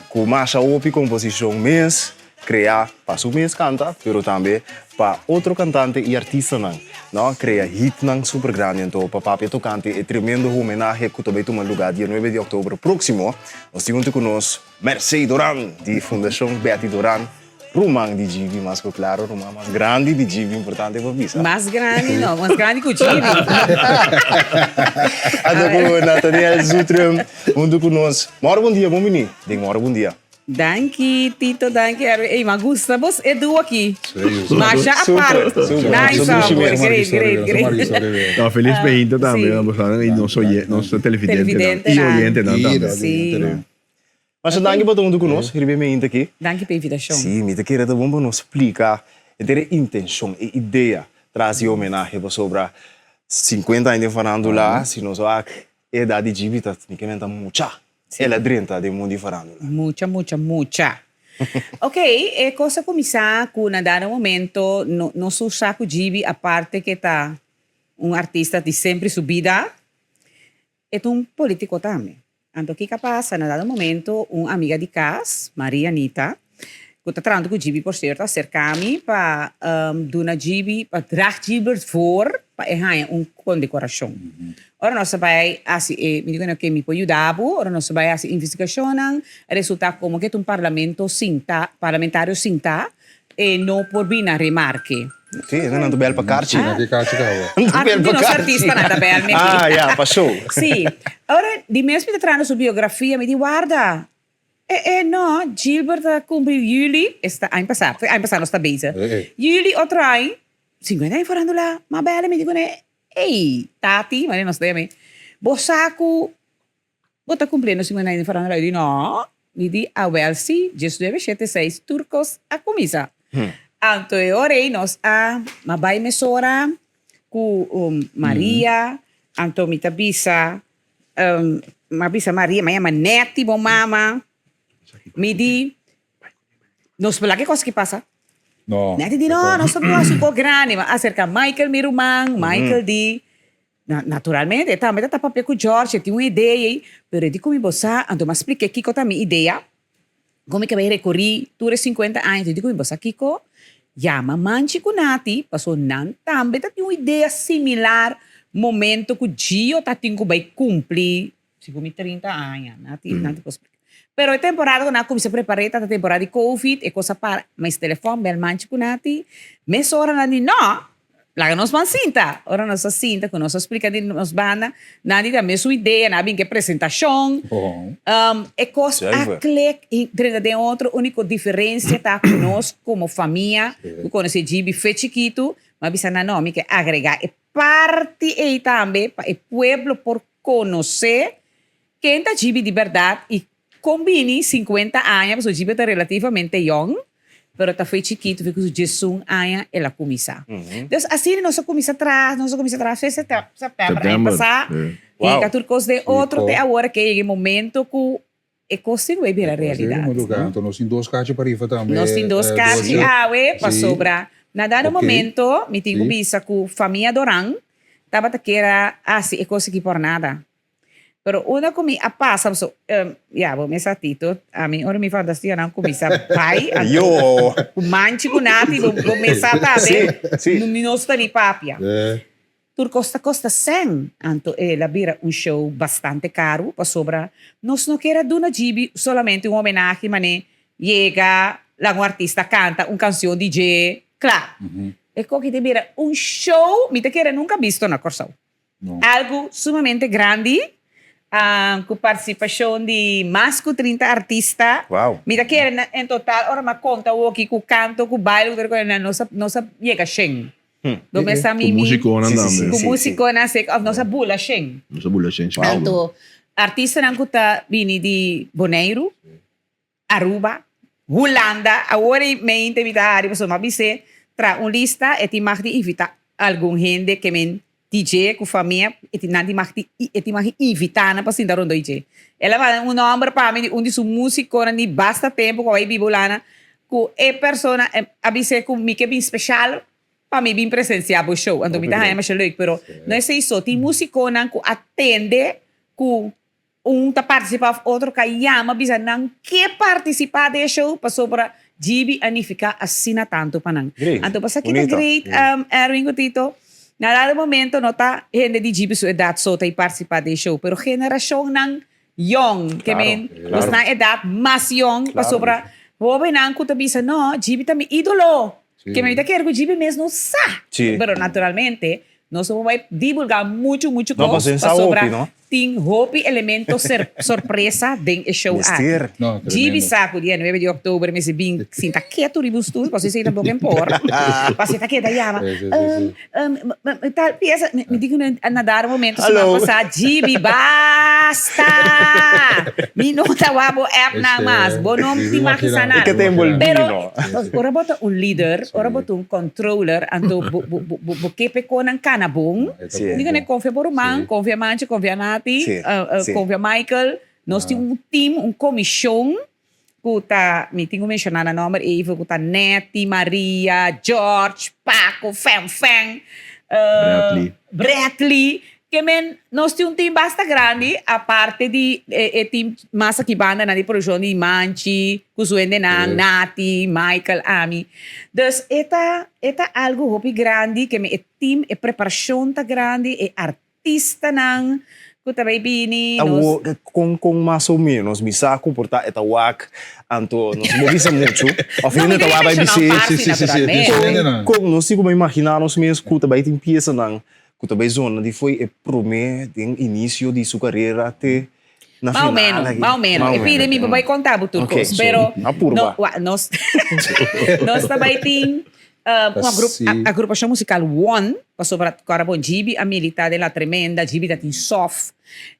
cu masha hopi composicion mes Crea pa su mes canta, pero tambe pa otro cantante y artistanan, no? Crea hitnan super grandi. Anto pa papia tocante e tremendo homenahe cu ta bay tuma lugar dia nuebe di october proximo, nos tin hunto cu nos Mercey Doran di Fundacion Betty Doran, ruman di Gibi, mas cu claro ruman mas grandi di Gibi, importante pa bisa. Mas grandi no, mas grandi cu Gibi. Anto cu Nathaniel Zoetrum hunto cu nos. Moro bon dia, bon bini den Moro Bon Dia. Danki Tito, danki Erwin. Ey, ma gusta bos e duo aki. Masha apart. Nice hombre, great, great, great. No, feliz Beinta tambe, no, boso y nos oye, nos televidentenan y oyentenan tambe. Sí. Masha danki pa ta huntu ku nos riba e meinta aki. Danki pa e invitashon. Sí, mi ta kere ta bon pa nos splika henter e intencion, e idea tras di e homenahe pasobra 50 aña den farandula, si nos wak e edad di Gibi ta mi ke menta mucha. El a drenta den mundu di farándula. Mucha, mucha, mucha. Ok, e kos a kuminsá ku na dado momento no nos usa ku Gibi aparte ke ta un artista di sempri su bida, e ta un polítiko tambe. Anto kiko a pasa? Na dado momento un amiga di kas, Maria Anita, ku ta trahando ku Gibi por sierto, a serká mi pa duna Gibi, pa draag Gilbert voor pa e haña un kondekorashon. Ora nos a bai hasi e, mi di kuné, oke, mi por yuda bo. Ora nos a bai hasi investigashonnan, a resultá komo ke ta un parlamento sintá, parlamentario sintá, e no por bini na remarke. Sí, esnan ta bel pa karchi. Ah, ke karchi ta awa? Ta bel pa Nos karchi. artistanan ta bel mi. Ah, ya, pa show. Sí. Ora, di mes mi ta trahando su biografia, mi di, warda, e, e, no, Gilbert a kumpli juli, esta aña pasá, aña pasá nos ta bezig. Juli otro aña, 50 aña forandula, m'a bel mi di kuné, Ey, tati, manera nos ta yam'é, bo sa ku bo ta kumpliendo 50 aña di farándula? E di, No. Mi di, Awel si, diesnuebe shete seis tur kos a kuminsá. Anto e ora ei nos a m'a bai mesora ku Maria, anto mi ta bisa. m'a bisa Maria, m'a yama Netty, bo mama, mi di, nos por laga e kos aki pasa. No. Netty di, no, nos ta por hasi un kos grandi. M'a aserka Michael, mi ruman, Michael di, naturalmente, e tambe ta ta papia ku George, e tin un idea ei, pero e di ku mi bo sa, anto m'a splik'é kiko ta mi idea. Kon mi ke bai rekorí tur e sinkuenta aña di ku mi bo sa kiko? Yama Manchi ku Nati paso nan tambe ta tin un idea similar momento ku Gio ta tin ku bai kumpli segun mi 30 aña. Nati Nati por splika. Pero e temporada ku nan a kuminsá prepar'é ta temporada di covid e kos a para. Mas telefòn bèl Manchi ku Nati mesora nan di nò. Laga nos ban sinta. Ora nos a sinta ku nos a splika di nos banda, nan di ta mesun idea, nan a bin ku e presentashon. E kos a klik i drenta den otro. Uniko diferensia ta ku nos komo famia ku konosé Gibi fe chikitu, mi a bisa nan no, mi ke agregá e parti ei tambe pa e pueblo por konosé ken ta Gibi di bèrdat i Kon bini 50 aña, pasobra Djibe ta relativamente yòn, pero ta fo'i chikitu, fo'i ku su 11 aña el a kuminsá. Dus asina nos a kuminsá traha, nos a kuminsá traha fe sèptèmber aña pasá, hinka tur kos den otro te awor ke yega e momento ku e kos tin ku bai bira realidat. Anto nos tin dos kachi pa rifa tambe. Nos tin dos kachi awe pasobra na dado momento mi tin ku bisa ku famia Doran tabata kier a hasi e kos aki por nada. Pero unda ku mi a pasa, so, ya, bo mesa Tito, ami ora mi fantasianan kuminsá bai, anto Yo! ku Manchi ku Nati, bo, bo mesa tambe, Sí, sí. mi no sta ni papia. Tur kos ta kosta sèn, anto el a bira un show bastante karu, pasobra nos no kier a duna Gibi solamente un homenahe manera yega laga un artista kanta un kansion di dje, kla. E koki ta bira un show mi ta kere nunka bisto na Kòrsou. Algu sumamente grandi, ku partisipashon di mas ku 30 artista. Mi ta kere na en total ora mi a konta awoki ku kanto, ku baile, ku tur kos, nos a nos a yega shen. Lo mester Ku mi mi musikonan tambe. Ku musikonan sek òf nos a bula shen. Nos a bula shen, si. Anto artistanan ku ta bini di Boneiru, Aruba, Hulanda, awor ei mente mi ta hari pasobra mi a bis'é traha un lista, e tin mag di invitá algun hende ke men DJ ku famia, e tin nan tin mag di e tin mag di invitá nan pa sinta rondó i dje. El a manda un nòmber pa mi di un di su músikonan di basta tempu ku a bai biba Hulanda ku e persona a bis'é ku mi ke bin speshal pa mi bin presensiá bo show. Anto mi ta haña masha leuk, pero no esei so, tin músikonan ku a tende ku Un ta partisipá òf otro ka yama bisa nan ke partisipá den e show pasobra Gibi a nifiká asina tantu pa nan. Great. Anto pasaki ta Bonito. great, Erwin ku Tito. Na dado momento no ta hende di Gibi su edat so ta i partisipá den e show, pero generashonnan yòn, ke Claro, men claro. nos na edat mas yòn, Claro. pasobra hóbennan ku ta bisa no, Gibi ta mi ídolo. Sí. Ke men ta kere ku Gibi mes no sa. Sí. Pero naturalmente nos no por bai divulgá muchu muchu No, kos pasobra en sa pasobra hopi, no? tin hopi elemento ser sorpresa den e show aki. Mester. No, tremendo. Gibi sa ku dia nuebe di òktober mester bin sinta ketu riba un stul pasobra esei tampoco en por. Pasobra e ta keda yama, Sí, sí, sí, sí. Um, um, tal pieza, mi, mi di ku na dado momento Hallo. semana pasá, Gibi, basta! Mi no ta wak bo app nan mas, bo no Gibi tin mag imagina. sanar. E ke ta envolví, Pero, no? ora bo ta un lider, ora bo ta un controller, anto bo, bo, bo, bo, bo ke p'e konan kana bon. Sí. Di ku ne konfia bo ruman, Sí. konfia Manchi, konfia Nati, Sí, sí. konfia Michael. Nos tin un team, un komishon ku ta, mi tin ku menshoná nan nòmber even, ku ta Netty, Maria, George, Paco, Fen Fen, Bradley. Bradley. Ke men, nos tin un team basta grandi, aparte di e e team mas aki banda nan di produkshon di Manchi, ku su hendenan, Nati, Michael, ami. Dus e ta, e ta algu hopi grandi ke men e team, e preparashon ta grandi, e artistanan ku ta bai bini, nos. Awor, kon kon mas o ménos mi sa ku por ta e ta wak, anto nos no bisa muchu, òf No, hende mi ta ta wak bai menshoná un bis'é. parti, Sí, sí, sí, sí, naturalmente. tin hendenan. Kon nos tin ku bai imaginá nos mes ku ta bai tin piesanan ku ta bai zona di foi e promé den inisio di su karera te na Mas o final menos, aki. mas o menos. Mas E o pide mi menos. pa bai konta bo tur Ok, kos, so, pero a purba. no, wa, nos nos ta bai tin un agru Sí. agrupashon musikal One, pasobra kòrda bon Gibi a militá den La Tremenda, Gibi ta tin Sof,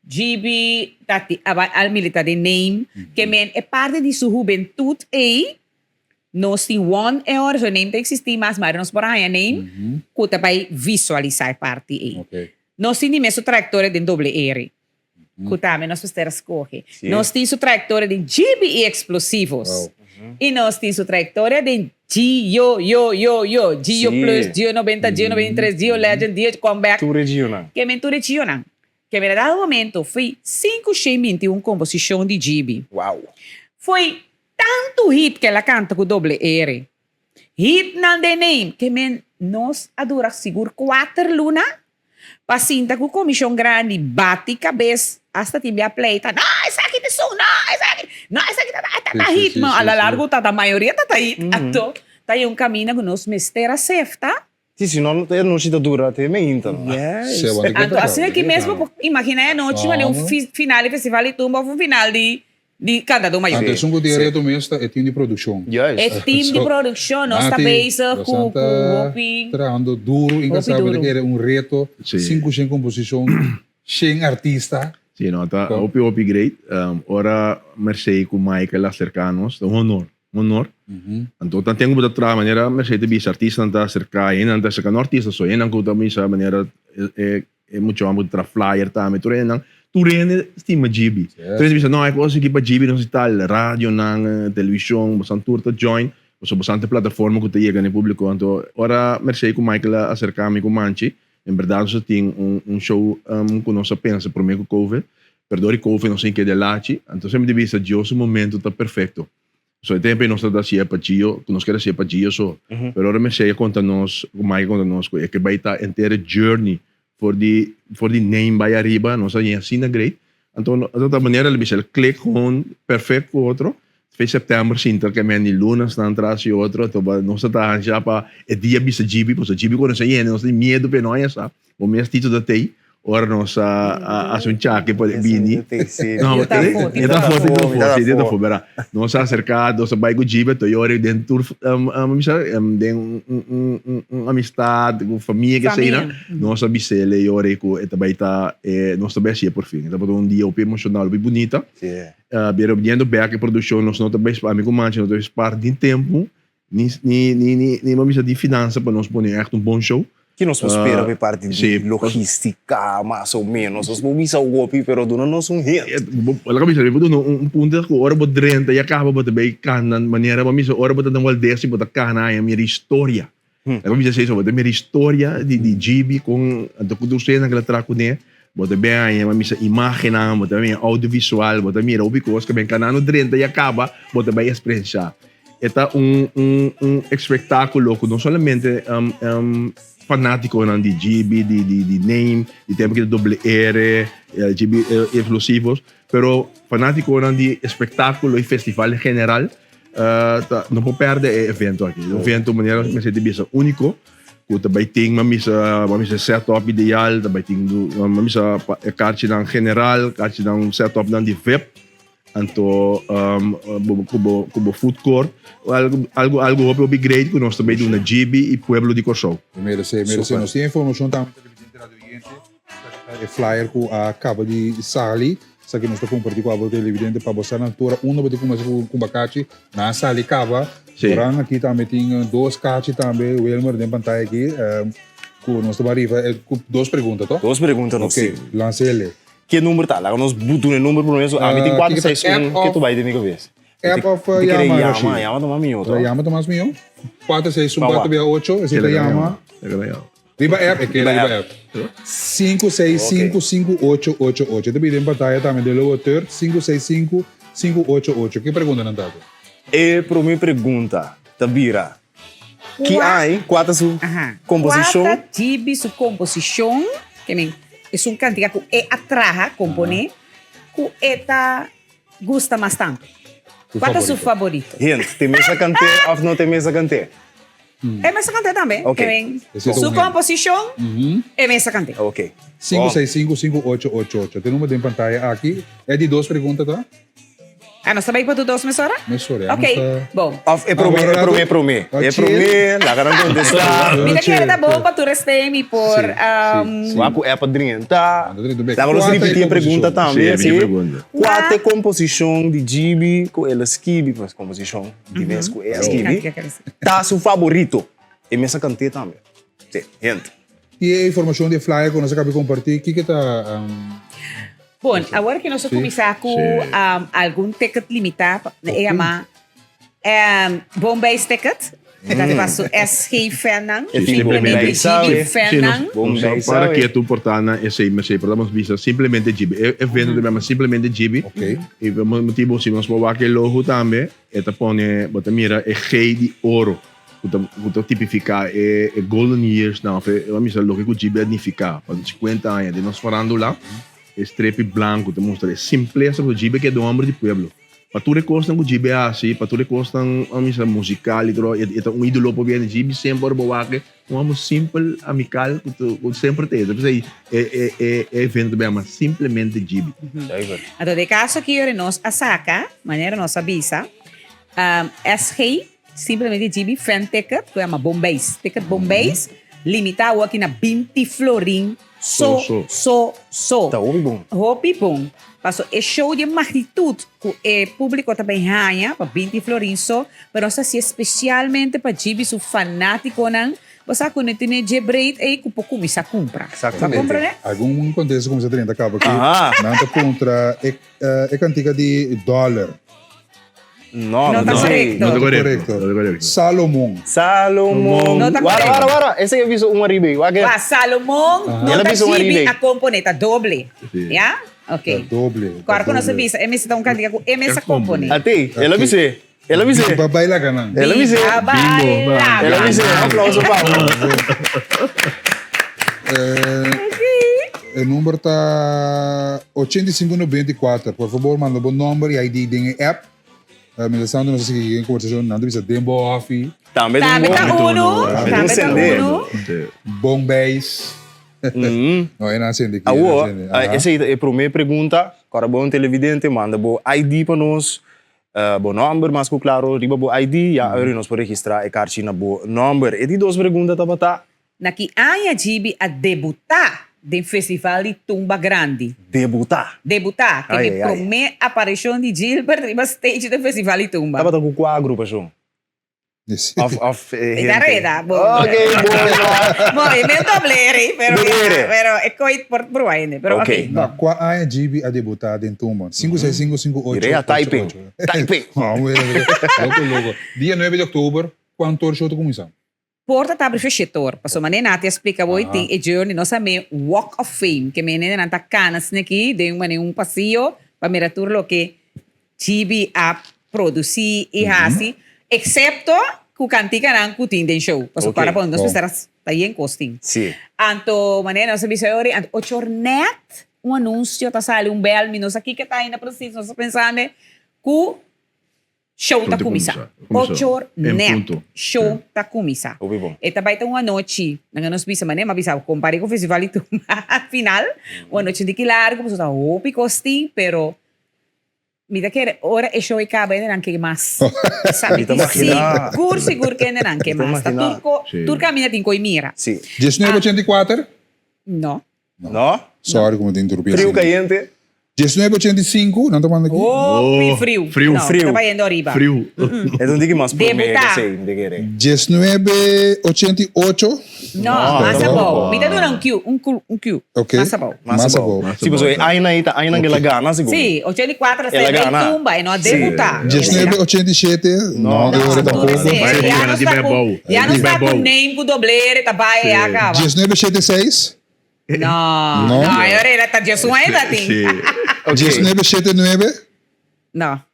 Gibi ta tin a bai al militá den Name, ke men e parti di su hubentut ei nos tin One e ora, so Name ta eksistí mas, maar nos por a haña Name ku ta bai visualisá e parti ei. Ok. Nos tin di mes su trayektoria den Doble R. Ku tambe nos mester a skohe. Nos tin su trayektoria den GB i Eksplosivos. I nos tin su trayektoria den Gio, yo, yo, yo, Gio Plus, Gio 90, Gio 93, Gio Legend, Gio Comeback. Tur e Gionan. Ke men tur e Gionan. Ke men a dado momento foi 521 komposishon di GB. Wow. Foi tantu hit ke el a kanta ku doble R. Hitnan den name. Ke men nos a dura sigur kuater luna Pa sinta ku komishon grandi bati kabes asta tin bia pleita, no esaki ta esun, no esaki, no esaki ta ta ta hit, ma a la largo ta ta mayoria ta ta hit, anto ta e un kaminda ku nos mester a sefta. Si, si no e anochi ta dura te meinta no. Yes. Anto asina aki mes bo por imagina e anochi manera un final di festival di tumba of un final di Di Cantador Mayor. Anto esun ku tin e reto mes ta e team di produkshon. E team di produkshon, nos ta bezig ku ku hopi. Trahando duru, inkansabel ta kere un reto, 500 komposishon, 100 artista. Si, no, ta hopi hopi great. Ora Mercé ku Michael a aserká nos, ta un honor, un honor. Anto tan tempu ku bo ta traha manera Mercé ta bisa, artistanan ta aserká, hendenan ta aserká, no artista so, hendenan ku ta bisa manera e E mucha homber ku ta traha flyer tambe, tur hendenan, tur hende stima Gibi. Tur hende bisa, no, e kos aki pa Gibi nos i tal, radionan, televishon, bosan tur ta join, pasobra bosan ta e plataforma ku ta yega na e públiko. Anto, ora Mercé ku Michael a aserká mi ku Manchi, en bèrdat nos a tin un show ku nos a pensa promé ku Covid, pero dor di Covid nos a tin keda lachi. Anto semper di bisa, Dios su momento ta perfekto. So e tempo ei nos ta hasié pa Gio, ku nos ker hasié pa Gio so. Pero ora Mercé a konta nos, ku Mike a konta nos ku e ke bai ta henter e journey for di for di name bai ariba, nos a haña asina great. Anto anto ta manera el a bisa el klik gewoon perfect ku otro. Fe september sinta ke men di lunasnan tras di otro, anto nos ta ta haña pa e dia bisa Gibi, pasobra Gibi konosé hende, nos tin miedu p'e no haña sa. Bo mes Tito ta tei ora nos a hasi un chake pa bini. No, e ta afó, Tito ta afó, sí, Tito ta afó, bera. Nos a aserká, nos a bai ku Jibe, to yori den tur, mi sa, den un amistad ku famia ke esei nan. Nos a bis'é yori ku e ta bai ta, nos ta bai hasié por fin. E tabata un dia hopi emoshonal, hopi bunita. Bira biniendo bèk e produkshon nos no ta bai, ami ku Manchi no ta bai spar ni tempu Ni ni ni ni ni bo bisa di finansa pa nos pone echt un bon show. Ki nos por spera pa e parti di logistica mas o menos? Nos por bisa hopi pero duna nos un hint. Bo bisa mi por duna un punto ku ora bo drenta ya kaba bo ta bay kana manera bo bisa ora bo ta na Waldesi bo ta kana haña mira historia. Bo bisa esei bo ta mira historia di di GB kon anto ku tur sena ku el a traha kuné bo ta bin haña bo bisa imagennan bo ta mira audiovisual bo ta mira hopi kos ku ben kana no drenta ya kaba bo ta bay experiencia. E ta un un un espectáculo cu no solamente fanaticonan di GB, di di di Name, di tempo ki ta doble R, GB Explosivos, pero fanaticonan di espectáculo y festival en general ta no por perde e evento aki. Un evento manera mester di bisa unico cu ta bay tin mamisa mamisa set up ideal, ta bay tin mamisa e karchinan general, karchinan set upnan di vip. Anto ku bo ku bo food court algu algu algu hopi hopi great ku nos ta bay duna GB i pueblo di Kòrsou. E merese, e merese. Nos tin informashon tambe televidente radio oyente e flyer ku a kaba di sali esaki nos ta komparti ku abo televidente pa bo sa na altura unda bo tin kuminsá ku kumba kachi nan a sali kaba oran aki tambe tin dos kachi tambe Wilmer den pantaya aki ku nos ta bai riba ku dos pregunta to? Dos pregunta nos tin. Ok lansele. Ke number ta? Laga nos duna e number prome. So ami tin 4, 6, 1. Ke tu bai den mi kabes? App of yama, Roshi? Yama, yama ta mas mihó, to? Yama ta mas mihó? 4, 6, 1, 4 bia 8. Esei ta yama. Riba app, e keda riba app. 5, 6, 5, 5, 8, 8, 8. E ta bini den pantaya tambe den logo third. 5, 6, 5, 5, 8, 8. Ke pregunta nan ta? E prome pregunta ta bira, Ki ai, kua ta su komposishon? Kua ta Gibi su komposishon? Ke men, esun kantika ku e a traha, komponé, ku e ta gusta mas tantu. Kua ta su favorito? Hint, te mes a kant'é òf no te mes a kant'é? E mes a kant'é tambe. Ok. Ke men, su komposishon, e mes a kant'é. Ok. 5655888. Te number den pantaya aki. E di dos pregunta ta? Ah, nos ta bai pa tur dos mesora? Mesora, ya. Ok, bon. Of e prome, e prome, prome. E prome, laga nan contesta. Mi ta kere ta bon pa tur esei mi por... Wak ku app a drenta. Laga nos ripiti e pregunta tambe, si. Kua ta e komposishon di Gibi ku el a skibi, pues komposishon di mes ku e a skibi, ta su faborito? E mes a kant'é tambe. Si, hint. I e informashon di e flyer ku nos a kabi kompartí, kiko ta... Bon, awor ku nos a kuminsá ku algun ticket limitá, e yama Bombays ticket. Ta pa su SG fannan, simplemente GB fannan. Nos a para ketu por ta na esei mesei, por ta nos bisa simplemente GB. E evento ta yama simplemente GB. I pa motibu si nos por wak e logo tambe, e ta pone, bo ta mira e G di oro ku ta ku ta tipifiká e e golden years nan òf e bo a misa loke ku GB a nifiká pa 50 aña den nos farándula. E strepi blanku ta mustra e simplesa ku GB keda un hòmber di pueblo. Pa tur e kosnan ku GB a hasi, pa tur e kosnan, a misa, musikal i tur, e ta un ídolo pa bini. GB semper ora bo wak e, un hòmber simpel, amikal, ku ta ku semper ta e. Ta p'esei e e e e evento ta yama simplemente GB. Anto den e kaso aki ora nos a saka, manera nos a bisa, SG, simplemente GB fan ticket, ku yama Bombeis, ticket Bombeis, limitá awor aki na 20 florin So, so, so. Ta hopi bon. Hopi bon. Paso e show di e magnitud ku e publico ta bay haña pa 20 florin so, pero nos ta hacié especialmente pa djibi su fanaticonan. Bo sa cu no tene dje breed ey cu por cuminsa cumpra. Exactamente. Bo comprende? Algun contesto cuminsa drenta caba aki. Aha. Nan ta puntra e e cantica di dollar. No, No no ta ta korekto. No ta Korekto. korekto. No ta korekto. Salomon. Salomon. No ta Wara, korekto. wara, wara. Esei a bisa un ariba ei. Wak e. Wa, Salomon no El a ta bisa un djibi ariba ei. a kompone, ta doble. Sí. Ya? Ok. Ta doble. ta Kòrda ku nos a doble. bisa, e mester ta un kantika ku e mes a E kompone. kompone. A ti, el a bis'é. El a bis'é. Ba baila kanan. El a bis'é. Biba Bingo. baila. El a bis'é. Un aplauso pa bo. E number ta 8594. Por favor, manda bo nomber y ID den e app. Mientras tanto, nos ta sigui e conversacion. Nan ta bisa den bo hofi. Tambe ta Tambe ta uno. uno. Tambe Tambe ta uno. Bon beis. No, e nan sende aki. Awor, esei ta e prome pregunta. Kòrda bo un televidente, manda bo ID pa nos. Bo nòmber mas ku klaro riba bo ID. Ya ora nos por registrá e karchi na bo nòmber. E di dos pregunta tabata. Na ki aña Gibi a debutá den Festival di Tumba Grandi? Debutá? Debutá, ke Ai, mi ai, ai. promé aparishon di Gilbert riba stage den Festival di Tumba. Tabata ku kua agrupashon? Of, of eh, E ta hente? reda, bo. Ok, bon. Bo, e men doblere, pero Doblere. ya, pero e koi por proba hende, pero Ok. ok, Na bon. kua aña Gibi a debutá den Tumba? 5, 6, 5, 5, 8, Mireya, 8, typing. 8. Typing. Loko, loko. Dia 9 di oktober, kuantu ora show ta kuminsá? Porta ta abri sheshetor, pasobra manera Nati a splika bo tin e journey nos a me walk of fame ke mene nan ta kana asina aki den manera un pasillo pa mira tur loke GB a produci y haci excepto cu canticanan cu tin den show pasobra para pone nos mester a ta yen cos tin. Anto manera nos a bisa ori anto ocho or net un anuncio ta sali un bel mi no sa kiko ta ainda precies nos ta pensando cu Show ta kuminsá. Ochor nèt show ta kuminsá. E ta bai ta un anochi, nan a nos bisa manera mi a bisa kompar'é ku festival di tumba final, un anochi un tiki largu pasobra ta hopi kos tin, pero mi ta kere ora e show e kaba hendenan ke mas. Sa mi tin sigur sigur ke hendenan ke mas. Ta tur ko tur kaminda tin koi mira. 1984? No. No? Sorry ku mi ta interrumpí Friu asina. kayente. 1985, nan ta manda aki. Hopi friu. Friu. No, Friu. ta bayendo ariba. Friu. E ta un tiki mas promé Debutá. ke esei, mi ta kere. 1988. No, mas abou. Mi ta duna un cue, un cue, un cue. Ok. Mas abou. Mas abou. Si, pasobra e aña ei ta añanan ke el a gana, segun. Sí, 84 El a ta gana. tumba, e no a Sí. debutá. 1987, no, e ora tur tampoco. esei. Bai Ya riba, no di sta bai ku, abou. ya no Di bai sta ku abou. name ku doblere, ta bai e a kaba. 1976. No, No. no, e ora era ta 11 aña tin. Sí. Ok. 1979. No.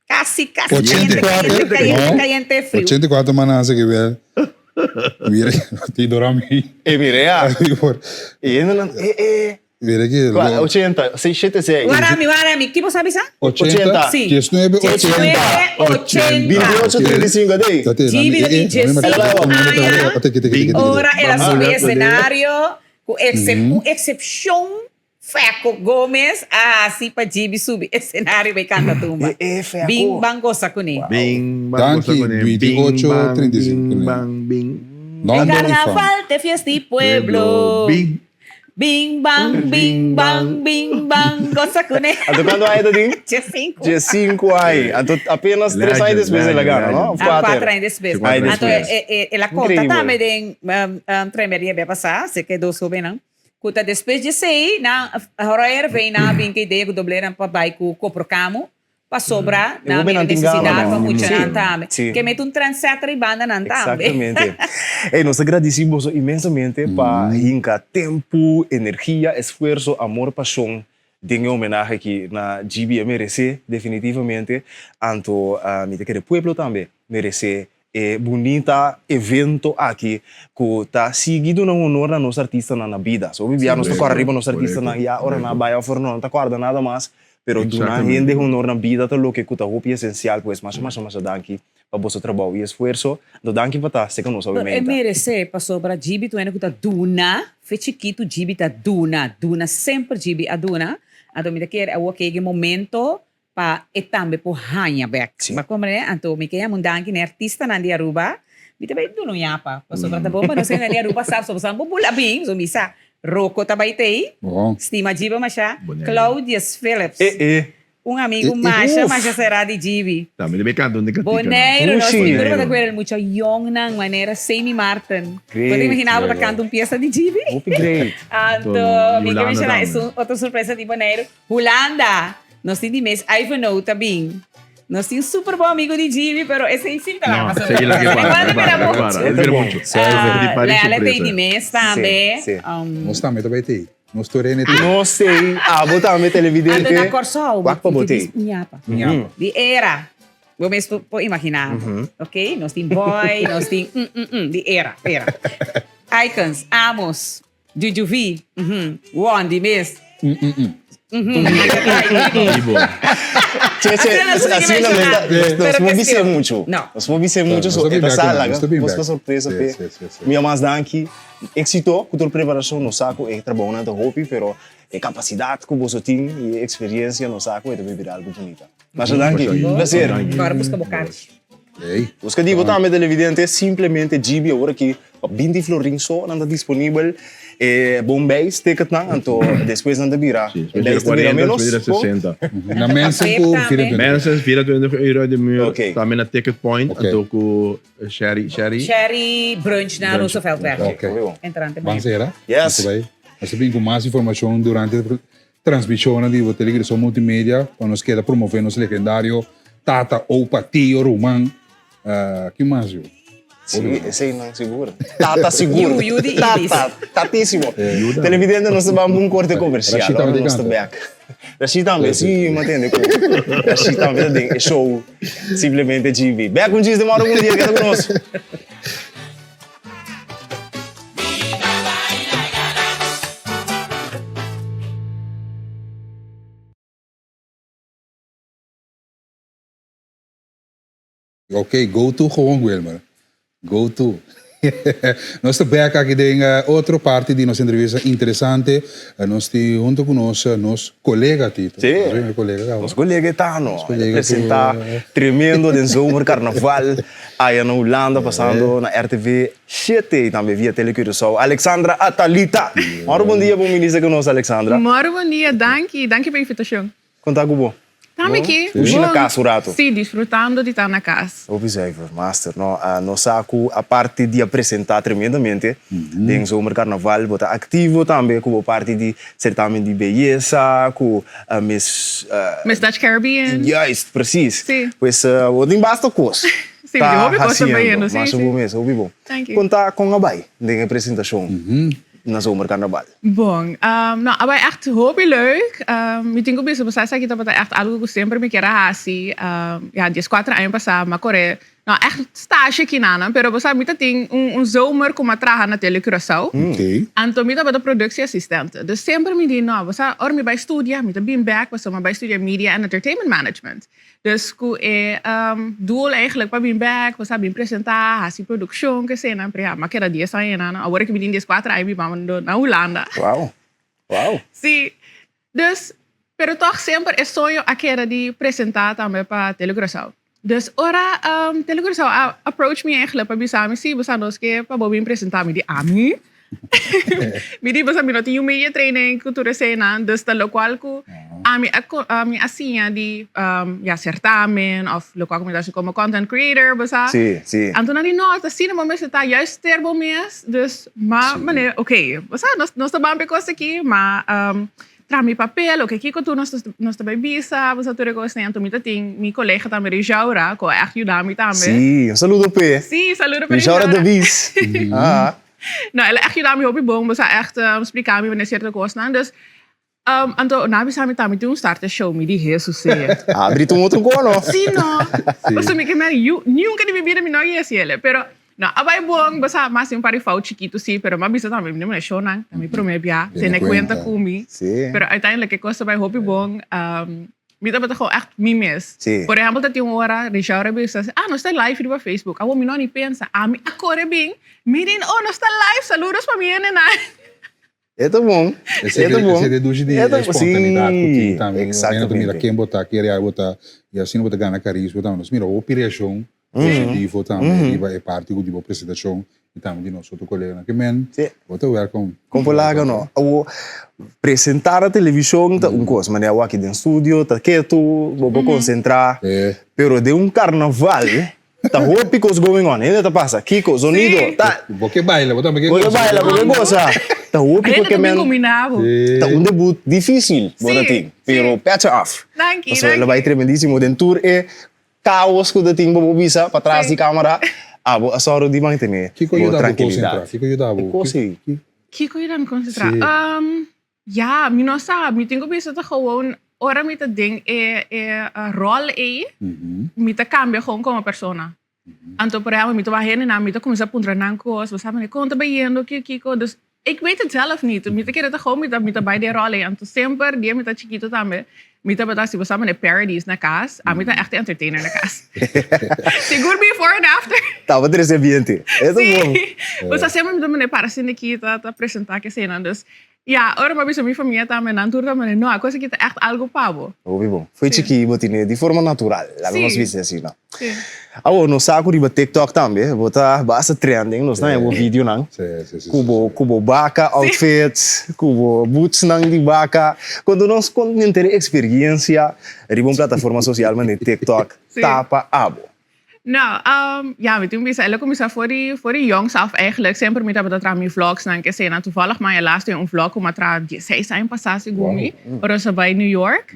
Casi, casi. Cayente, 84. cayente, cayente, No. cayente, frio. 84 manasa que ver. Mira, ti dorami. E mira, ya. Por- E hendenan, e, e. Mira que. Kua, 80, 6, 7, 6. Warami, warami. Ki bo sabi sa? 80. Sí. 19, 80. 80. 28, 35, adey. Tate, Gibi nami, di 15 aña. Ora el a subi escenario ku un eksepshon Feco Gomez a hasi pa Gibi subi escenario bai kanta tumba. Bin ban gosa kuné. Bin ban gosa Danki, kuné. Bin 28, ban, 35 bin ban, bin. E carnaval te fiesta y pueblo. Bin. Bing bang, bing bang, bing bang, gosa kuné. Anto cuando aña ta tin? 15. 15 aña. Anto apenas 3 aña despues el a gana, no? Of Ah, cuater? 4 aña despues. Aña Anto despues. el a conta Increíble. tambe den um, um, Tremeria bia pasá, se ke dos hobennan. Ku ta despues di esei nan Roy Ervin nan a bin ku idea ku doblenan pa bai ku Koprokamu pasobra E nan a mira hobennan tin gana, nesesidat pa no? muchanan Sí, tambe. sí. Ke mete un trendsetter i banda nan tambe. Exactamente. Ey, nos ta gradici boso inmensamente pa hinca tempu, energia, esfuerzo, amor, pasion den e homenahe aki na GB. E merece definitivamente. Anto mi ta kere pueblo tambe merece E bunita evento aki ku ta sigui duna honor na nos artistanan na bida. So hopi bia nos ta kòrda riba nos artistanan ya ora nan a bai afor no ta kòrda nada mas, pero duna hende honor na bida ta loke ku ta hopi esensial. Pues masha masha masha danki pa boso trabou i esfuerso. Anto danki pa ta seka nos awe Pero e meinta. meresé pasobra Djibi ta un hende ku ta duna, fe chikitu Djibi ta duna, duna semper Djibi a duna. Anto mi ta kere awor ke yega e momento pa e tambe por haña bek. Sí. Bo a komprende? Anto mi ke yama un danki na e artistanan di Aruba. Mi ta bai duna un yapa, pasobra ta bon pa nos hende di Aruba sa, pasobra sa bo bula bin, pasobra mi sa Rocco ta bai t'ei, Bon. stima Djiba masha, Bonaire. Claudius Phillips, E e. un amigu E, e. masha Uf. masha será di Djibi. Tambe ta bai canta un di cantica nan. Boneiru, nos Pushi. tin tur bo ta cuera el mucha yongnan manera Sammy Martin. Bo ta Great. imagina bo ta canta un pieza di Djibi? Hopi great. Anto Anto, mi ke Yolanda menciona tambe. esun otro sorpresa di Boneiru. Hulanda! Nos tin di mes Ivanhoe ta bin. Nos tin super bon amigo di Jimmy, pero esei sin ta No, laga esei laga e para, Levanta laga mira e para, mucho. laga e para mucho. Ah, Di pari Leala sorpresa. tei di mes tambe. Sí, sí. Nos tambe ta bay tei. Nos tur hende tei. Nos tei, abo tambe televidente. Anto na Kòrsou, Wak pa bo tei. Ñapa. Ñapa. Di era. Bo mes por imaginá. Ok, nos tin boy, nos tin mm, mm, mm, di era, era. Icons, Amos, Juju V, mhm, Wandy mes. Ibo. Che, che, Asina nos asina tin nos ta- que nos Pero no que bisé sí. mucho. No. Nos no bisé mucho, so Nos ta e ta bin sa back, laga nos ta bin nos back. pa sorpresa Sí, p'e. sí, sí, sí. Mi mas danki. Éxito ku tur preparashon. Nos sa ku e trabounan ta hopi, pero e kapasidat ku boso tin i e eksperiencia nos sa ku e ta bira algu bunita. Masha danki. Un placer. Ahora busca bo kaartje. Ey. Busca di bo tambe televidente, simplemente GB awor aki pa 20 florin so nan ta disponibel. E bon bijs ticketnan, anto despues nan ta bira. Sí, E despues bijs ta bira 40, menos. despues bira 60. Na mensen ku 24. Mensen 24 euro de muur. Oké. Tambe na Ticket Point. Oké. Anto ku Sherry, Sherry. Sherry brunch na Brunch. Rooseveltweg. Oké. Entrante Ban sera. Yes. Nos ta bai. Nos ta bin ku mas informashon durante Transmisionnan di bo Telegrason Multimedia pa nos keda promove nos legendario tata, opa, tio, ruman. Ki mas yu? Sí, eseinan sigur. Tata sigur. Yu, yu di Ibis. Tata, tatísimo. Televidente, nos ta ban pa un korte komersial. Rashid tambe Ora nos ta kanta. bek. Rashid tambe, sí, mi a tende ku Rashid tambe ta den e show Simplemente GB. Bek un djis demora un dia, keda ku nos. Ok, go to gewoon Wilmer. Go to. Nos ta bek aki den otro parti di nos entrevista interesante. Nos tin hunto cu nos nos colega Tito. Sí. Nos primer colega caba. Nos colega e ta no. Nos colega Presenta cu tremendo den zomercarnaval aya na Hulanda pasando na RTV shete y tambe via Tele Curaçao. Alexandra Atalita. Moro bon dia bon minister cu nos Alexandra. Moro bon dia, danki, danki pa invitacion. Con ta cu bo? Tami aki. Pushi na Bon. cas un rato. Sí, disfrutando di ta na cas. Hopi zuiver, master. No, nos sa cu aparte di a presenta tremendamente den zomercarnaval, bo ta activo tambe cu bo parti di certamen di beyesa, cu Miss... Miss Dutch Caribbean. Juist, precies. Sí. Pues bo tin basta cos. Sí, mi tin hopi cos ta bayendo, sí, Masha sí. bo mes, hopi bon. Thank you. Con ta, con a bay den e presentacion na zomercarnaval? Bon, no, a bai echt hopi leuk. Mi tin ku bisa bo sa esaki tabata echt algu ku semper mi kier a hasi. Ya dieskuater aña pasá mi a kore, no echt stage kinanan, pero bo sa mi ta tin un un zomer ku mi a traha na Tele Curaçao. Anto mi tabata productieassistente. Dus semper mi di, no, bo sa ora mi bai studia mi ta bin bèk pasobra mi a bai studia Media and Entertainment Management. Dus ku e doel eigenlijk pa bin bek, pa sa bin presentá, hasi produkshon, kesenan, pero ya, mi a keda dies aña einan. Awor ku mi tin dieskuater aña mi bamba na Hulanda. Wow, wow. Sí, dus, pero tòg semper e soño a keda di presentá tambe pa Tele Curaçao. Dus ora Tele Curaçao a approach mi eigenlijk pa bisa mi, sí, bo sa nos ke pa bo bin presentá. Mi di, ami? Mi di boso mi no tin yu media training ku tur eseinan, dus ta lokual ku ami a ami a siña di ya certamen of lokual ku mi ta hasi komo content creator bo sa. Sí, sí. Anto nan di no ta asina bo mester ta juist ter bo mes, dus ma manera ok bo sa nos nos ta ban pa e kos aki ma traha mi papel ok kiko tur nos nos ta bai bisa bo sa tur e kosnan anto mi ta tin mi kolega tambe Rijaura ku a ègt yuda mi tambe. Sí, un saludo p'e. Sí, saludo pa Rijaura Rijaura. de Bies. Ah. No, el a ègt yuda mi hopi bon, bo sa ègt splika mi wanneer sierto kosnan. Dus, anto nan a bisa mi tambe tin un start e show, mi di Hesus sea. Abri ta un otro kono. Sí no. Pasobra mi ke mira yu, nunka di mi bida mi no a yesi ele, pero no a bai bon, bo sa mas tin un par di fout chikitu sí, pero mi a bisa tambe mi di mira shownan, ta mi prome bia, tene kuenta ku mi. Pero uiteindelijk e kos ta bai hopi bon. Mi tabata gewoon echt mi mes. Sí. Por ehempel, ta tin un ora Richard a bisa, ah, nos ta live riba Facebook. Awor mi no a ni pensa. Ami a kore bin, miren, oh, nos ta live, saludos pa mi hendenan. E ta bon. E ta bon. Esei ta dushi di e spontaneidat ku tin tambe. Hende ta mira ken bo ta, ke real bo ta, i asina bo ta gana karisma tambe. Nos mira hopi reakshon positivo tambe riba e parti ku di bo presentashon i tambe di nos otro koleganan. Ke men bo ta wèlkom. Kon por laga no. Awor, presentá na televishon ta un kos, manera awor aki den studio ta ketu, bo por konsentrá, pero den un karnaval ta hopi kos going on. Hende ta pasa, kiko, zonido, ta. Bo ke baila, bo tambe ke gosa. Bo ke baila, bo ke gosa. Ta hopi Hende ku ke ta bin men. kombiná bo. Ta un debut difísil bo ta tin, pero pètje af. Danki, Pasobra lo danki. bai tremendísimo den tur e Caos cu ta tin bo por bisa patras di camera, abo a sòru di mantené Kiko bo yuda bo trankilidad. concentra? Kiko yuda bo? E cos ei. Kiko yuda mi concentra? Sí. Ya, mi no sa. Mi tin cu bisa ta gewoon ora mi ta den e e rol ei, mi ta cambia gewoon como persona. Anto por ehempel mi ta wak hendenan, mi ta cuminsa puntra nan cos, bo sa manera con ta bayendo, kiko kiko. Dus Ik weet het zelf niet. Mi ta kere ta gou mi ta mi ta bai den rol ei. Anto semper dia mi ta chikito tambe mi tabata hasi bo sa mane parodies na kas. Ami ta echt e entertainer na kas. Sigur before and after. Tabata trese ambiente. E ta bon. Sí. Bo sa semper mi ta mane para asina aki ta ta presenta kesenan. Dus ya ora mi a bisa mi famia tambe nan tur ta mane no a kos aki ta echt algo pa bo. Hopi bon. Fo'i chikí bo tine di forma natural. Laga nos bisa asina. Sí. Awor nos sa ku riba TikTok tambe bo ta basta trending, nos ta haña bo videonan ku bo ku bo baka outfit, ku bo bootsnan di baka. Konta nos kon henter e eksperiencia riba un plataforma sosial manera TikTok ta pa abo. No, ya mi tin bisa, el a kuminsá for di for di jongs af eigenlijk. Semper mi tabata traha mi vlogsnan keseinan. Toevallig maña laatst tin un vlog ku mi a traha dieseis aña pasá segun mi, ora nos a bai New York.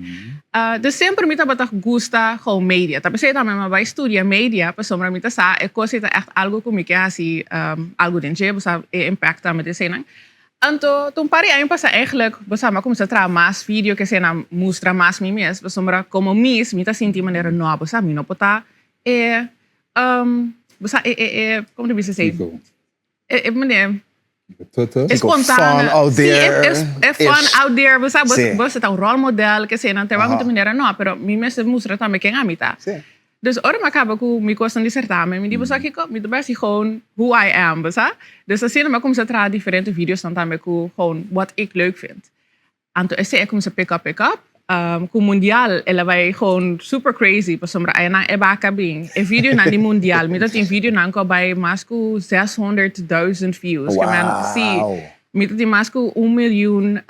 Dus semper mi tabata gusta gewoon media. Ta p'esei tambe mi a bai studia media pasobra mi ta sa e kos ei ta ègt algu ku mi ke hasi algu den dje, bo sa e impact tambe di eseinan. Anto ta un par di aña pasá eigentlik bo sa mi a kuminsá traha mas video ke eseinan mustra mas mi mes pasobra komo mis mi ta sinti manera no bo sa mi no por ta e bo sa e e komo ta bisa esei? E manera. Tutu. E spontane. Fun out there. Sí, e fun out there. Bo sa, bo ta un role model, ke eseinan. Terwijl mi ta manera no, pero mi mester mustra tambe ken ami ta. Sí. Dus ora mi a kaba ku mi kosnan di certamen, mi di, bo sa kiko? Mi ta bai hasi gewoon who I am, bo sa? Dus asina mi a kuminsá traha diferente videosnan tambe ku gewoon wat ik leuk vind. Anto esei a kuminsá pick up, pick up. Ku mundial el a bai gewoon super crazy pasobra ayanan e baka bin. E videonan di mundial, mi ta tin videonan ku a bai mas ku zeshonderdduizend views. Ke men, si, mi ta tin mas ku un miljoen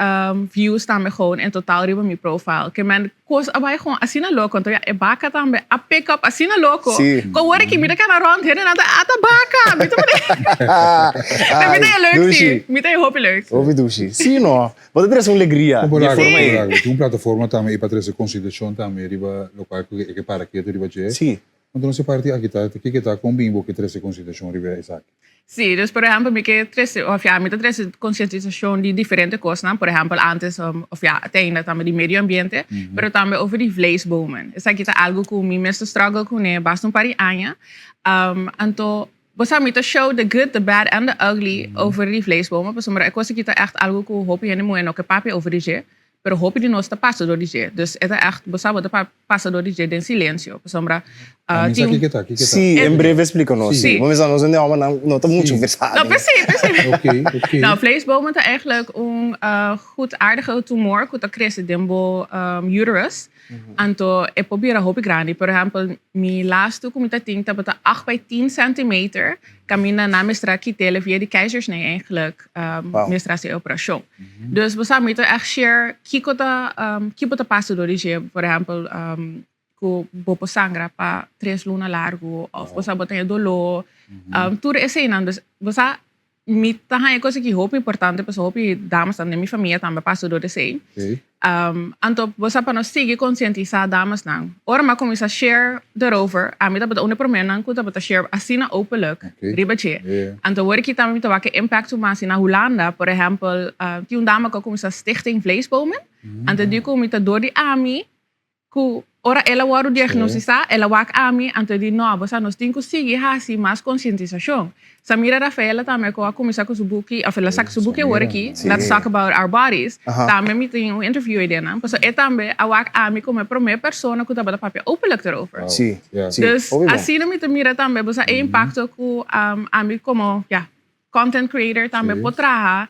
views tambe gewoon en total riba mi profile. Ke men, kos a bai gewoon asina loko. Anto ya e baka tambe a pick up asina loko. Ku awor aki mi ta kana rond hendenan ta ata baka! Mi ta Pero mi ta e leuk si. Mi ta e hopi leuk. Hopi dushi. Si no. Bo ta trese un legria Por di algo, forma por ei. algo. Tin un plataforma tambe ei pa trese konsiderashon tambe riba lokual ku e ke para ketu riba dje. Sí. Anto nos e parti aki ta, kiko ta kon bin bo ke trese konsiderashon riba esaki? Sí, dus por ehèmpel mi ke trese, òf ya, mi ta trese konsientisashon di diferente kosnan. Por ehèmpel antes, òf ya, te ainda tambe di medio ambiente, pero tambe over di vleesbomen. Esaki ta algu ku mi mes ta struggle kuné basta un par di aña. Anto Bo sa mi ta show the good, the bad and the ugly over di vleesbomen pasobra e kos aki ta ègt algu ku hopi hende muhé no ke papia over di dje, pero hopi di nos ta pasa dor di dje. Dus e ta ègt, bo sa bo ta pasa dor di dje den silensio pasobra. A mi sa kiko ta, kiko ta. Sí, en breve explica nos. Sí. Bo mesa nos hende hombernan no ta mucho versá. No, precies, precies. Ok, ok. Nou, vleesbomen ta eigenlijk un goedaardige tumor ku ta krese den bo uterus. Anto e por bira hopi grandi. Por ehempel, mi lastu ku mi ta tin tabata acht bij tien centimeter. Kaminda nan mester a kit'el via di keizersnee eigenlijk mester a hasi e operashon. Dus bo sa mi ta echt share kiko ta ki bo ta pasa dor di dje. Por ehempel, ku bo por sangra pa tres luna largu òf bo sa bo tin e doló. Tur eseinan. Dus bo sa mi ta haña e kos aki hopi importante pasobra hopi damasnan den mi famia tambe a pasa dor esei. Anto bo sa pa nos sigui konsientisá damasnan. Ora mi a kuminsá share derover, ami tabata un di proménan ku tabata share asina openlijk riba dje. Anto wor aki tambe mi ta wak e impakto mas na Hulanda. Por ehèmpel, tin un dama ku a kuminsá Stichting Vleesbomen. Anto di ku mi ta dor di ami Ku ora el a wòrdu diagnostisá, el a wak ami, anto e di, No, bo sa, nos tin ku sigui hasi mas konsientisashon. Samira Rafaela tambe ku a kuminsá ku su buki, òf el a saka su buki awor aki, Let's Talk About Our Bodies, tambe mi tin un interview ei den nan, pasobra e tambe a wak ami komo e promé persona ku tabata papia openlijk erover. Dus asina mi ta mira tambe, bo sa, e impakto ku ami komo, ya, Content creator tambe por traha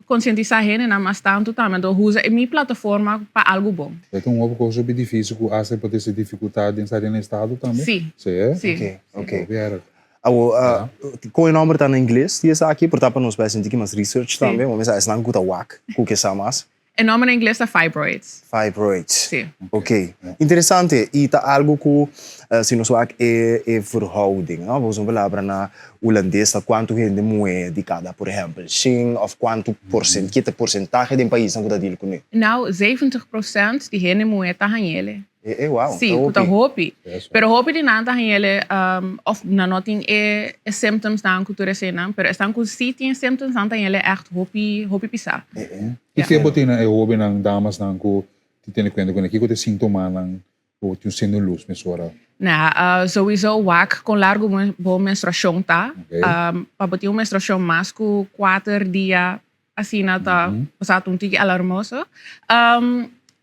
concientisa hendenan mas tanto tambe anto usa e mi plataforma pa algo bon. E ta un hopi cosa hopi dificil cu hasta e por trece dificultad den sa den estado tambe? Si. Si eh? Si. Ok, ok. Hopi erg. Awo, con e nomber ta na ingles di esaki? Por ta pa nos bai haci un tiki mas research tambe. Bo mester esnan cu ta wak cu ke sa mas. E nomber na ingles ta fibroids. Fibroids. Sí. Ok. Interesante. I ta algu ku si nos wak e e verhouding, no? Bo usa un palabra na hulandes ta kuantu hende muhé di kada, por ehèmpel, shen òf kuantu porsen, ke ta porsentahe den paisnan ku ta deal kuné? Nou, 70 prosènt di hende muhé ta hañ'ele. E e wow, Sí, ku ta hopi. Pero hopi di nan ta hañ'ele òf nan no tin e e symptomsnan ku tur eseinan, pero esnan ku sí tin e symptomsnan ta hañ'ele ègt hopi, hopi pisá. E e. Ki tempu tin e hobennan, damasnan ku tin tene kuenta ku kiko ta e sintomanan ku tin sendo lus mesora? Na, souiso wak kon largu bo menstruashon ta. Pa bo tin un menstruashon mas ku kuater dia asina ta pasá ta un tiki alarmoso.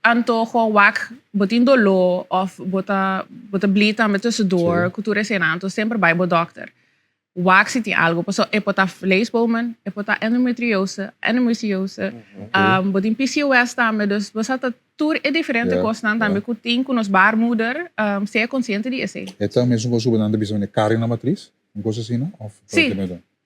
Anto kon wak bo tin doló òf bo ta bo ta bli tambe tussendoor ku tur eseinan anto semper bai bo dòkter. Wak si tin algo, pasobra e por ta vleesbomen, e por ta endometriose, endometriose, bo tin PCOS tambe, dus bo sa ta tur e diferente kosnan tambe ku tin ku nos baarmoeder sea konsiente di esei. E ta mesun kos ku bo nan ta bisa manera carne na matris? Un kos asina? Of Sí,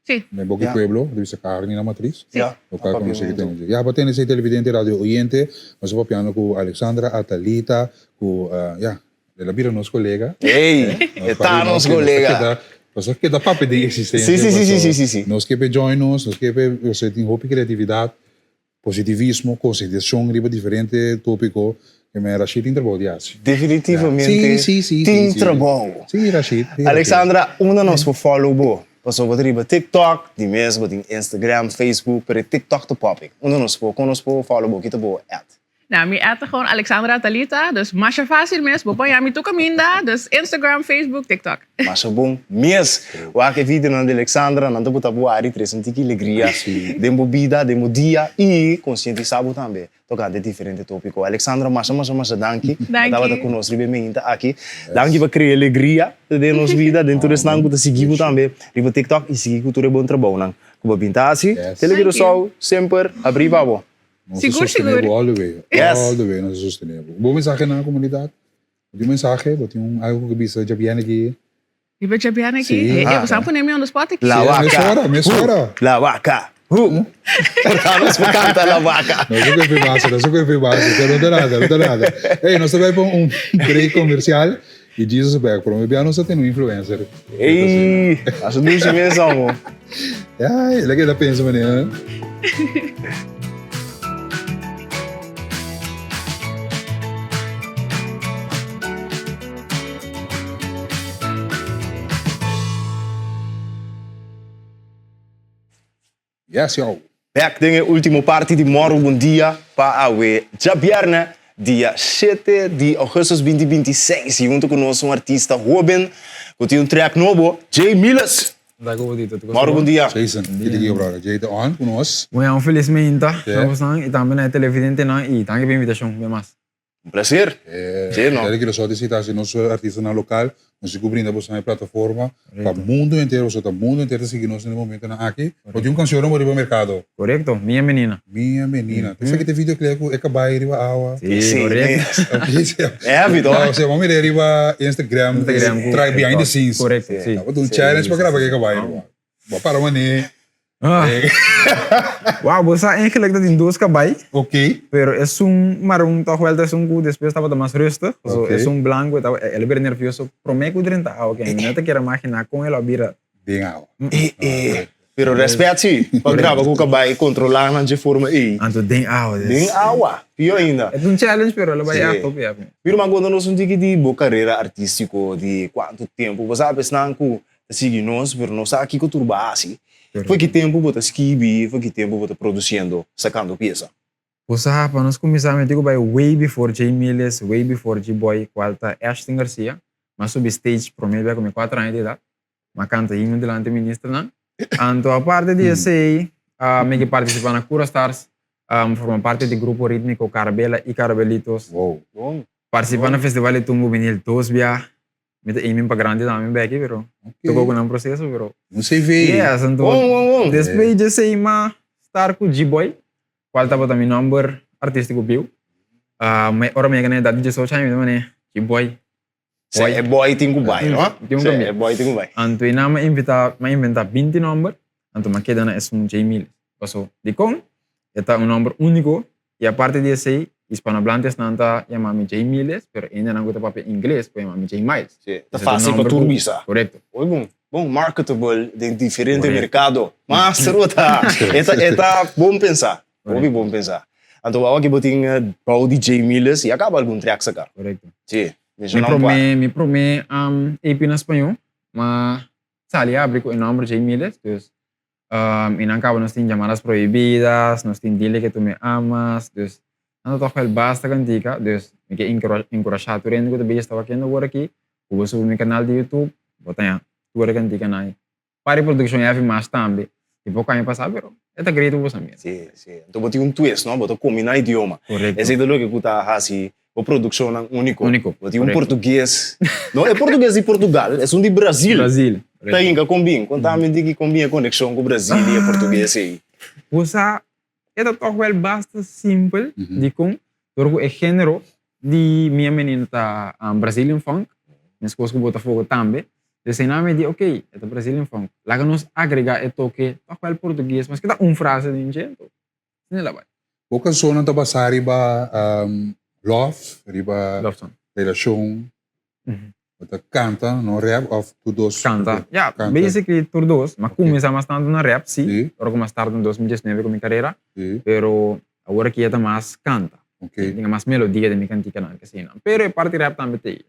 sí. Den boki pueblo ta bisa carne na matris? Sí. Local ku nos a tene. Ya bo tene esei televidente radio oyente, nos a papiando ku Alexandra Atalita ku ya El a bira nos colega. Ey, e ta nos colega. Nos a keda papia den existencia. Sí, sí, sí, sí, sí, sí. Nos ke pe join nos, nos ke pe, osea tin hopi creatividad, positivismo, concientisacion riba diferente topico. Ke men Rashid tin trabou di haci. Definitivamente Sí, sí, sí, tin sí, sí. trabou. Sí, Rashid, sí, Rashid. Alexandra, unda nos por follow bo? Pasobra bo ta riba TikTok, di mes bo tin Instagram, Facebook, pero e TikTok ta popping. Unda nos por, kon nos por follow bo? Kita bo at? Nou, mi at ta gewoon Alexandra Thalita, dus masha fácil mes, bo por haña mi tur kaminda, dus Instagram, Facebook, TikTok. Masha bon mes! Wak e videonan di Alexandra, nan ta buta bo ari trese un tiki legria den bo bida, den bo dia i konsientisá bo tambe tokante diferente tópiko. Alexandra, masha masha masha danki pa tabata ku nos riba e meinta aki. Danki pa krea legria den nos bida, den tur esnan ku ta sigui bo tambe riba TikTok i sigui ku tur e bon trabounan ku bo bin ta hasi. Tele Curaçao semper abrí pa bo. Nos ta Sigur, sostené sigur. bo all the way. Yes. All the way nos ta sostené bo. Bo mensahe na komunidat? Bo tin un mensahe? Bo tin un algo ku bisa djabiènè aki? Riba djabiènè aki? Sí. Hey, bo sa pone mi on the spot aki. La Sí, waka. mesora, mesora. Hu, La waka. Hu. Por nos por kanta la waka. Nos a kohe base, nos a kohe base. Pero no ta nada, no ta nada. Hey, nos ta bai pa un break komersial i Jesus back. Prome bia nos a tene un influencer. Ey, a su dushi mes amo. Ay, el a keda pensa manera. Yes, yo. Bek den e ultimo parti di Moro Bon Dia pa awe djabièrnè, dia shete di augustus binti binti seis i hunto ku nos un artista hoben ku tin un track nobo, Jay Miles. Moro bon dia. Jason, ki ta kico brother? Jay ta on ku nos. Bueno, un felis meinta na bosnan i tambe na e televidentenan i danki pa e invitashon, un bia mas. Un placer. Sí, no. Derek Curaçao di ta si nos artistanan local, nos tin cu brinda boso nan e plataforma pa mundo entero, pasobra ta mundo entero ta sigui nos na e momentonan aki. Bo tin un cancion nobo riba mercado. Correcto, Minha Menina. Minha Menina. Esaki ta e videoclip cu e cabay riba awa. Sí, correcto. Heavy, toch? No, bo mira riba Instagram, Instagram. Try behind the scenes. Correcto, sí. Tabata un challenge pa graba cu e cabay riba. Bo para mané. Wow, bo sa eigenlijk dat tin dos kabai. Ok. Pero esun maron toch wel ta esun ku despues tabata mas rustig. So Ok. esun blanco e tabata el a bira nervioso prome ku drenta awa ke mi no ta kier a magina kon el a bira. Den awa. E e. Pero respet si, pa graba ku kabai kontrola nan dje forma ei. Anto den awa des. Den awa, pio ainda. E ta un challenge pero el a bai Sí. a tope ya. Pero mi a konta nos un tiki di bo karera artistiko di kuantu tempu bo sa esnan ku ta sigui nos, pero no sa kiko tur bo a hasi. Fo'i ki tempu bo ta skibi, fo'i ki tempu bo ta produsiendo, sakando piesa? Bo sa, pa nos kuminsá mi tin ku bai way before Jay Miles, way before G-Boy, kual ta Ashton Garcia. Mi a subi stage promé bia ku mi kuater aña di edat. Mi a kanta himno dilanti ministernan. Anto aparte di esei, mi ke partisipá na Cura Stars, mi forma parti di grupo rítmiko Carabela i Carabelitos. Partisipá na Festival di Tumbo Benil dos bia. Mi ta aiming pa grandi tambe beki, pero tocó cu nan proceso, pero... Un CV. Yes, anto... Bon, bon, bon. Despues dje esey m'a start cu G-Boy, cual tabata mi nomber artistico bieu. Ma ora mi yega na edad di diesocho aña mi ta mane, G-Boy. Se e boy tin cu bay, no? Tin cu Se bay. e boy tin cu bay. Anto e nan m'a invita, m'a inventa binti nomber, anto m'a keda na esun J. Miles. Paso, dicon? E ta un nomber unico Y aparte di esey, hispanohablantesnan ta yama mi Jay Miles, pero hendenan cu ta papia ingles por yama mi Jay Miles. Sí, ta Ese ta un fácil pa nomber tur cu bisa. Correcto. Hoy bon, bon marketable den diferente Correcto. mercado. Mas rota, e ta, e ta bon pensa, hopi bon pensa. Anto awa ki bo tin bou di Jay Miles y a caba algun track saca. Correcto. Sí, Mi menciona un par. prome, mi prome EP na spañó, ma sali abri cu e nomber Jay Miles, dus Y nan caba nos tin Llamadas Prohibidas, nos tin Dile que tu me amas, dus nan ta toch wel basta cantica, dus mi ke encurasha tur hende cu ta bezig ta wakiendo awor aki, cu bo subi mi canal di YouTube, bo ta haña tur e canticanan ayi. Par di produccion heavy mas tambe, di poco aña pasa, pero e ta great pa bo sa mira. Si, si. Anto bo tin un twist, no? Bo ta combina idioma. Correcto. Esey ta loke cu ta haci bo produccionnan unico. Unico, Bo tin un correcto. portugues, no e portugues di Portugal, esun di Brasil. Brasil, Ta correcto. hinca con bin? Conta mi di ki con bin e conexion cu Brasil y e portugues ey. Bo sa, e ta toch wel basta simpel dicon dor cu e genero di mi a menina ta Brazilian funk, mescos cu Botafogo tambe. Dus eynan mi di, ok, e ta Brazilian funk, laga nos agrega e toke toch wel portugues, maske ta un frase den dje, anto asina el a bay. Bo cancionnan ta basa riba love, riba Love song. relacion. Bo ta canta, no rap of tur dos? Canta, ya, Canta. basically tur dos. Ma cuminsa mas tanto na rap, si. Si. Ora cu mas start na 2019 cu mi carera. Si. Pero awor aki ya ta mas canta. Ok. Tin mas melodia den mi canticanan, asina. Pero e parti rap tambe ta ey.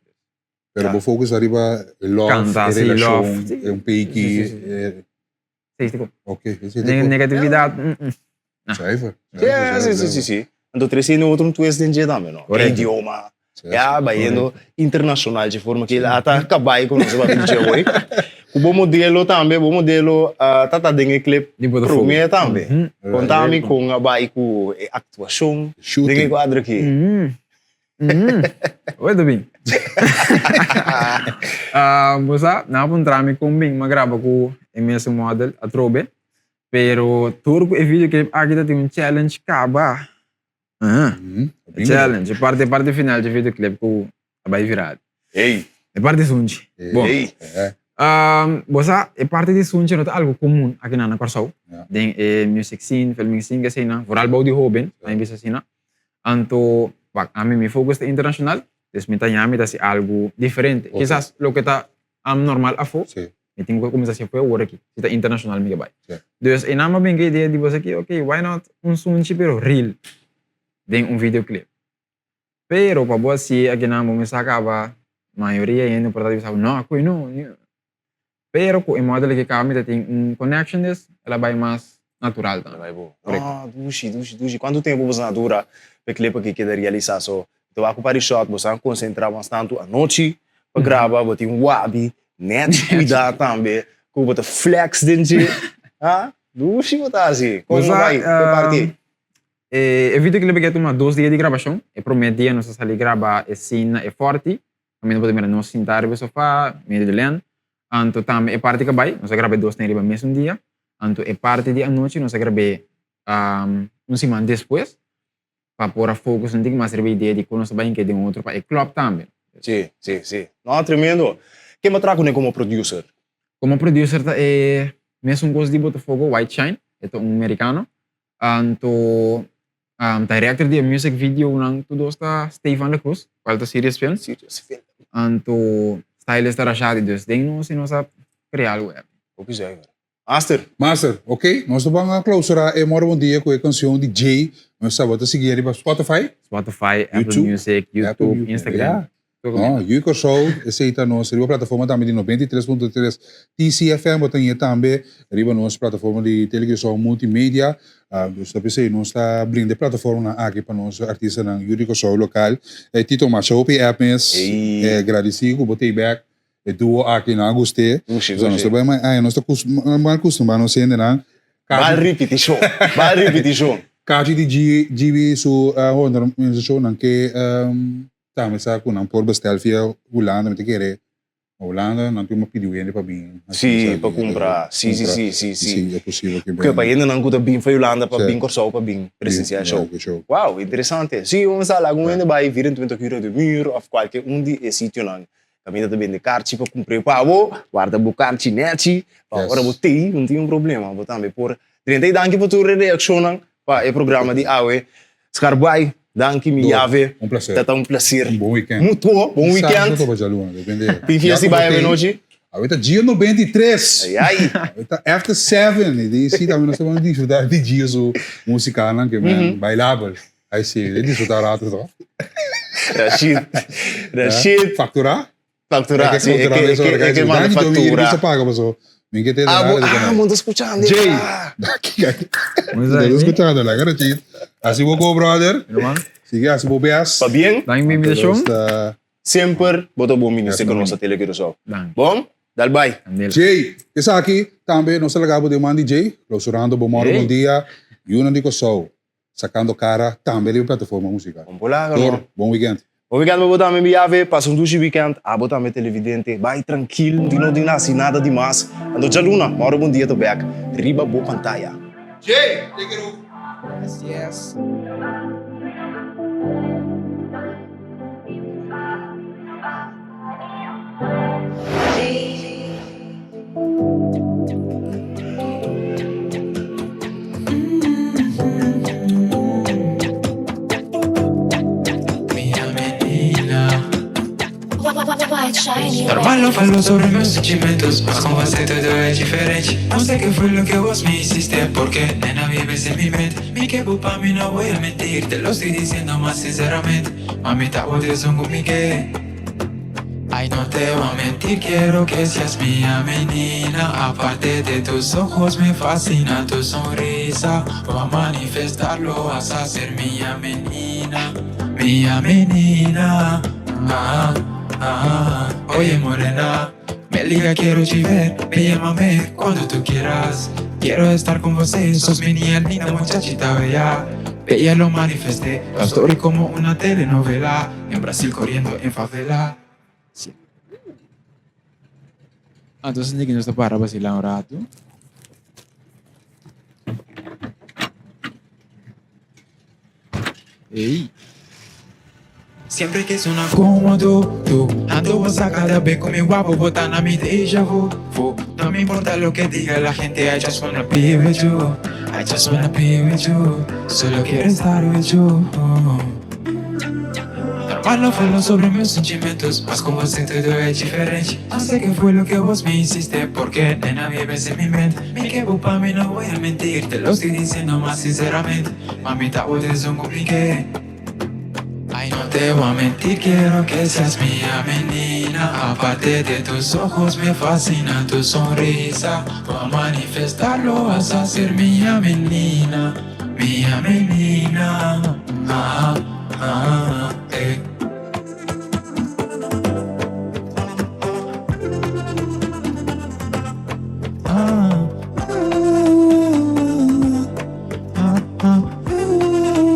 Pero bo focus ta riba e love, Canta, e si, relacion, love. Si. e un peki. Si, si, si. Sí, sí. Ok, sí, Ne negatividad. Mm -mm. Nah. Zuiver. Ja, sí, sí, sí, sí. Anto treciendo otro un twist den dje tambe, no? Correcto. Idioma. Ja, bayendo internacional dje forma que ata cabai con nos papia dje hoy. Cu bo modelo tambe, bo modelo uh, tata den e clip Di Botafogo. promé tambe. Mm -hmm. Contami con a bai cu e actuacion Shooting. den e cuadro aki. Mm -hmm. Mm. Oi, Dubin. uh, bo sa, na puntra mi kon bin, ma graba ku e mesun model atrobe. Pero tur ku e videoclip aki ta tin un challenge kaba. Uh, mm -hmm. Challenge, parte parte final di videoclip ku a bai viral. Hey. E parte sunchi. Hey. Bon. Hey. Um, bo sa, e parte di sunchi no ta algo komun aki na Kòrsou. Ja. Den e music scene, filming scene, asina, vooral bou di hoben, ja. bisa asina. Anto, wak, ami mi focus ta internacional, dus mi ta ña mi ta haci algo diferente. Ok. Kisas loke ta am normal afo, Sí. mi tin cu cuminsa haci afuera awor aki, si ta internacional mi ke bay. Sí. Dus einan mi a bin cu e idea di bo esaki, ok, why not un sunchi pero real den un videoclip. Pero pa bo haci akinan bo mester a caba, mayoria hende por ta bisa bo, no, cu no, Pero cu e model aki caba mi ta tin un connection des, el a bay mas natural tambe. El a bay bo. Correcto. Ah, dushi, dushi, dushi. Cuanto tempo boso a dura pa e clip aki keda realisa? So, bo ta wak cu par di shot, boso a concentra mas tanto anochi pa graba, bo tin wabi, net cuida tambe cu bo ta flex den dje. Ah, dushi bo ta haci. Como Bo sa, bay, cu e parti? E videoclip aki a tuma dos dia di grabashon. E promé dia nos a sali graba e scene na e Forti, kaminda bo ta mira nos sintá riba e sofá, medio di lèn. Anto tambe e parti kabai, nos a graba e dos ten riba mesun dia. Anto e parti di anochi nos a grab'é un siman despues pa por a focus un tiki mas riba e idea di kon nos ta bai hinka den otro pa e club tambe. Sí, sí, sí. No, tremendo. Ken bo a traha kuné komo producer? Komo producer ta e mesun kos di Botafogo, White Shine, e ta un merikano. Anto director di e music videonan tur dos ta Stefan de Cruz, cual ta Sirius Film. Sirius Film. Anto stylist ta Rashadi, dus den nos si nos a crea algo happy. Hopi zuiver. Master. Master, ok, nos ta ban a clausura e Moro Bon Dia cu e cancion di Jay. Nos sa bo ta sigui riba Spotify. Spotify, Apple Music, YouTube, Instagram. No, Yu Kòrsou, esei ta nos riba plataforma tambe di 93.3 TCFM, bo ta hia tambe riba nos plataforma di Telecuraçao Multimedia. Dus ta p'esei nos ta brinda e plataformanan aki pa nos artistanan Yu di Kòrsou lokal. Tito, masha hopi app mes, gradisí ku bo ta ei bèk, e duo aki nan a gust'é. Nos ta bai mai, nos ta mal kustumbrá nos hendenan. Bal ripitishon, bal ripitishon. Kachi di GB su organisashonnan ke Tambe sa ku nan por bestel via Hulanda, mi ta kere na Hulanda nan tin pidi hende pa bin. Si, pa kumpra. Si, si, si, si, si. Si, e posibel ke ben. Pa hendenan ku ta bin for Hulanda pa bin Kòrsou pa bin presensiá e show. Wow, interesante. Si, un sa algun hende bai 24 Uur de Muur òf kualke un di e sitionan kaminda ta bende karchi pa kumpr'é pa bo, warda bo karchi nèchi pa ora bo tei no tin un problema. Bo tambe por drenta. I danki pa tur e reakshonnan pa e programa di awe. Scarbai, danki mi yave. Un placer. Ta ta un placer. Un bon weekend. Mutuo, bon weekend. Sa djaluna, depende. Tin fiesta di bai avenochi? Awe ta dia 93. Ai ai. Awe ta after 7. I di si tambe nos ta bon disfruta di Gio su musicanan ke men bailabel. Ai si, e disfruta rato to. Rashid. Rashid. Factura? Factura, si, e ke e ke manda factura. Danki paga paso. Mi ke te Ah, bo, ah, bo ta scuchando. Jay. Bo ta scuchando, laga Rashid. Hasi bo go, brother. Sigui hasi bo best. Pa bien. Danki mi invitacion. Semper bo ta bon minister ku nos a tele Curaçao. Bon, dal bai. Jay, esaki tambe nos ta laga bo den man di Jay. Clausurando bo moro bon dia. Yunan di Curaçao. Sacando cara tambe riba plataforma musical. Bon por laga no. Dor, bon weekend. Bon weekend pa bo tambe mi yave, pasa un dushi weekend, abo tambe televidente, bai trankil, di no tin hasi nada di mas, anto djaluna, maura bon dia ta bek riba bo pantaya. Jay, take it over. Yes, yes. Normal no falo sobre meus sentimentos Mas com você tudo é diferente Não sei que foi lo que vos me hiciste Porque nena vives en mi mente Mi que pa mí no voy a mentir Te lo estoy diciendo más sinceramente Mamita, vos eres un que Ay, no te voy a mentir, quiero que seas mía, menina. Aparte de tus ojos, me fascina tu sonrisa. Voy a manifestarlo, vas a ser mía, menina. Mía, menina. Ah, ah, oye, morena. Me liga, quiero te ver, me llámame cuando tú quieras. Quiero estar con você, sos mi niña linda, muchachita bella. Bella lo manifesté, la story como una telenovela. En Brasil corriendo en favela. Sí. Entonces niki nos ta para vacila un rato. Ey. Siempre que suena como tú, tú Ando vos a cada vez con mi guapo Botan a mi deja vu, vu No me importa lo que diga la gente I just wanna be with you I just wanna be with you Solo quiero estar with you Normal no falo sobre mis sentimientos Mas con vos todo es diferente No sé qué fue lo que vos me hiciste Porque nena vives en mi mente Mi que pa mí no voy a mentir Te lo estoy diciendo más sinceramente Mamita, vos eres un compliqué Ay, no te voy a mentir, quiero que seas mía, menina. Aparte de tus ojos, me fascina tu sonrisa. Voy a manifestarlo, vas a ser mía, menina. Mía, menina. Ah, ah, eh. Ah, ah, ah, ah.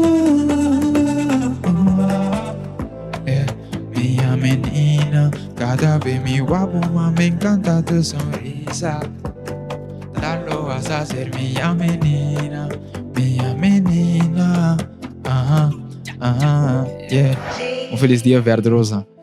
Sabe mi guapo, ma me encanta tu sonrisa. Tal lo vas a ser mia menina, mia menina. Aha, aha, yeah. Un felis dia Verde Rosa.